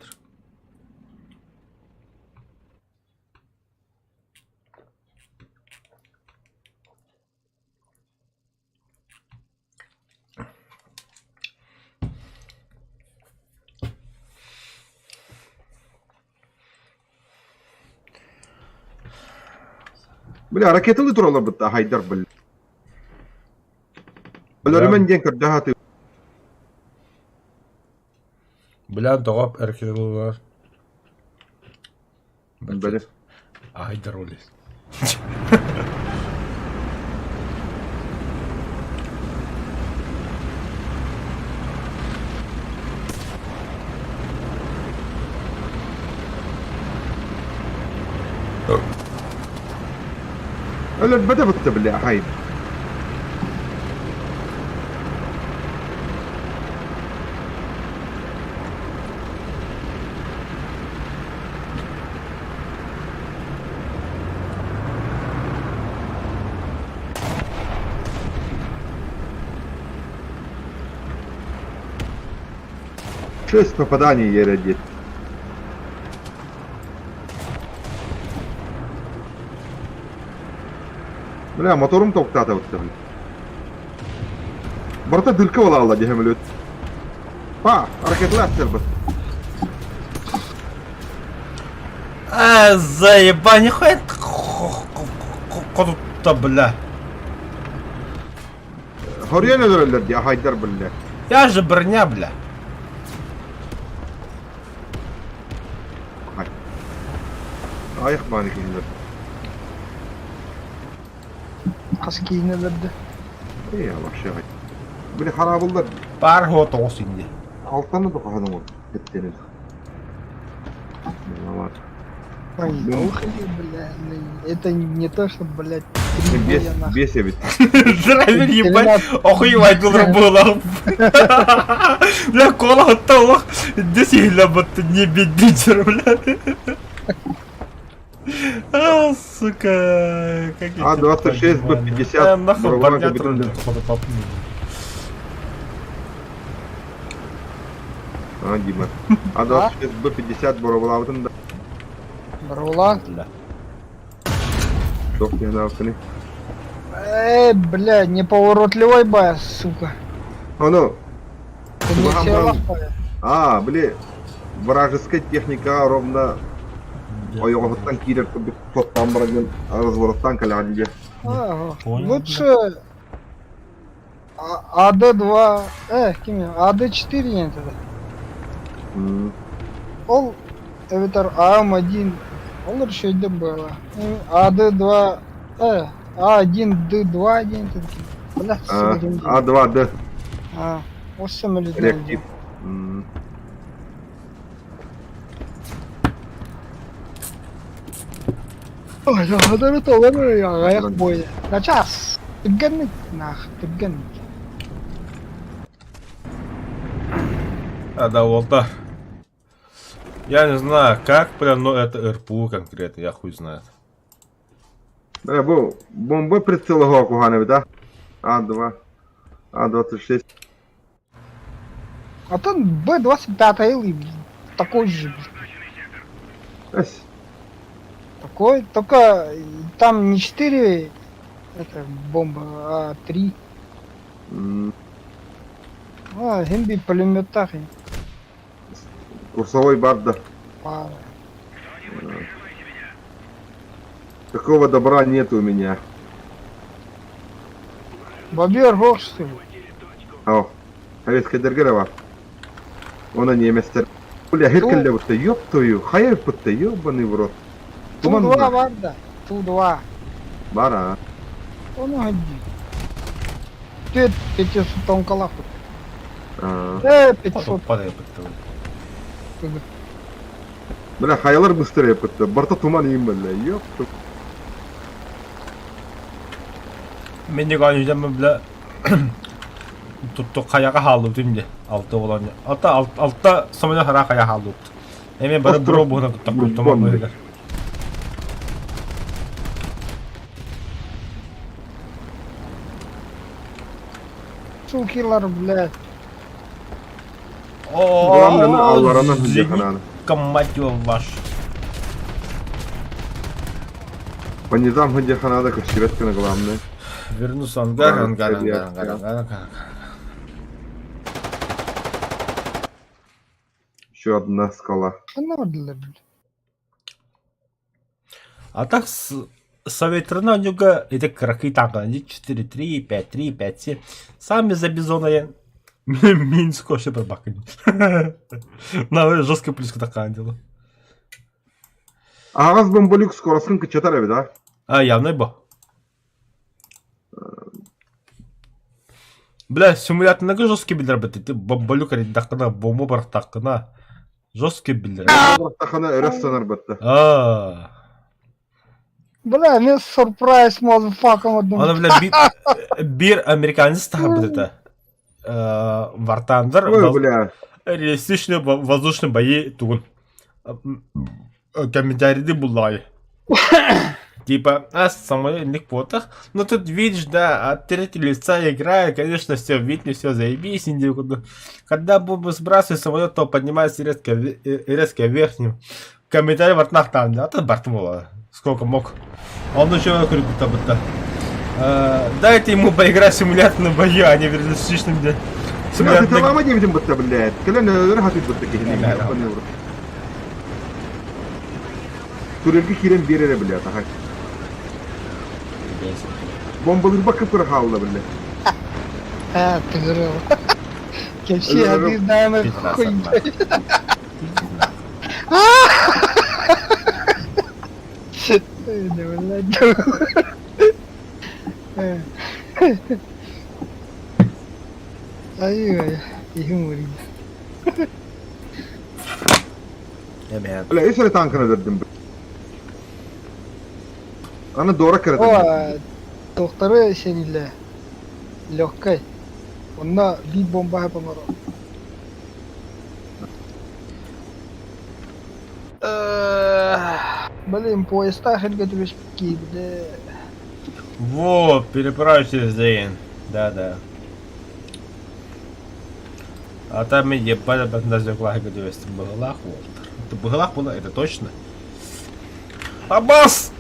F: Бля, ракеталы туралар бытта хайдар бля. Өлөрүмэн диэн көрдөһө
A: Бля, доҕоп эркилылар.
F: Били.
A: Айдар оли.
F: Өлөрбөтө бытта бля, хай. Шесть попаданий еле дед. Бля, моторум токтата бытта бля. Барыта дырка буолаалла дии сөмөлүөт. Па, ракеталар быт.
A: А, заеба, нихуя куда бля.
F: Хоруйан өлөрөллөр дии, ахайдар бля.
A: Я же броня, бля.
F: Айах бааны кинилэр.
B: Хас киинэлэрдэ.
F: Эй, вообще. Били харабыллар
A: Пар хо тоҕус инди.
F: алтаны да хаһан оҥор эттенин.
B: Ой,
F: Ну.
B: ух, бля, это не то, что, блядь, три
F: Бес,
B: боя нахуй.
F: бес эбит.
A: Драйвер ебать, охуевать был было. Бля, кола отталах. Здесь я будто не бедничер, бля. А, сука, как я
F: А,
A: тебя
F: 26,
A: понимаю.
F: Б50,
A: Э, нахуй,
F: Буровая
A: парня
F: капитан.
A: троллит, походу, папу.
F: А, Дима. А26 Б50 боробалаабытын да.
B: Брула.
A: Бля.
F: Тох киһи
B: Эй, бля, неповоротливый бая, сука.
F: Ону,
B: Ты не
F: Вам
B: все
F: там-
B: лапая.
F: а, били, вражеская техника ровно ойоҕоһуттан киирэр курдук тоттоон баран развороттан кэлэҕин дии.
B: Ага.
A: Понял,
B: Лучше АД-2, ким я? АД-4 нет это. Ол, эбэтэр АМ-1, ол үчүгэйдик было. АД-2, А1Д2 диэн бля, сука, ким диэн.
F: А2Д
B: А, ол самолет
F: реактив.
B: Ой, хадары толор аҕыйах буойа. Начаас, түргэнник, нах, түргэнник.
A: А, да, вот да. Я не знаю, как прям, но это РПУ конкретно, я хуй знает.
F: Бля, бу бомба прицелого куһаҕан эбит а? А2, А26.
B: Атын Б-25 ылый, такой же.
F: Эс.
B: Такой, только там не четыре это, бомбы, а три. А, химби пулеметтах.
F: Курсовой бар да. Такого добра нет у меня.
B: Бобер һох что ли?
F: О, советскайдарга эрэ бар. Оны немецтер. Бля, хир кэллэ бутта, ёб твою, хайа бутта, ёбаный в рот.
B: Ту-2 бар да, Ту-2.
F: Бар а.
B: Ону хадди. Түөт 500 тонкалах. Э, 500.
F: Бля, хайалар быстрее бутта. Барта туман иим бля, ёб твою.
A: Мин оонньуутам бля тутту хайаҕа хааллыбытым дии алта буолан алта алта самолет хараах хайа хааллыбыт эмиэ бары буруо буһунан туттахпыт туман быыһыгар
B: Сукилар, блядь.
A: О, мать его ваш.
F: По низам Хадиханада көстүбэт гына главное.
A: Вернулся ангар, ангар, ангар, ангар, ангар, ангар.
F: Еще одна скала.
A: А так с Советрана нюга это краки танка 4-3, 5-3, 5-7. Сами за бизона я Минск вообще пробакали. На жестко плюс такая дело.
F: Аҕас бомболюк скоростун кыччатар эбит а?
A: А, явно бо. Бля, симуляторга жесткий билер бит. Ты бомболюк риддахына, бомба барахтахына. Жесткий билер.
F: Барахтахына өрө санар бытта.
A: А.
B: Бля, мен surprise motherfucker одну.
A: Аны бля бир американец тахабыт это. War Thunder.
F: Ой, бля.
A: Реалистичный воздушный бои тугун. Комментарий буллай. Типа, а, самолет потах. Но тут видишь, да, от третьего лица играя, конечно, все видно, все заебись. Когда бомбу сбрасывает самолет, то поднимается резко, резко вверх. Комментарий в там, да, тут Бартмула. Сколько мог. Он еще говорит, будто будто. Дайте ему поиграть в симуляторном бою, а не в реалистичном где.
F: Симулятор. диэбитин бытта, блядь. Кэлэн өлөр хатыт бытта киһини. Турельге киирэн биэр эрэ, блядь, аха. Бомбалыыр кыра хаалла, блядь.
B: А, ты говорил. Кепси, а ты знаешь, хуй. Блядь. Ай, иһим урин.
F: Бля, үс эрэ танканы өлөрдүм. Аны дора кыратым.
B: О, докторы сениле. Легкой. Онно биир бомба оҥоро. Блин, поезда хэргэ түбэспикки, бля.
A: Во, переправь через Рейн. Да-да. А там и ебать на түбэстим быһылаах уолтар. Это быһылаах было, это точно. Аббас!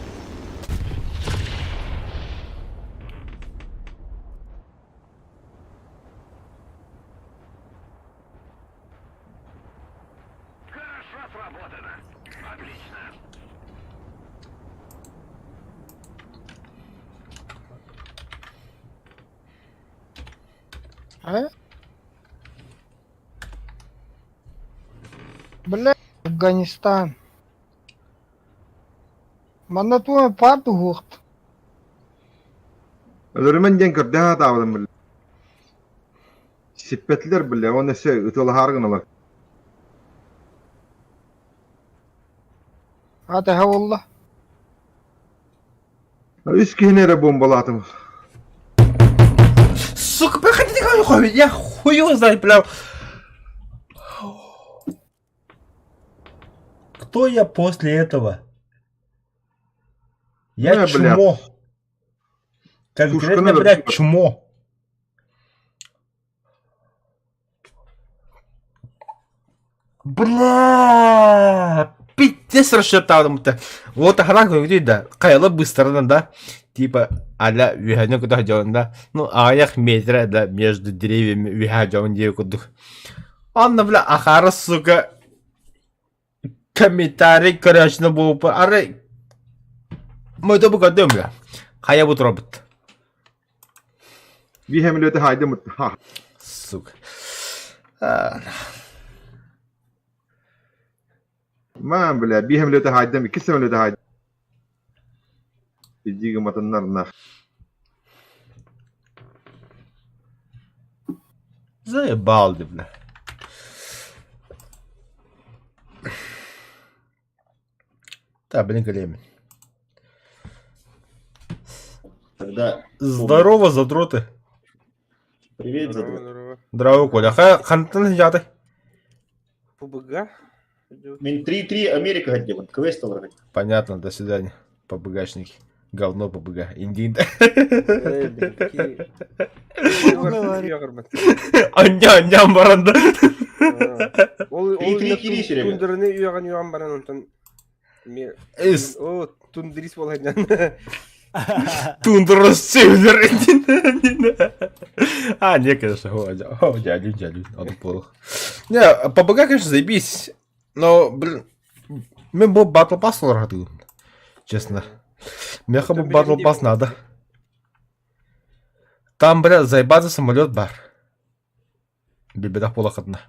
D: Хорошо сработано. Отлично.
B: А? Бля, Афганистан. Манна туа парту хуохт.
F: Өлөрүмэн диэн көрдөһө сатаабытым биллэ. Сиппэтилэр биллэ, уонна өссө ытыалаһаары гыналар.
B: Ата буолла.
F: Үс киһини эрэ бомбалаатым.
A: Сука, проходите, я хуй его знает, бля. Кто я после этого? Я
F: Ну, бля.
A: чмо. Конкретно,
F: Сушка,
A: блядь, чмо. Бля! Пиздец расчеттаабытым да. Вот охрана көрдүй да, хайала быстарынан да, типа аля үөһэнэн көтө сылдьабын да, ну аҕыйах метра да между деревьями үөһэ сылдьабын диэки курдук. Онно бля ахара сука комментарий көрөөччүнү буолбут арай мойто бу көрдүм бля. Хайа бу турабыт.
F: Биир самолеты хаайдым. Ха.
A: Сука. А,
F: Мам, бля, биир самолеты хаайдым, икки самолеты хаайдым. Иди гыматыннар нах.
A: Заебал, бля. Да, блин, кэлиэмин.
E: Тогда
A: Здорово, задроты.
E: привет,
H: Здорово,
E: задрот.
H: здорово.
A: Здорово, Коля. Ха, хантан сдьаты.
H: ПБГ идет.
E: Мин 3-3 Америка хотела, квест олорго.
A: Понятно, до свидания. ПБГшники. Говно ПБГ. Индин.
H: Эй, блин, какие...
A: Анья, анья, баранда.
H: Ол ол
E: 3-3 кири Серега.
H: тундырыны үйәгән үйәгән баран онтон ме
A: Эс,
H: о тундрис буолан
A: тундра север. А, не, конечно, о, дядю, дядю, надо плохо. Не, ПБГ, конечно, заебись. Но, блин, мен бу Battle Pass олорго Честно. Меха бу Battle Pass надо. Там, бля, заебаться самолет бар. Бибедах полохотна.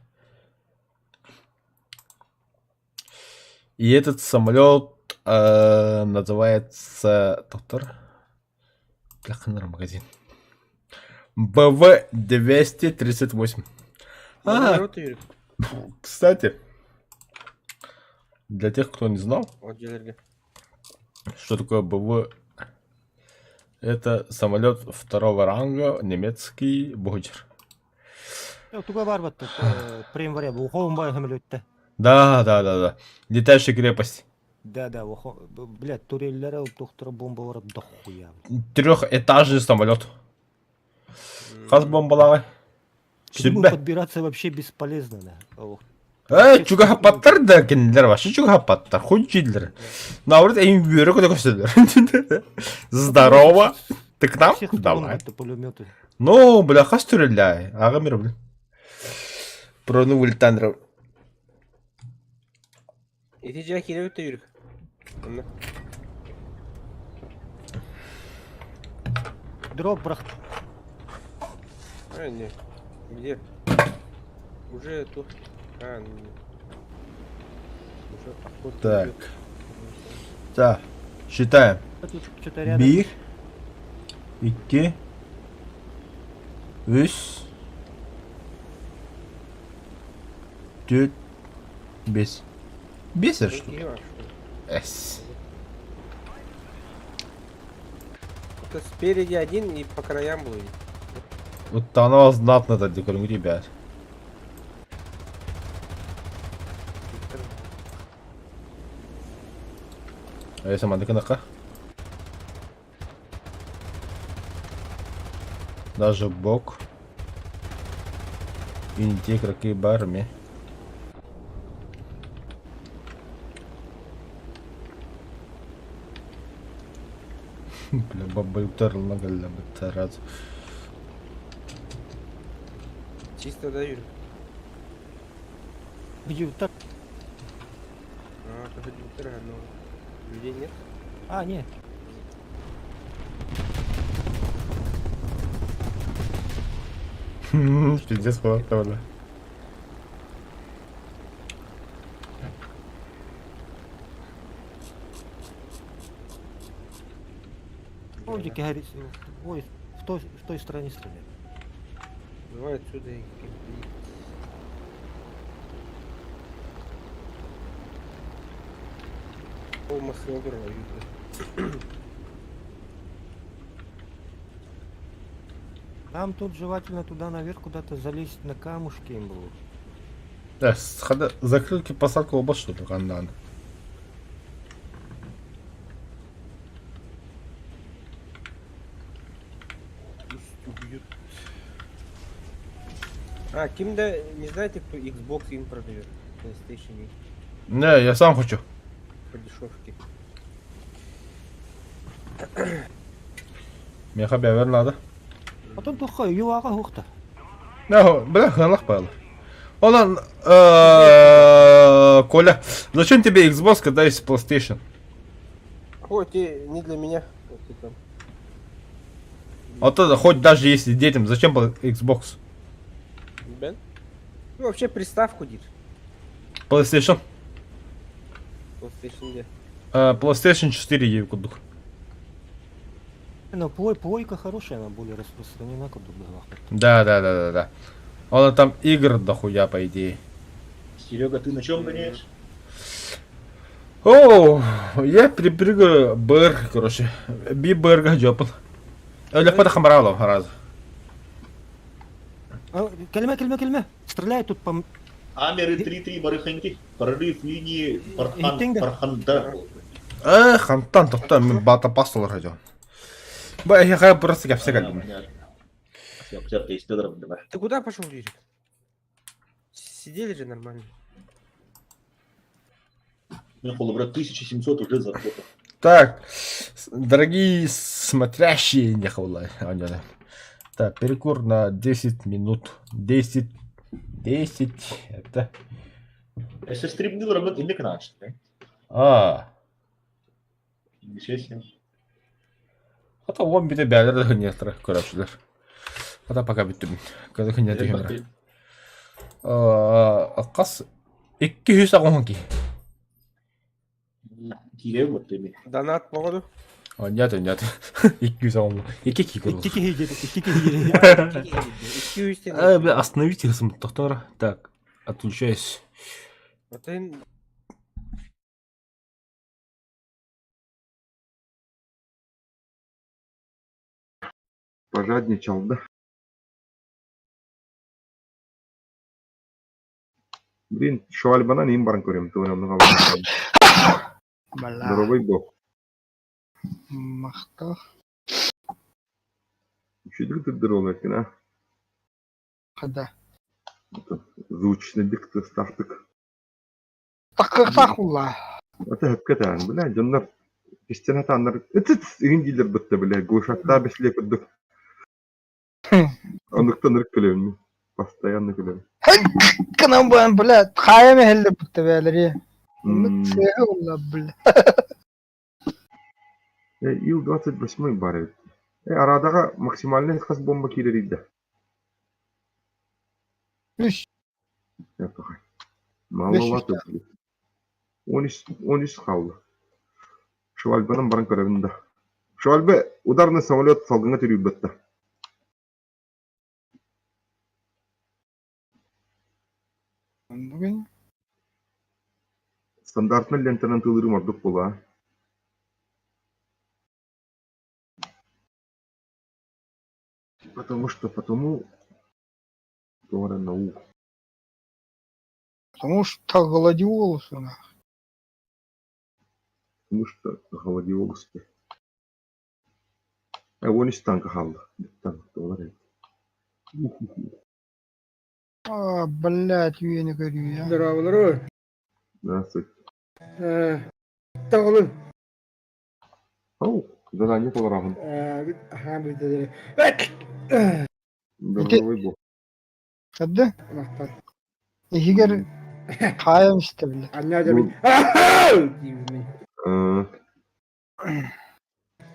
A: И этот самолет называется... Доктор? Бляханар магазин. БВ-238. А, кстати, для тех, кто не знал, что такое БВ, это самолет второго ранга, немецкий бочер.
I: Туга бар батты. Премваре уховым бай самолетте.
A: Да. Летающая крепость.
I: Да, да, блядь, туреллere доктора бомбалар дохуя.
A: Трехэтажный самолет. Хас бомбалары.
I: К нему
A: Сүбэ.
I: подбираться вообще бесполезно, да. Ох.
A: Э, чугахапаттар да кинилер вообще чугахапаттар, хуй чидлер. Наоборот, им бюро куда көстөлөр. Здорово. Ты к нам?
I: Всех сторон
A: Давай.
I: будто пулеметы.
A: Ну, бля, хас түрелляй. Ага, мир, блин. Прону вылетанров.
H: Ити жа кире өтө юрик. Онна.
I: Дроп брах.
H: А, не. Где? Уже тут. А, не. Уже охота
A: Так.
H: идет.
A: Так, считаем.
I: Тут что-то рядом.
A: Bir, iki, üç, dört, beş. Бес
H: Ну,
A: что ли?
H: не ваш.
A: Эс.
H: Это спереди один и по краям будет.
A: Вот оно знатно тогда, говорю, ребят. А я сама на Даже бок. И не те игроки барми. Бля, баба утерла галя раз.
H: Чисто да, Юрик?
I: Где так?
H: А, то хоть бутырга, но людей нет.
I: А, не.
A: Пиздец, хватало.
I: Ой, дикий горит. Ой, в той стороне стреляют.
H: Давай отсюда и Пол машины
I: Нам тут желательно туда наверх куда-то залезть на камушки им было.
A: Да, закрылки посадку оба что ли, кандан.
H: Пусть убьют. А, ким да, не знаете, кто Xbox им продает? PlayStation.
A: Не, я сам хочу.
H: По дешевке.
A: Миэхэ бэйэбэр наада.
I: Потом тухха юаға хуохта.
A: Бля, ханах павел. Онон, Коля, зачем тебе Xbox, когда есть PlayStation?
H: Ой, ты не для меня. Вот ты там.
A: Вот это, хоть даже если детям, зачем Xbox?
H: Бен? Ну, вообще приставку дир.
A: PlayStation.
H: PlayStation где?
A: PlayStation 4 ей кудук.
I: Но плой, плойка хорошая, она более распространена, как бы.
A: Да, да, да, да, да. Он там игр дохуя, по идее.
E: Серега, ты на чем гоняешь?
A: О, я припрыгаю БР, короче. Би БР жопын. Өлөкпөтө хамаралов разы.
I: Кэлимэ, кэлимэ, кэлимэ. Стреляй тут по...
E: Амеры 3-3 барыханьки. Прорыв линии Пархан,
I: Иттиң да.
E: Парханда.
A: Э, хантан тохто мен бата пастолар хажон. Ба, я хай просто кепсе калдым.
E: Все, все, ты с Федором давай.
H: Ты куда пошел, Юрик? Сидели же нормально.
E: У меня брат 1700 уже заработал.
A: Так, дорогие смотрящие, не хавла, Так, перекур на 10 минут. 10, 10, это...
E: Если стримнил, работает не краш, да?
A: А,
E: Ничего себе.
A: а то он бите бәлер некоторых, короче, А то пока бүттүм. Когда не түһүмөр. Қас 200 агон ки.
E: Кире вот ты.
H: Донат поводу.
A: А, нет, нет. 200 агон. Ики ки көрдүм.
I: Икки киһи диэри, икки киһи диэри.
H: 200
A: А, бля, остановите доктора. Так, отключаюсь.
H: А ты
F: Пожадничал, да? Блин, швальбанан им баран көрем, туын
B: Бля.
F: Здоровый бог.
B: Махтах.
F: Үчүдүк тырдыр экен, а?
B: Хада.
F: Звучный дикты стахтык.
B: Таккыктах ула.
F: Ата хөпкө таан, бля, дьоннор истен атааннар ытыт игин дииллэр бытта, бля, глушаттаа бэслиэ курдук. Оннуктан ырык күлөбүн, постоянно күлөбүн.
B: Кынан буан, бля, хайа мехелле бутта бээлери.
F: М,
B: Сыһы ула, бля.
F: Ил-28 бар эбит. Арадаҕа максимальный хас бомба киирэрийдэ.
B: Үс.
F: Пахай. Маловато. 13 хаалла. Швальбанан баран көрөбүн да. Швальбе ударный самолет салгыҥа түрүйбэттэ.
B: Бүгүн
F: Стандартный лентанан тылырым ордук буолаа. Потому что потому Тора наук.
B: Потому что гладиолус у нас.
F: Потому что гладиолус. А вон из танка хаалла. Танк доллар.
B: А, блядь, үйені көрүү, я.
H: Здорово, здорово.
F: Здравствуйте.
H: Тоҕолун.
F: Ау, задание толорабын.
H: Аха бүтэ.
F: Здоровый бог.
B: Хадды?
H: Махтал.
B: Ихигер хаям истэ, бля.
H: Аннаа дьабын.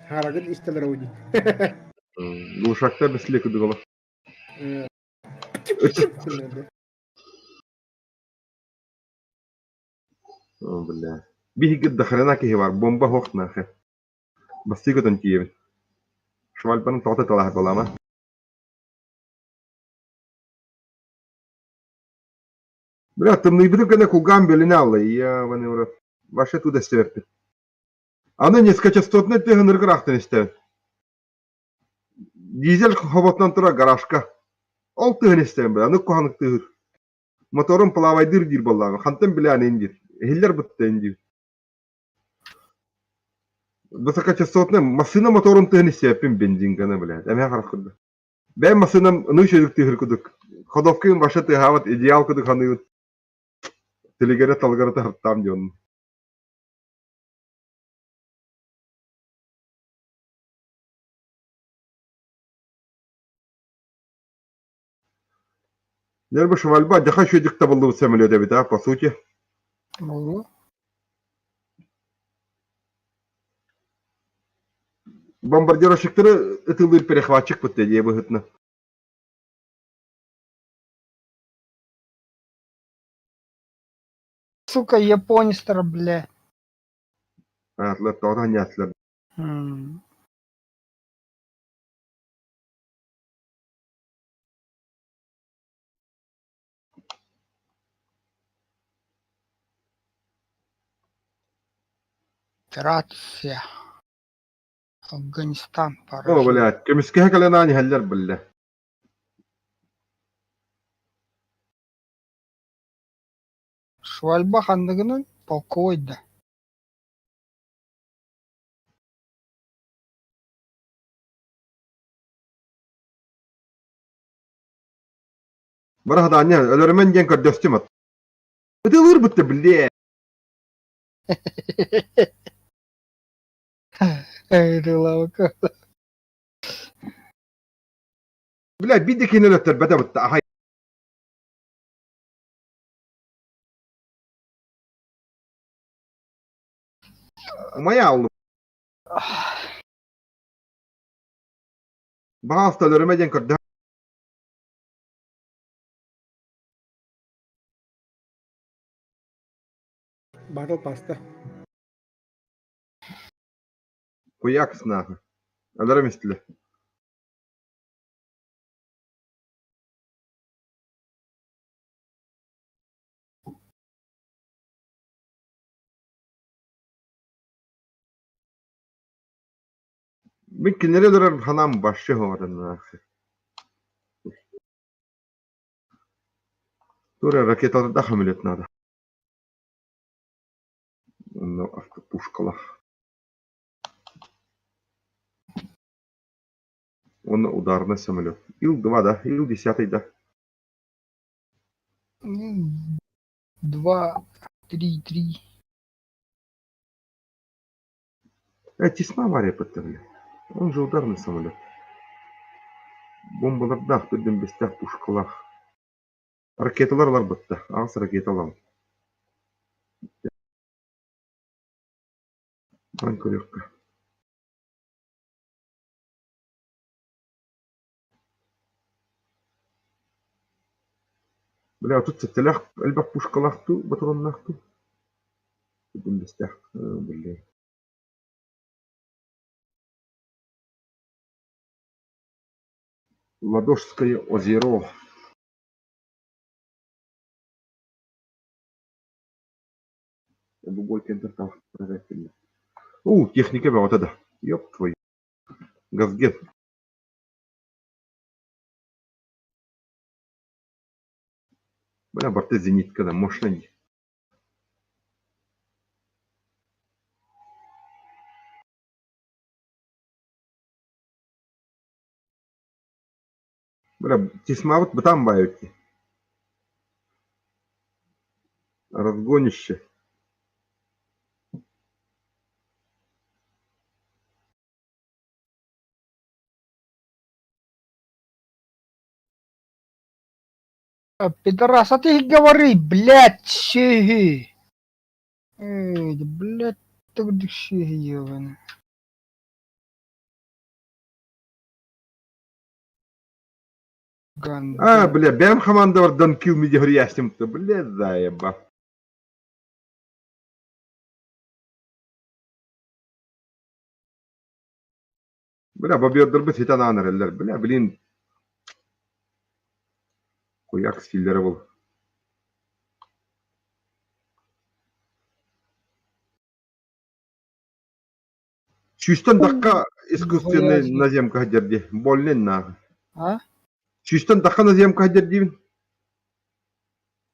H: Харагын истэлэр уди.
F: Глушакта бэслиэ кудугала. О, бля. Биһиги дахрена киһи бар, бомба хоох нахэ. Бастыы көтөн тиийэбин. Швальбаны тоҕо талаһар буолаама. Бля, тымныйбытын гына кулгаан бөлүнэ алла, ебаный в рот. Ваше туда истэбэппит. Аны низкочастотнай тыһыныргыр ахтан истэбин. Дизель хоботунан турар гаражка. Ол тыһын истэбин, бля, аны куһанык тыһыр. Моторун плавайдыр диир буоллаҕа, хантан билээн диир. Иһиллэр бытта диир. Высокочастотная массыына моторун тыһын истэбэппин бензинканы, блядь. Эмиэ харах курдук. Бэйэм массыынам ыныы үчүгэй тыһыр курдук. Ходовкаын вообще тыаһаабат идеал курдук саныыбын. Тилигэрэ талгарата хаттаам диэн. Нервы швальба дьаха үчүгэйдик табыллыбыт самолет эбит а, по сути.
B: Буолуо.
F: Бомбардировщиктары ытылыыр перехватчик бытта дии быһытына.
B: Сука, японецтар, бля.
F: Атлар тоҕо анньаатылар.
B: М. Операция. Афганистан
F: О,
B: поражение.
F: блядь, көмүскэһэ кэлэн аан иһэллэр биллэ.
B: Швальба ханныгынан полковой да.
F: Бара Даня, өлөрүмэн диэн көрдөстүм от. Ытылыыр бытта биллиэ.
B: Эй,
F: Бля, биир да киһини өлөттөрбөтө бытта ахай. Умайа аллым. Баҕаста өлөрүмэ диэн көрдөһө
H: Батл паста.
F: Хуякс нахуй. Өлөрөм истилэр. Мин кинилэри өлөрөр санаам вообще суоҕа нахуй. Тура ракеталардаах самолет надо. Онно автопушкалаах. Уонна ударный самолет. Ил-2 да, Ил-10 да.
B: 2, 3, 3.
F: Тесна авария подтвердили. Он же ударный самолет. Бомбалардаах, төрдүн бэстээх пушкалаах. Ракеталар ыларбытта, аҕыс ракета ылабын. Баран көрүөххэ. Бля, 37-лээх элбэх пушкалаах дуу, ботуруоннаах дуу? Төрдүн бэстээх, биллэ. Ладожское озеро. У, техника бөҕөтө да. Ёб твою. Газгет. Бля, барыта зенитка да, мощная. Бля, тесьмабыт бытаан баайбыт дии. Разгонище.
B: Пидорас, а ты говори, блядь, сиги. Эй, блядь, ты сиги, ебаный.
F: А, бля, бэм хамаандабар Don't Kill Me диһориястым-то, бля, заеба. Бля, бобердарбыт ситэн аан эрэллэр. Бля, блин, куйак стиллэрэ был. Сүүстэн дахха искусственный наземка сылдьар дии. Больно нахуй.
B: А?
F: Сүүстэн дахха наземка сылдьар диибин.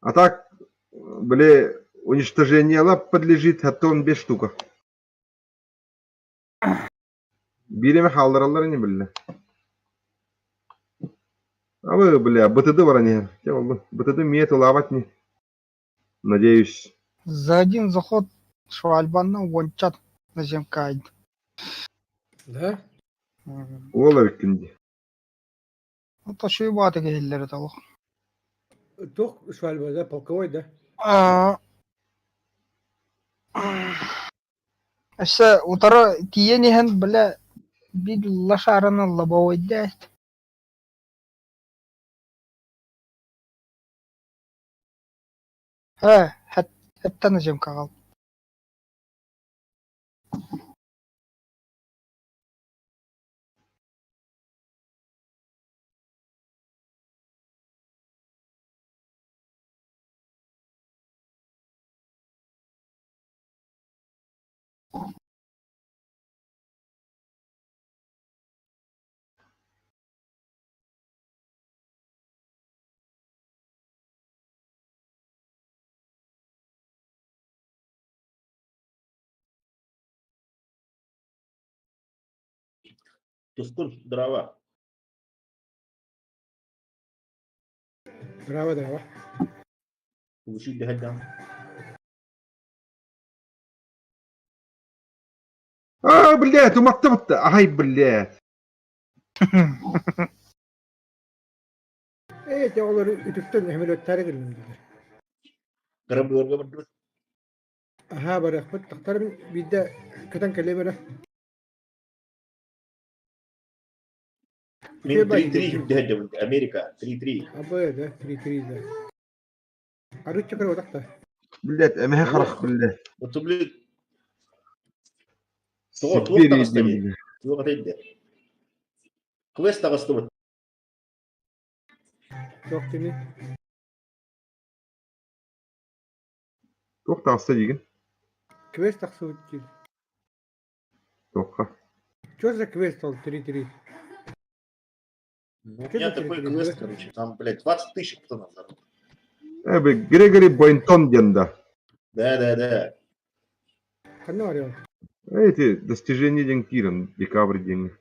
F: А так, бля, уничтожение подлежит, а то он без штука. Биир эмэ хааллараллар ини биллэ. Абы, бля, БТД баран иһэр. Дьэ буоллун. БТД миэ тылаабат ини. Надеюсь.
B: За один заход швальбанна уончат наземкайд.
H: Да?
F: Уол эбиккин дии.
B: Ото шуйбааты киһиллэри толох.
J: Туох свадьба, да, полковой, да?
B: Аа. Өссө утары тиийэн иһэн, бля, биир лошараны лобовойдаат. Ээ, хэттэн ызымкаҕал.
E: Тускун, здраво.
J: Браво, браво.
E: Получить дэһэрдээх.
F: А, блядь, уматтыбыт. Ай, блядь.
J: Ээ, те олор үтүктэн самолеттары кэллим диилэр.
E: Кыра быарга бардыбыт.
J: Аһаа барыахпыт. Тахтарым биирдэ көтөн кэлиэм эрэ.
E: Мин 3-3 дэһэрдэбин. Америка 3-3.
J: Абы да, 3-3 да. Арычча кыра отахта.
F: Блядь, эмэһэ харах, блядь.
E: Вот, блядь, Тоҕо туох
F: Сибири
E: таҕыста
F: диэн,
E: дии?
F: блядь.
E: Туох этэй Квест таҕыстыбыт.
J: Туох кини?
F: Туох таҕыста диигин?
J: Квест тахсыбыт диир.
F: Туохха?
J: Что за квест ол 3-3?
E: Ну, у меня такой квест, короче, там, блядь, 20 тысяч пацанов заработал.
F: Э, б- Грегори Бойнтон диэн да.
E: Да, да, да.
J: Ханна барыам?
F: Эти достижения диэн киирэн, декабрь диэҥҥэ.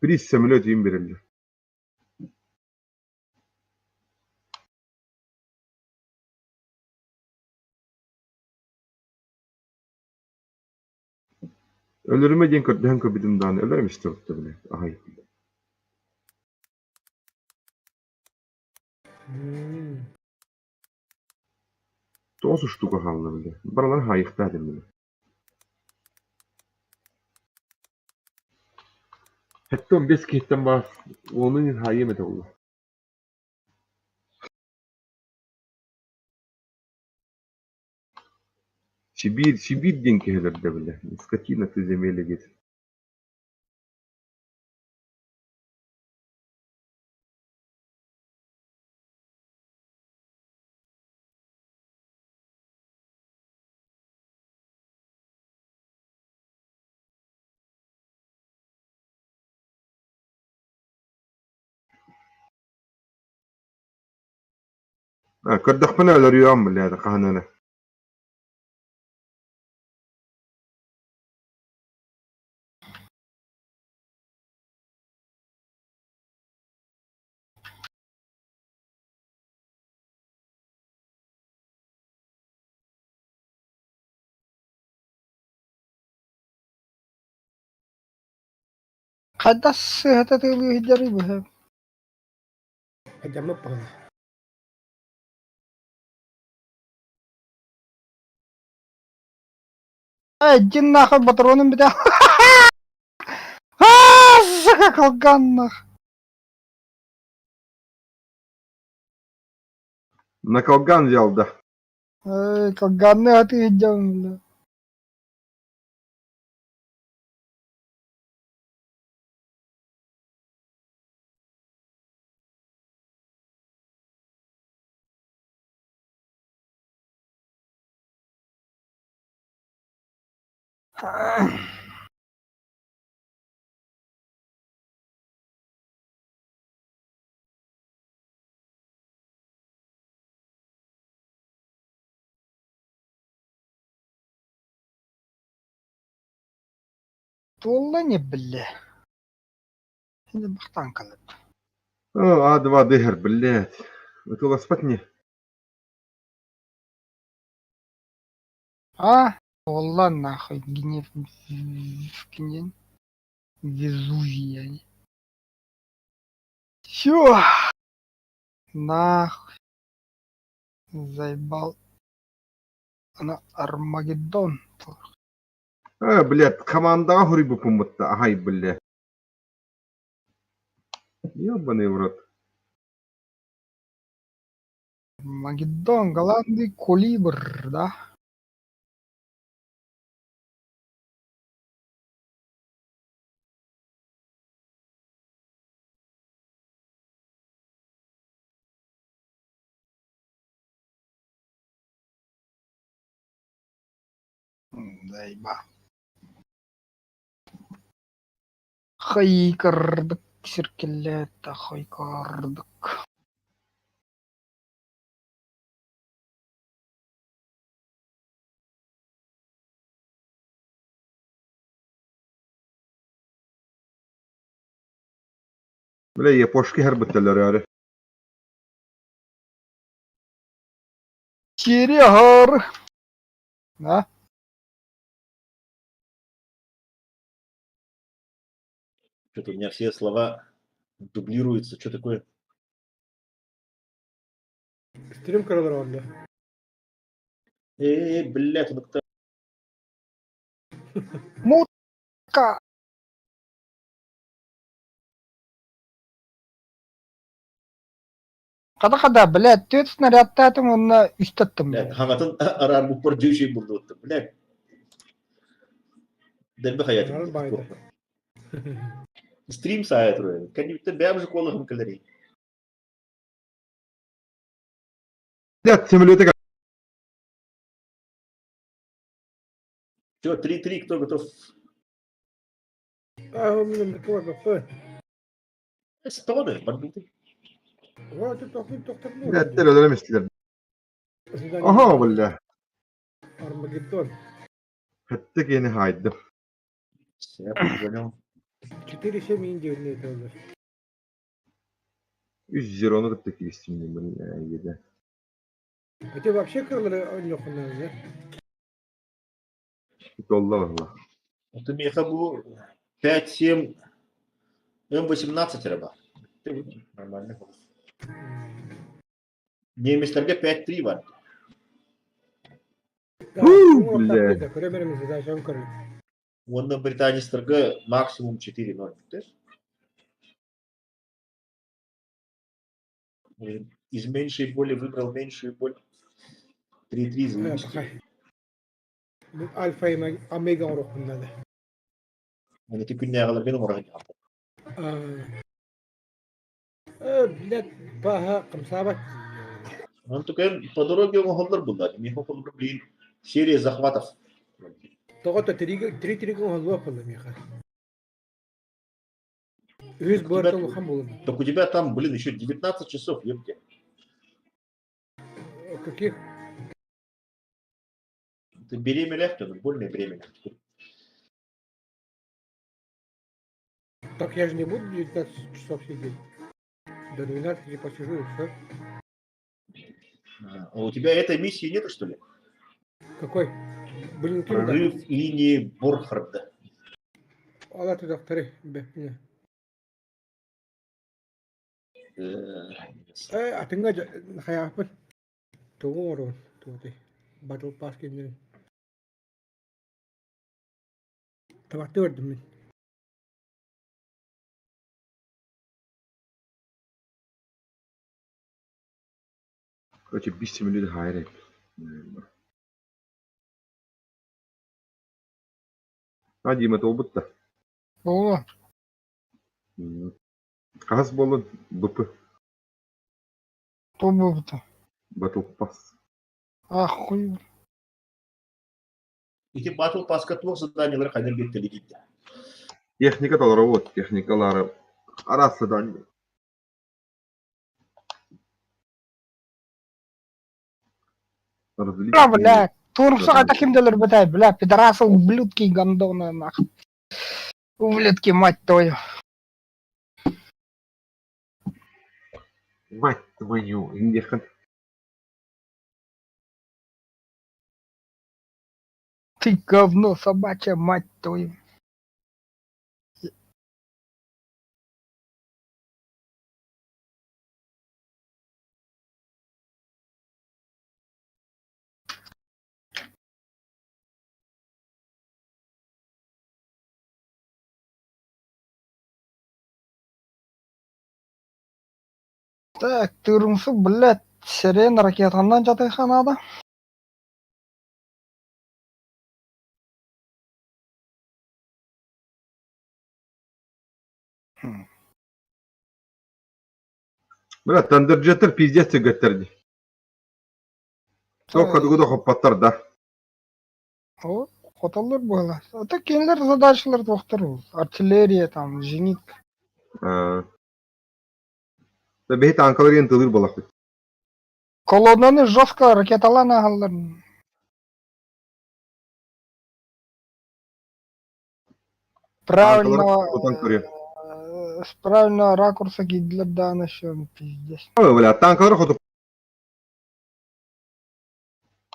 F: Приз самолет им берэллэр. Өлөрүмэ диэн көрдөһөн көрбүтүм даҕаны, өлөрүм истибэттэ били, аһай. Тоҕус штука хаалла били, барыларын хаайыахтаах этим били. 75 киһиттэн баар, уонун иһин хаайыам этэ буолла. Сибиир, Сибиир диэн киһилэрдэ били, скотина ты земелья диэтэ. Көрдөхпүнэ өлөрүөм били хаһан эрэ.
B: Хайдах сыыһата тыалыы сылдьарый быһа?
J: Дьаммыт баҕана.
B: Эй, дьин нахуй патроным бүтэ. Аа, сука, калган нах.
F: На колган взял, да.
B: Эй, калганны аты сылдьабын, бля. Туолла ини, бля. Бахтаан кэллим.
F: О, А2 дыхар, блядь. Ытыласпат не.
B: А, туолла нахуй, гнев, гнев, Везувий. Всё. Нахуй. Заебал. Ана Армагеддон.
F: Э, блядь, командаҕа хоруйбуппун бутта, аһай, бля. Ёбаный в рот.
B: Армагеддон, голландый кулибр, да? Заеба. Хайкардык сиркиллээтэ хайкардык.
F: Бля, япошки һэрбиттэллэр
B: Сериал. Да?
E: Что-то у меня все слова дублируются. Что такое?
J: Стрим кыралар
E: Э, блядь, он кто?
B: Мутка. Хата-хата, блядь, түөрт снарядтаатым уонна үстэ аттым,
E: Блядь,
B: блядь.
E: хаҥатын араан буппар дьүүшүй бурдуттум. Блядь. Дэлби хаятым.
J: Байда.
E: Стрим сайт руэн. Кэнниттэн бэйэм же куолаһым кэлэрий.
F: Блядь, самолеты
E: Все, 3-3, кто готов?
J: А, у меня такой.
E: Стоны, барбиты.
F: Блядь, өлөрөм истилэр. Аха, бля.
J: Армагеддон.
F: Хэттэ киэни хаайдым.
E: Я понял.
J: 4-7 Индия это уже.
F: Үс зерону кытта киирсинним, бля, иедэ.
J: А ты вообще крылы нехуй да?
F: Толла валла.
E: Это меха бу 5-7 М18 рыба. Нормально. Немецтерге 5-3 бар.
F: Бля.
E: Онна британецтерге максимум 4-0. Из меньшей боли выбрал меньшую боль. 3-3 заебись.
J: Альфа и омега оҥоруохпун надо.
E: Аны күннээҕилэргин оҥорон
J: Блядь, баха хамсаабат.
E: Он только по дороге оҥоһоллор булла. Миэхэ холбур блин серия захватов.
J: Тоҕото три оҥоһоллуо буолла миэхэ. Үс буорта улахан буолла.
E: Так у тебя там, блин, еще 19 часов, ёпте.
J: Каких?
E: Ты беременна, ну больно беременна.
J: Так я же не буду 19 часов сидеть. До 12 посижу и все.
E: А у тебя этой миссии нету, что ли?
J: Какой? Блин,
E: Прорыв линии Борхарда.
J: Ала туда вторые. Э, а ты не хаяпын. Тугу орон, тугу. Battle Pass кимнерин. Табакты көрдүм мин.
F: Короче, биир самолет хаайар А, Дима, туолбут да?
B: Буолуо.
F: Хас буоллун БП
B: Туох буолбута?
F: Battle Pass.
B: А, хуй.
E: Ити Battle Passка туох заданиелар хайдан биэртэлии
F: Техника толоробут, техникалары араас задание.
B: А, блядь. Туурсаҕа ким да өлөрбөтө, бля, пидорасы, ублюдки, гандоны, нахуй. Ублюдки, мать твою.
F: Мать твою, индихан.
B: Ты говно собачья, мать твою. Так, тырымсы, блядь, сирен ракетаннан жатыха надо.
F: Бля, тандерджеттер пиздец түргэттэр дии. Туох кадыгы да хоппоттор да.
B: О, хотоллор буола. А так кинилэр задачалар туохтар ол. Артиллерия там, зенитка.
F: Да биһи танкалар иэн тылыр буолахпыт.
B: Колоннаны жестко ракеталаан аһаллар. Правильно,
F: Тутан көрүө.
B: с правильного ракурса киирдилэр даҕаны все, пиздец.
F: Ой, бля, танкалары хоту.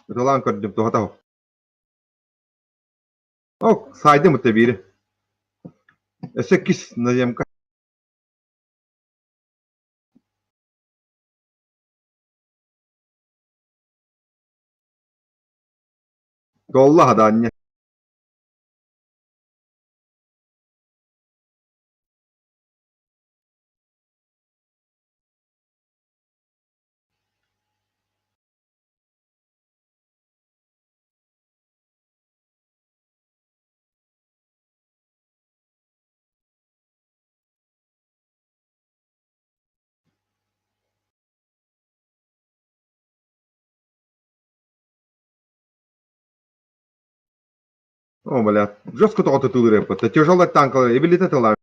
F: Ыталаан көрдүм, туһата оһох. О, сайдым ытта биири. Өссө кис наземка. Туолла хадаанньа. О, бля, жестко тоҕо тутулур эппит. Тяжелый танкалар эбилитэ тыла.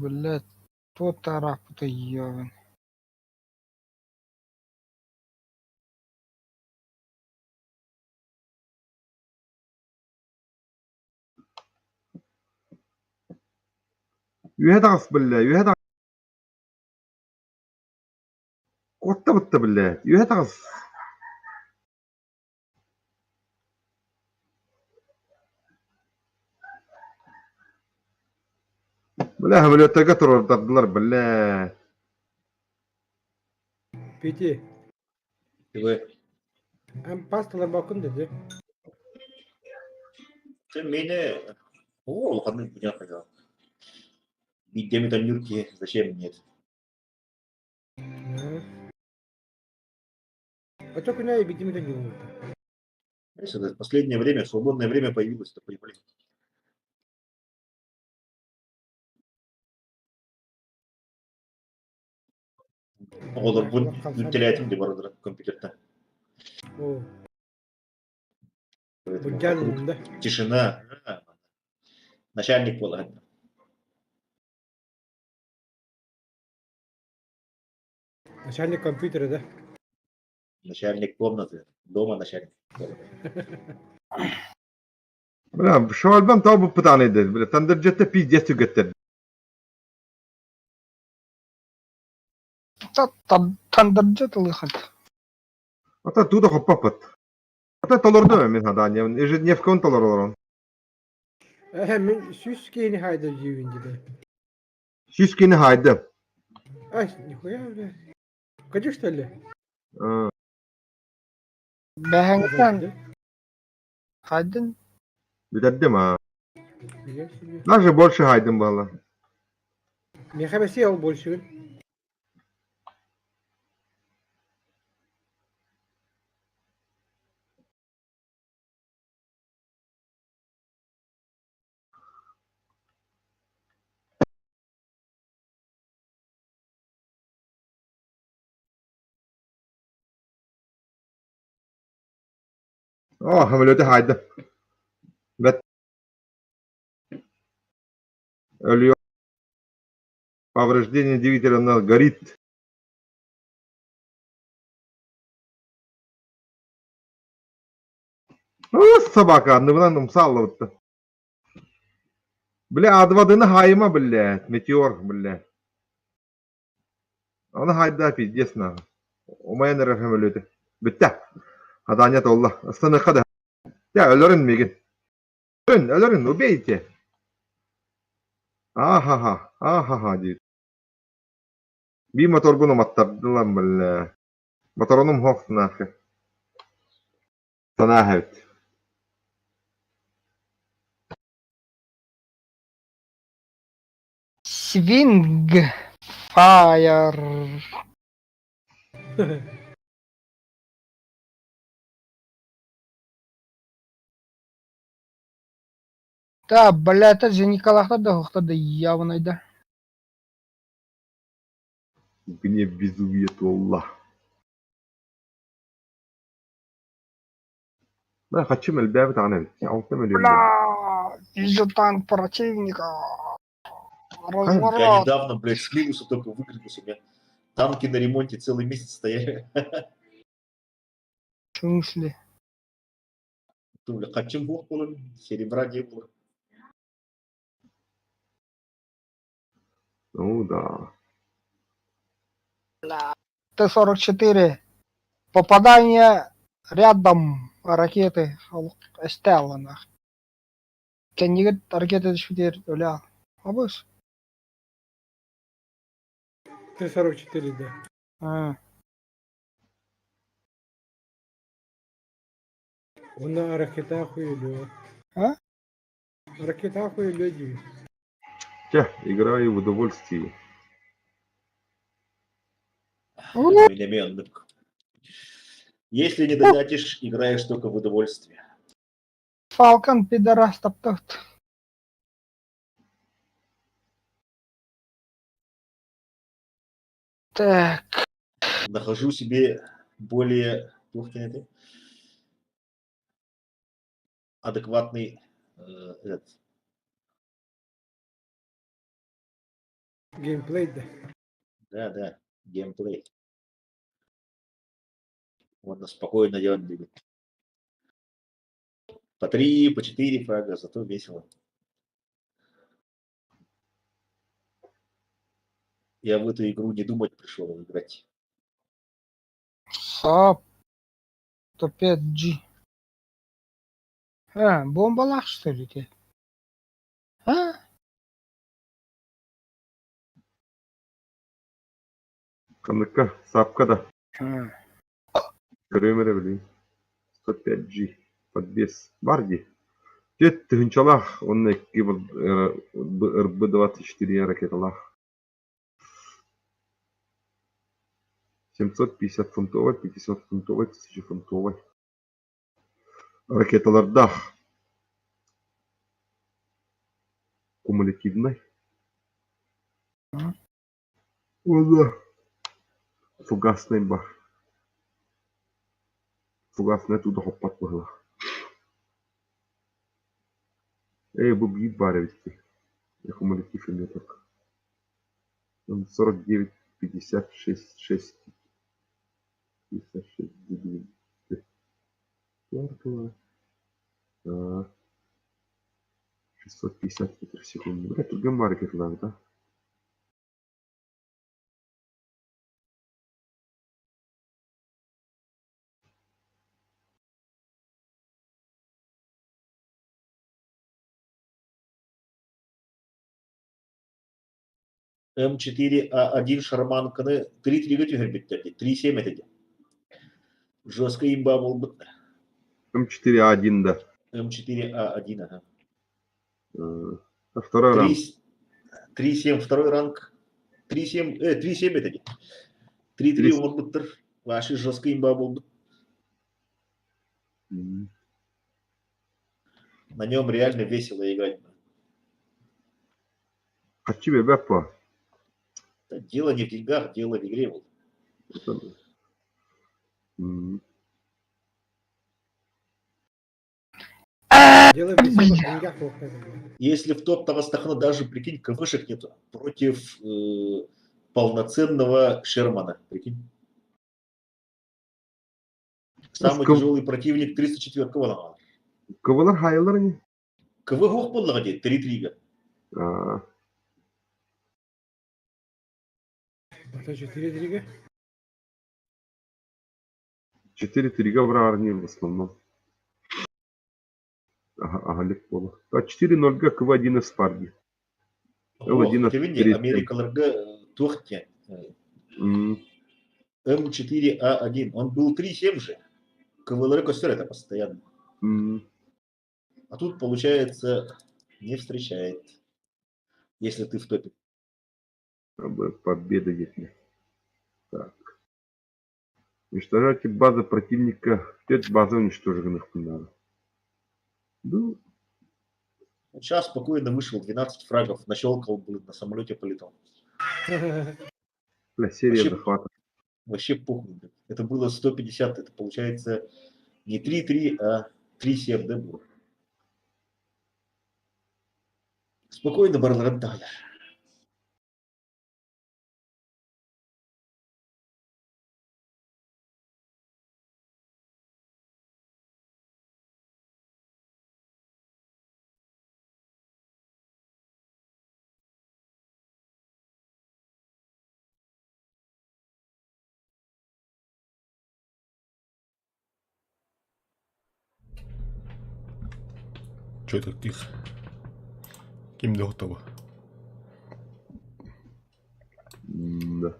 B: Блядь, то тарапыта ебан.
F: Үөһэ таҕыс биллэ, үөһэ таҕыс. Куотта бытта биллэ, үөһэ таҕыс. Бля, самолеттарга туруордардылар, бля.
J: Пети,
E: Вы
J: эн пасталар бакын dedi.
E: Sen мені О, улаханнык бүтэн хайа. Биирдэми төннүр киһи, зачем мне это?
J: А то күнэ биирдэми төннүр
E: Знаешь, это последнее время, свободное время появилось, такой, блин. Оҕолорбун үтэлээтим де барыларын компьютертан.
J: О, Былдьаан да.
E: Тишина. Начальник буолар.
J: Начальник компьютера, да?
E: Начальник комнаты. Дома начальник.
F: Бля, шоальбам тау буппутааны дед. Бля, тандыржетте пиздец түгэттер.
B: Тандырдьа тылыхат.
F: Ата туда хоппаппыт. Ата толорду мин хадаанья. Ежедневкон толоролорон.
J: Э, мин сүүс киһини хайда дьиибин дии.
F: Сүүс киһини хаайдым.
J: Ай, нихуя, бля. Кадю, что ли?
B: Бэһэҥтэн хайдын
F: Бүтэрдим аа.
J: Нихуя себе.
F: Даже больше хайдым буолла.
J: Миэхэ бэсиэ ол больше.
F: О, самолеты хайдым. Бэт. Өлүө. Повреждение двигателя у нас горит. О, собака, анныбынан умсааллыбытта. Бля, адвадыны хайыма, блядь, метеор, блядь. Аны хайда пиздец нахуй. Умайан эрэр самолеты. Бүттэ. Хатаанньа туолла. Ыстаныахха да. Дьэ, өлөрүн миигин. Өлөрүн, өлөрүн, убейте. Ааха-ха, ааха-ха диир. Биир моторбун уматтардылар бля. Моторунум суох нахуй. Санаа эбит.
B: Свинг Фаер. Да, бля, это же Николахта да хохта да явно да.
F: Гнев безумие туолла. Бля, хачым элбээбит аҕан эбит. Алта миллион.
B: Бля, вижу танк противника.
E: Я
B: Разворот.
E: недавно, блядь, с минуса только выгребся. У меня танки на ремонте целый месяц стояли.
B: В смысле?
E: Думали, хотим бог был, серебра не было.
F: Ну да.
B: Т-44. Попадание рядом ракеты Стелла нах. Кэннигит ракета түспүтүгэр өлө абыс.
J: Т-44, да.
B: А,
J: Онно ракета хуйлю.
B: А?
J: Ракета хуйлю дии.
F: Чэ, играю в удовольствие.
E: Элементных. Если не донатишь, играешь только в удовольствие.
B: Фалкон пидорас таптахт. Так,
E: Нахожу себе более туох диэн этэй? адекватный этот,
J: Геймплей, да.
E: да, да, геймплей. Можно спокойно делать бегать. По три, по четыре фрага, зато весело. Я в эту игру не думать пришел, а играть.
B: Saab 105G. А, бомбалаах что ли ты? А?
F: Ханныка, сапка да.
B: А.
F: Көрүөм эрэ билигин. 105G. Подбес. Бар дии. Түөрт тыһыынчалаах уонна икки РБ-24 ракеталаах. 750 фунтовай, 500 фунтовай, 1000 фунтовай. Ракеталардаах. Кумулятивнай. Уонна фугаснай бар. Фугаснай туда хоппот быһыылаах. Эй, бу биир баар эбит дии. Кумулятив эмиэ так. 49 56 6 56 9 650 метров в секунду. Бля, түргэн баар ракеталаабыт
E: М4А1 Шарманканы 3-3-гэ түһэрбиттэр дии, 3-7 этэ дии. Жестко имба буолбут.
F: М4А1 да.
E: М4А1, ага.
F: А второй ранг.
E: 3-7 второй ранг. 3-7, 3-7 этэ дии. 3-3 оҥорбуттар. Ваши жестко имба буолбут. На нем реально весело играть.
F: Хочу бэппа.
E: Дело не в деньгах, дело в игре.
J: Дело в веселых деньгах.
E: Если в топ Тавастахана даже, прикинь, КВшек нету против полноценного Шермана, прикинь. Самый тяжелый противник 304-го ломал.
F: КВлар хайлар не?
E: КВ гох буоллаҕа дии, 3-3-га.
J: Это 4-3-га?
F: 4-3-га быраарни в основном. Ага, ага, легко. А 4-0-га КВ-1 Спарги.
E: О, Америкаларга туох диэн. М4А1. Он был 3.7 же. КВЛР костер это постоянно. А тут, получается, не встречает. Если ты в топе.
F: Победа если. Так. Уничтожайте базы противника. Пять базы уничтоженных надо. Ну.
E: Сейчас спокойно вышел, 12 фрагов, нащелкал, блин, на самолете полетал.
F: Бля, серия
E: Вообще,
F: захвата.
E: вообще похуй, блин. Это было 150, это получается не 3-3, а 3-7, да, было? Спокойно, Барларантайр.
A: Че так тихо? Ким да готово?
F: Да.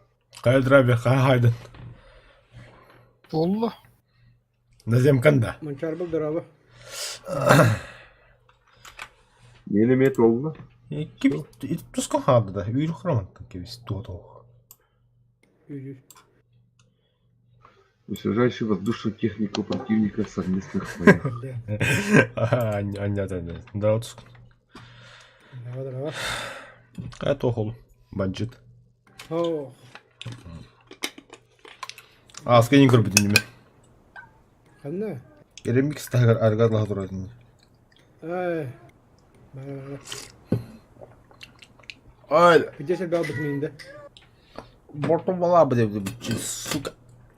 A: Хайа драби, хайа хайдын.
B: Буолла.
A: Наземкан да.
J: Манчарбыл дорабы.
F: Не эмиэ туолла.
A: Ким туска хаада да, үйрү храматтан кебис туото.
F: Уничтожающий воздушную технику противника в совместных боях.
A: Аня да, да, туск.
J: Здорово, здорово.
A: Хайа тохол. Баджит.
J: О,
A: А, скрининг көрбүтүн неме.
J: ханна?
A: Ремикс тагар аргар туратын.
J: Ай. Бара, бара.
A: Ай,
J: Где себя обыкновенно, да?
A: бортом была бы, сука.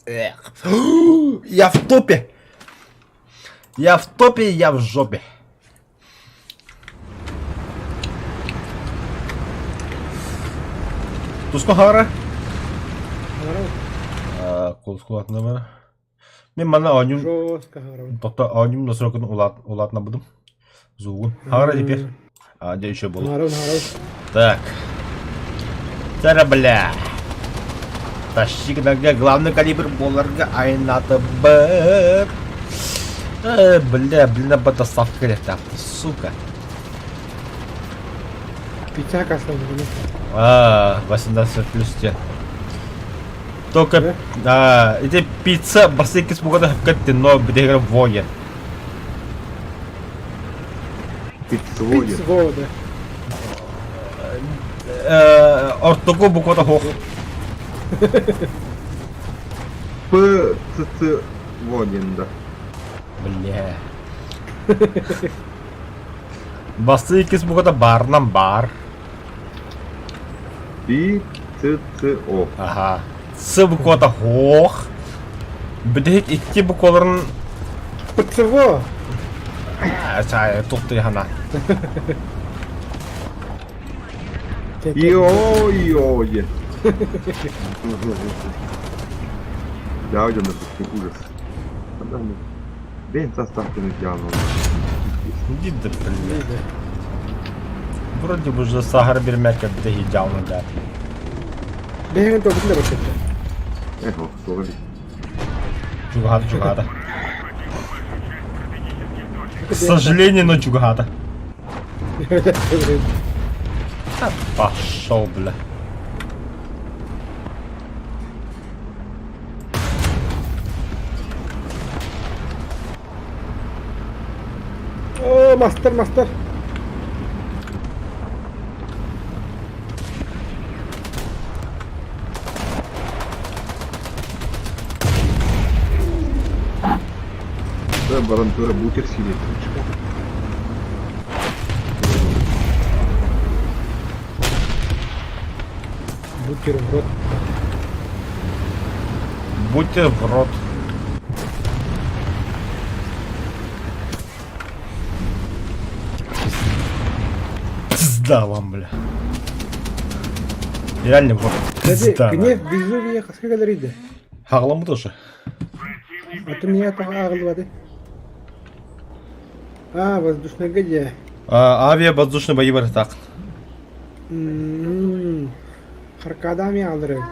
A: Эх. Я в топе. Я в топе, я в жопе. Туска хара? Кулатына бара. Мен мана онюм
J: Жестко хара.
A: Тоқта онюм насрокын улатна будым. Зугун. Хара теперь. А, где еще было?
J: Хара, хара.
A: Так. Цара, бля. Тащи нога главный калибр боларга айната б. Э, бля, блин, доставка лефта, сука.
J: Пятя касла.
A: А, 18 плюс те. Только, а, эти пицца басыки с бугата хапкатты, но где воин.
F: Пиццводин.
J: Пиццвода.
A: Ортоку буквата хох.
F: П Ц Ц Водин, да.
A: Бля. Басыки с бугата барнам бар.
F: Пи Ц Ц О.
A: Ага. С буквата хох. Бдехит икки букваларын
J: ПЦВ.
A: Чай, тухты хана.
F: Ио, ио, е. Да, уйдем на ужас. Бен составки дьявола.
A: Иди да, бля. Вроде бы уже сахар бермекке бдехит дьявола, да.
J: Бэйэн тобун да бачатта.
F: Эхо, тоже.
A: Чугата, чугата. К сожалению, но чугата. Пошел, бля.
J: О, мастер, мастер.
F: Да, барон Тура бутер сидит.
J: Бутер в рот.
A: Бутер в рот. Пизда вам, бля. Реально в рот. Пизда.
J: Гнев, безумие, хаска галериде.
A: Хағламы тоже.
J: А то меня там агылвады. А, воздушная где?
A: А, авиа воздушный бои бар так.
J: Харкадами алыры.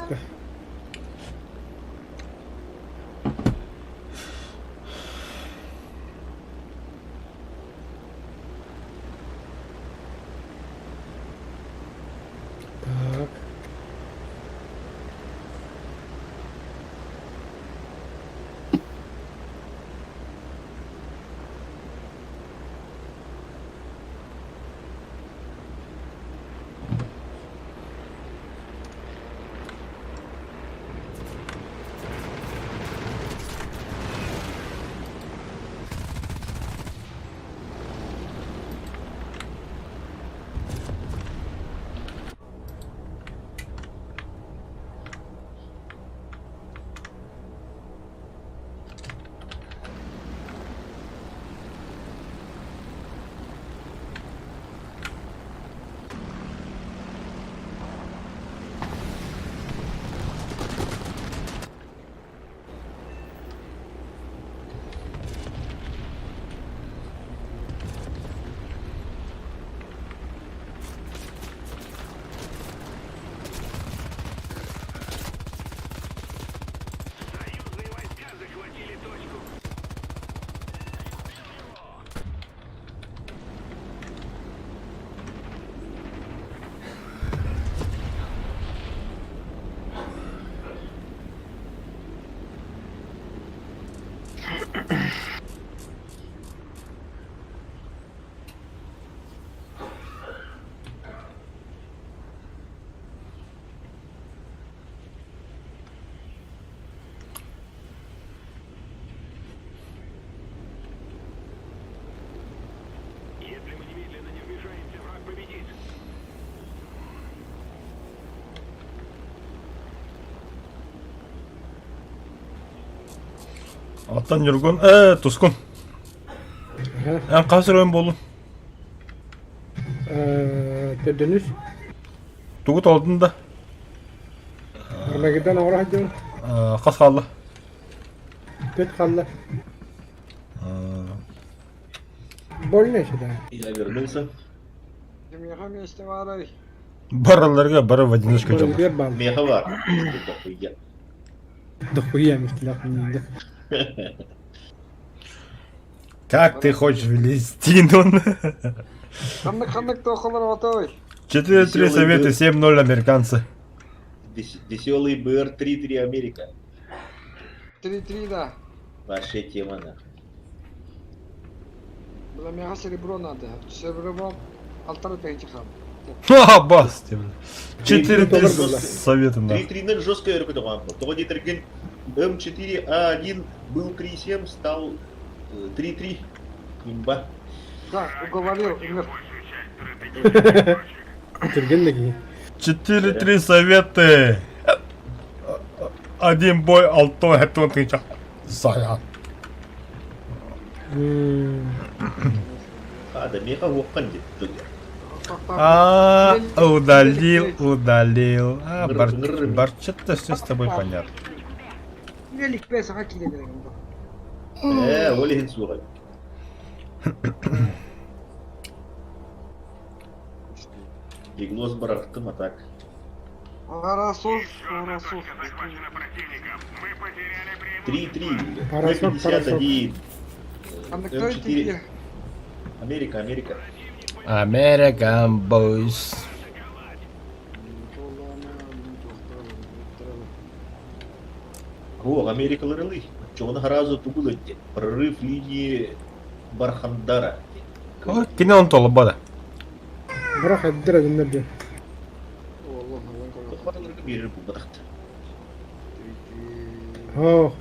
A: Оттон Ньургун, э, Тускун. Эн хас өрөөн буоллун?
J: Төрдөнүс.
A: Тугу толдун да?
J: Армагеддон оҥоро сылдьабын.
A: Хас хаалла?
J: Түөрт хаалла. Больно еще, да.
E: Я вернулся.
B: Миэхэ миэстэ баарай.
A: Бараларга бары в одиночку дьоллор.
E: Меха бар. Дохуя.
J: Дохуя миэстэлээх минньиндэ.
A: Как ты хочешь влезть, он?
B: Ханнык ханнык туохалар отой.
A: 4-3 Советы, 7-0 американцы.
E: Веселый БР 3-3 Америка.
B: 3-3 да.
E: Вообще тема нахуй.
B: Бля, миэхэ серебро надо. Серебро алтара тыһыынча хаалла.
A: Ха, бас, 4-3 Советы нахуй.
E: 3-3-0 жесткая рекордован был. Того Дитерген М4А1 был 3-7, стал 3-3. Имба.
B: Да, уговорил.
J: Түргэн да киһи.
A: 4-3 Советы. Один бой, алты хэттон тысяча. Сая.
E: А, да меха уоххан диэн.
A: А, удалил, удалил. А, бар, барчет-то все с тобой понятно.
B: Велик саха киирэн
E: Ээ, ол иһин суоҕа. Диглос бырахтым, а так.
B: Парасов, Парасов.
E: 3-3.
J: Парасов, Парасов.
E: 51.
B: Ханнык той
E: М4.
B: тиийэ.
E: Америка, Америка.
A: American Boys.
E: О, Америкалар ылый. Чоҕуна сразу тугул этти. Прорыв линии Бархандара.
A: Ой, Кини он толбада.
J: Бырах эддер эдиннер диэн.
E: Биэрэр булбатахт.
J: Оо,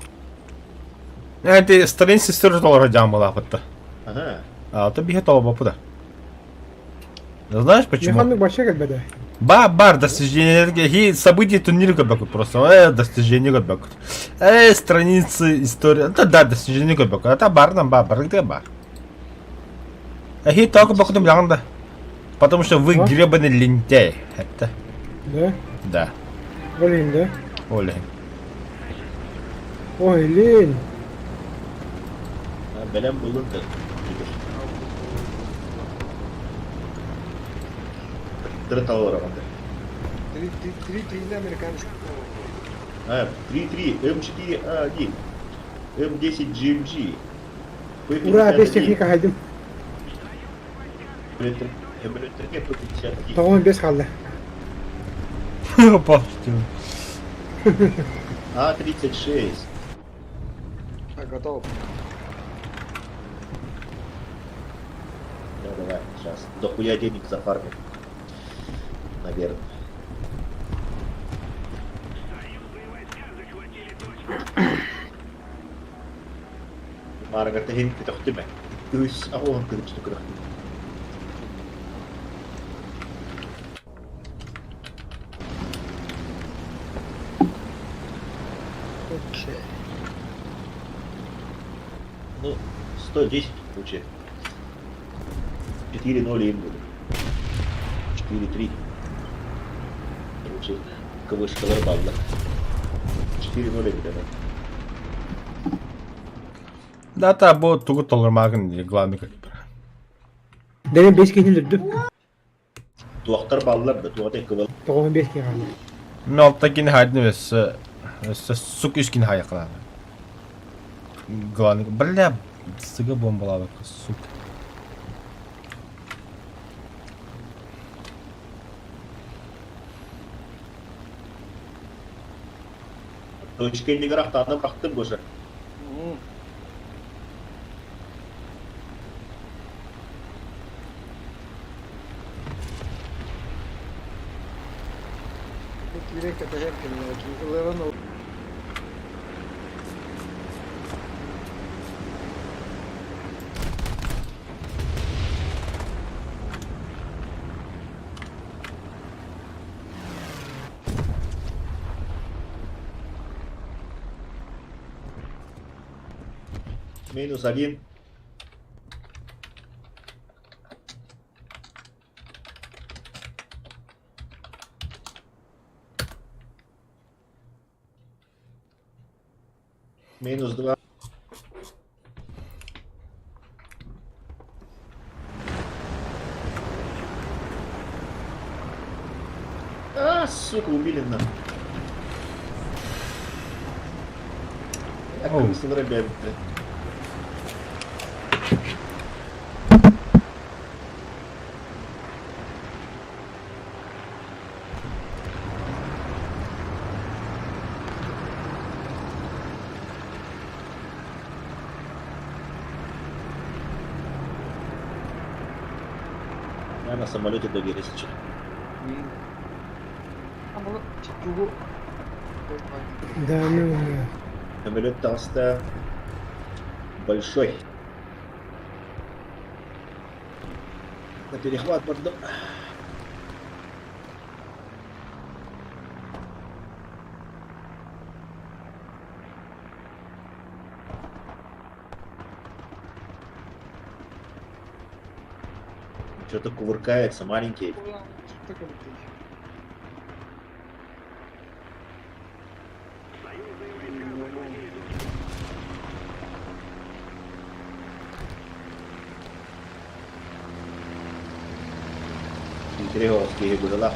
A: Эти страницы сестер доллара дьаамалаапытта.
E: Ага.
A: А, то биһи толбапыта. Знаешь почему?
J: Механнык вообще кэлбэтэ.
A: Ба бар достижение хи события турнира көбөкүт просто достижение көбөкүт страницы история да да достижение көбөкүт это бар нам ба бар где бар хи только бокутум да потому что вы гребаный лентяй это
J: Да?
A: Да.
J: Ол да?
A: Оля.
J: Ой, лень.
E: Бэлэм булун да. Тырыталар
B: 3-3 американский.
E: А, 3-3, М4А1, М10 GMG.
J: Ура, без техника хайдым.
E: П51.
J: Тоҕон бес хаалла.
A: Пошти.
E: А36.
B: Так, готов.
E: Да, давай, сейчас. Дохуя денег зафармим. Наверное. Маргарта хин көтөхтүмэ. Үс аҕуон кырычты көрөхтүм.
B: Окей.
E: Ну, 110 лучше. 4-0 им будет. 4-3. Короче, КВшкалар балла. 4-0 им да.
A: Да, та бу тугу толормагын главный как бы.
J: Дэрин бес киһини өлөрдүм.
E: Туохтар баллар да, туохтай КВ.
J: Тоҕон бес киһи хаалла.
A: Мен алта кини хайдын өссө өссө сук үс кини хайакалааны. Главный, бля, сыга бомбалабык, сука.
E: Точка иннигэр ахтааны бырахтым Гоша.
B: Киирэн кэтэһэр кэмнэр ыларын
E: Минус один. Минус два. А, сука, убили на. Я
A: Оу.
E: крысу дробя, блядь. Я на самолете доверюсь, если честно.
J: Да, ну, да.
E: Самолет толстая. Большой. На перехват пардон. Что-то кувыркается, маленький. Тревожские гудала.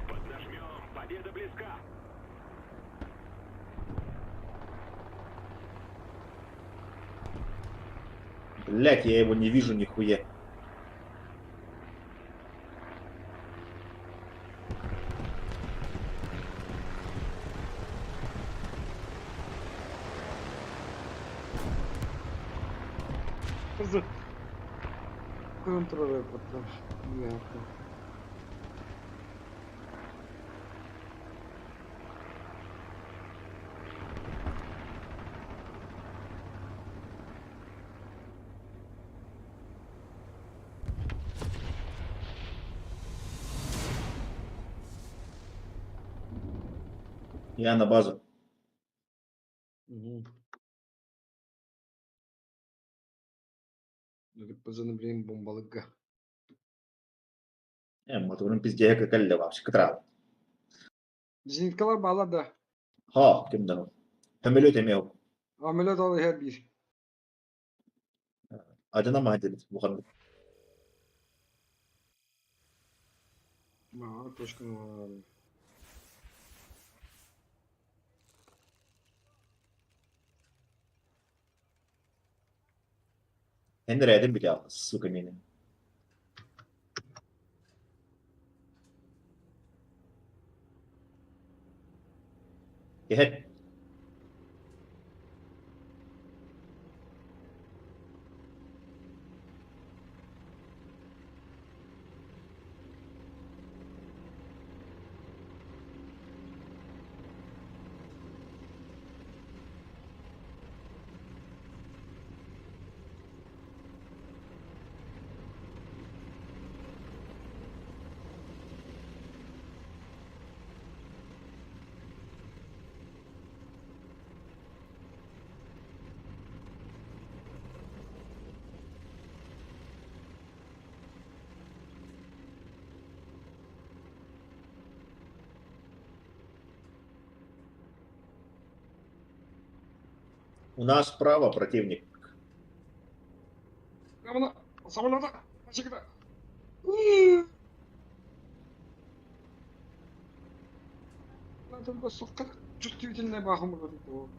D: Поднажмем. Победа близка.
E: Блять, я его не вижу нихуя.
H: Контролер потом.
E: Я на базу.
H: Угу. Пазаны, блин, бомбалыга.
E: Моторун пиздея кэллэ вообще кытрал.
H: Зениткалар баалар да.
E: Ха, ким да. Самолет имел.
H: Амелет ал иһэр биир.
E: Адына мадит бухан.
H: Маа, точка.
E: Хендер бит сука меня. Иһэ. У нас справа противник.
H: Самолета. Чувствительная бахум.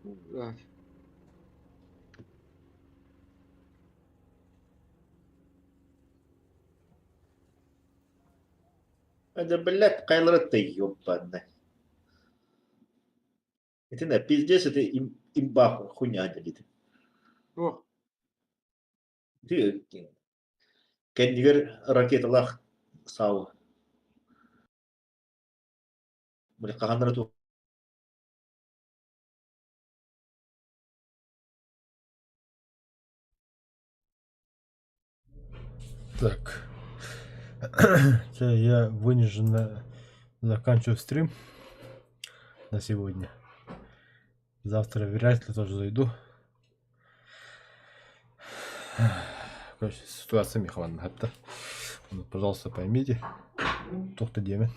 F: Блядь.
E: Это, блядь, Кайлер, ты ебаный. Это на пиздец, это им, имба хуйня делит.
H: Туох?
E: Ты кэннигэр ракеталаах сау. Били хаһан эрэ
A: Так. Я вынужден заканчиваю стрим на сегодня. Завтра вряд ли тоже зайду. Короче, ситуация мехван. Ну, пожалуйста, поймите. Тухта демен.